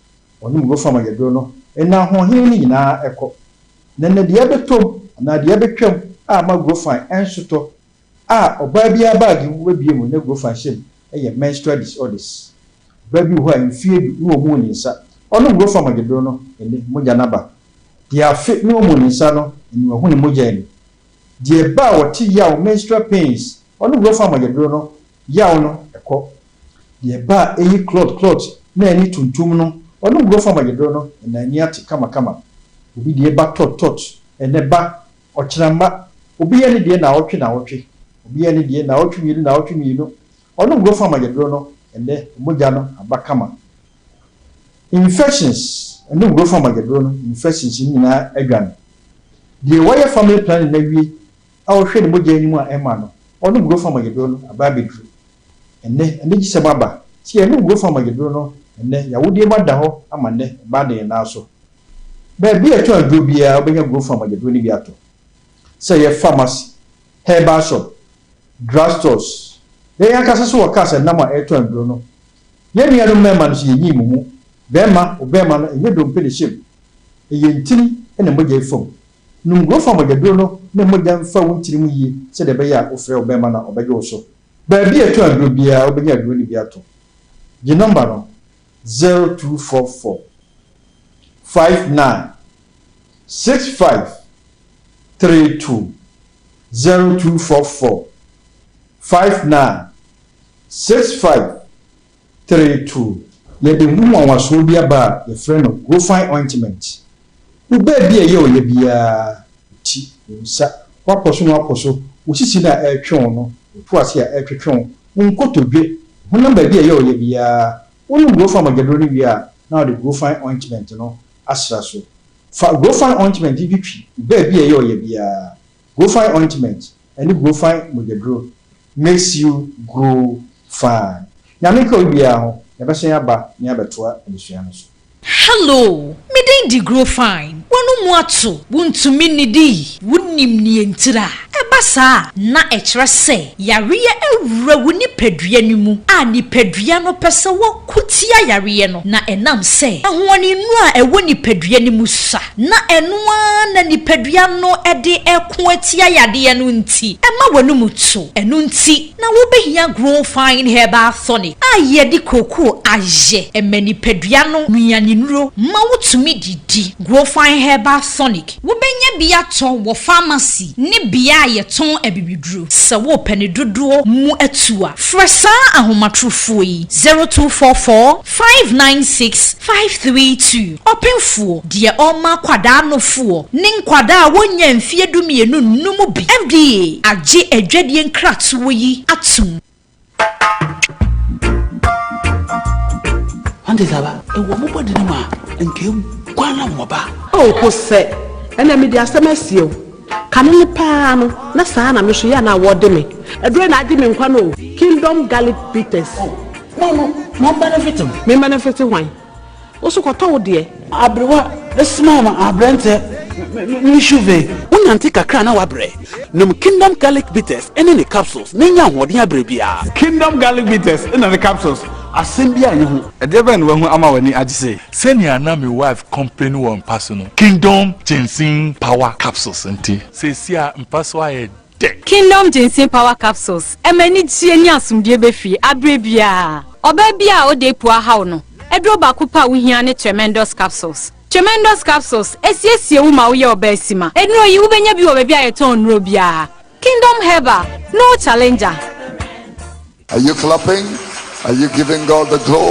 D: Ɔnom Grofan mogyaduro no, ɛnnɛ ahoɔhene no nyinaa kɔ. Na nnɛ deɛ ɛbɛtɔ mu anaa deɛ ɛbɛtwam a ama Grofan nsotɔ a ɔbaa biara baage mu wobɛbue mu na Grofan hyɛ mu yɛ menstrual disorders. Ɔbaa bi wɔ hɔ a mfeɛ du na ɔmuu ne nsa. Ɔnom Grofan mogyaduro no, ɛnnɛ mogya no aba. Deɛ afe na ɔmuu ne nsa no, ɛnnɛ wahu ne mogya ani. Deɛ ɛba a ɔte yaw, menstrual pains, ɔnom Grofan mogyaduro no, yaw no kɔ. Deɛ ɛba a ɛyi clot clot na ani tuntum no, ɔnom Grofan mogyaduro no, ɛnna ani ate kamakama. Obi deɛ ba tɔt tɔt, ɛnnɛ ba, ɔkyena mma. Obi yɛ ne deɛ naawɔtwe naawɔtwe. Obi yɛ ne deɛ naawɔtwe mmienu naawɔtwe mmienu. Ɔnom Grofan mogyaduro no, ɛnnɛ mogya no aba kama. Infections, ɛnom Grofan mogyaduro no, infections no nyinaa adwane. Deɛ wayɛ family planning no awie a ɔhwɛ ne mogya anim a ɛmma no, ɔnom Grofan mogyaduro no, aba abɛduru. Ɛnnɛ, anigyesɛm aba. Sɛ yɛnom Grofan mogyaduro no ɛnnɛ, yɛn awodeɛ mu ada hɔ ama nnɛ, ɛba ada yɛn nan so. Baabi a yɛtɔn aduro biara, wobɛnya Grofan mogyaduro no bi atɔ. Sɛ ɛyɛ pharmacy, herbal shop, drug stores. Yɛn ankasa nso wɔ cars a ɛnam a ɛretɔn aduro no. Yɛn nuanom mmarima no nso, yɛnyii mo mu. Barima, wo barima no, ɛnyɛ dompe na ɛhyɛ mu. Ɛyɛ ntini na mogya refa mu. Nom Grofan mogyaduro no na mogya mfa wo ntini mu yie sɛdeɛ ɛbɛyɛ a wofrɛ wo barima no a, ɔbɛgye wo so. Baabi a ɛtɔn aduro biara wobɛnya aduro no bi atɔ. Gye nɔmba no, 0244 59 65 32, 0244 59 65 32. Yɛde ho nwanwasoɔ bi aba a yɛfrɛ no Grofine Ointment. Wo baabi a ɛyɛ ɔya biara, wo ti, wo nsa, w'apɔ so na w'apɔ so, wo sisi no a ɛretwe wo no, wo to ase a ɛretwetwe wo, wo nkotodwe, wo honam baabi a ɛyɛ ɔya biara, wonom Grofine mogyaduro no wie a, na wode Grofine Ointment no asra so. Fa Grofine Ointment yi twitwi wo baabi a ɛyɛ ɔya biara. Grofine Ointment ne Grofine mogyaduro makes you grow fine. Nyame nka obiara ho, yɛbɛsan aba na yɛabɛtoa adesua no so.
G: Hello, me din de Grofine. W'ano mu ato, wuntumi nnidi, wunnim nea entira. Ɛba saa a, na ɛkyerɛ sɛ yareɛ awura wo nipadua no mu a nipadua no pɛ sɛ wɔko tia yareɛ no, na ɛnam sɛ ahoɔdennuro a ɛwɔ nipadua no mu sua na ɛno ara na nipadua no de reko atia yadeɛ no nti, ɛma w'anum to. Ɛno nti na wobɛhia Grow Fine Herbal Tonic a yɛde kookoo ayɛ. Ɛma nipadua no nnuanennuro ma wotumi didi. Grow Fine Herbal Tonic, wobɛnya bi atɔ wɔ pharmacy ne bea a yɛtɔn abibiduro. Sɛ worepɛ ne dodoɔ mu atu a, frɛ saa ahomatorofoɔ yi, 0244 596 532. Ɔpemfoɔ, deɛ ɔrema akwadaa nofoɔ ne nkwadaa a wɔnnya mfeɛ dumienu nnom bi. FDA agye adwadie nkratoɔ yi atom.
J: Wante saa ba? Ewɔ mo bɔde no mu a, nka eguan na wɔba.
K: Oh, kosɛ.
J: Ɛnna mede asɛm asie wo. Kane no paa no, na saa na me nso yɛ a na wɔde me. Aduro na agye me nkwa no o. Kingdom Garlic Bitters.
K: No, no, mo benefit mo.
J: Me benefit hwan? Wo so kɔtɔ wo deɛ.
K: Aberewa smile ma aberɛntɛ me shuve.
L: Wonante kakra na wabrɛ. Nom Kingdom Garlic Bitters ne ne capsules na nya ahoɔden abrɛ biara.
M: Kingdom Garlic Bitters na ne capsules, asɛm biara nni ho.
N: Ɛdeɛ bɛn na wahu ama w'ani agye sei?
O: Sɛnea na me wife complain wɔ mpa so no, Kingdom Ginseng Power Capsules nti, seesei a mpa so ayɛ dɛ.
P: Kingdom Ginseng Power Capsules, ɛma anigyeɛ ne asomdwoeɛ ba fie aberɛ biara. Ɔbaa biara a ɔda apu ahaw no, aduro baako pɛ a wohia ne Tremendous Capsules. Tremendous Capsules, ɛsiesie wo ma woyɛ ɔbaa sima. Nnuro yi, wobɛnya bi wɔ baabi a yɛtɔn nnuro biara. Kingdom Herbal, no challenger.
Q: Are you clapping? Are you giving God the glory?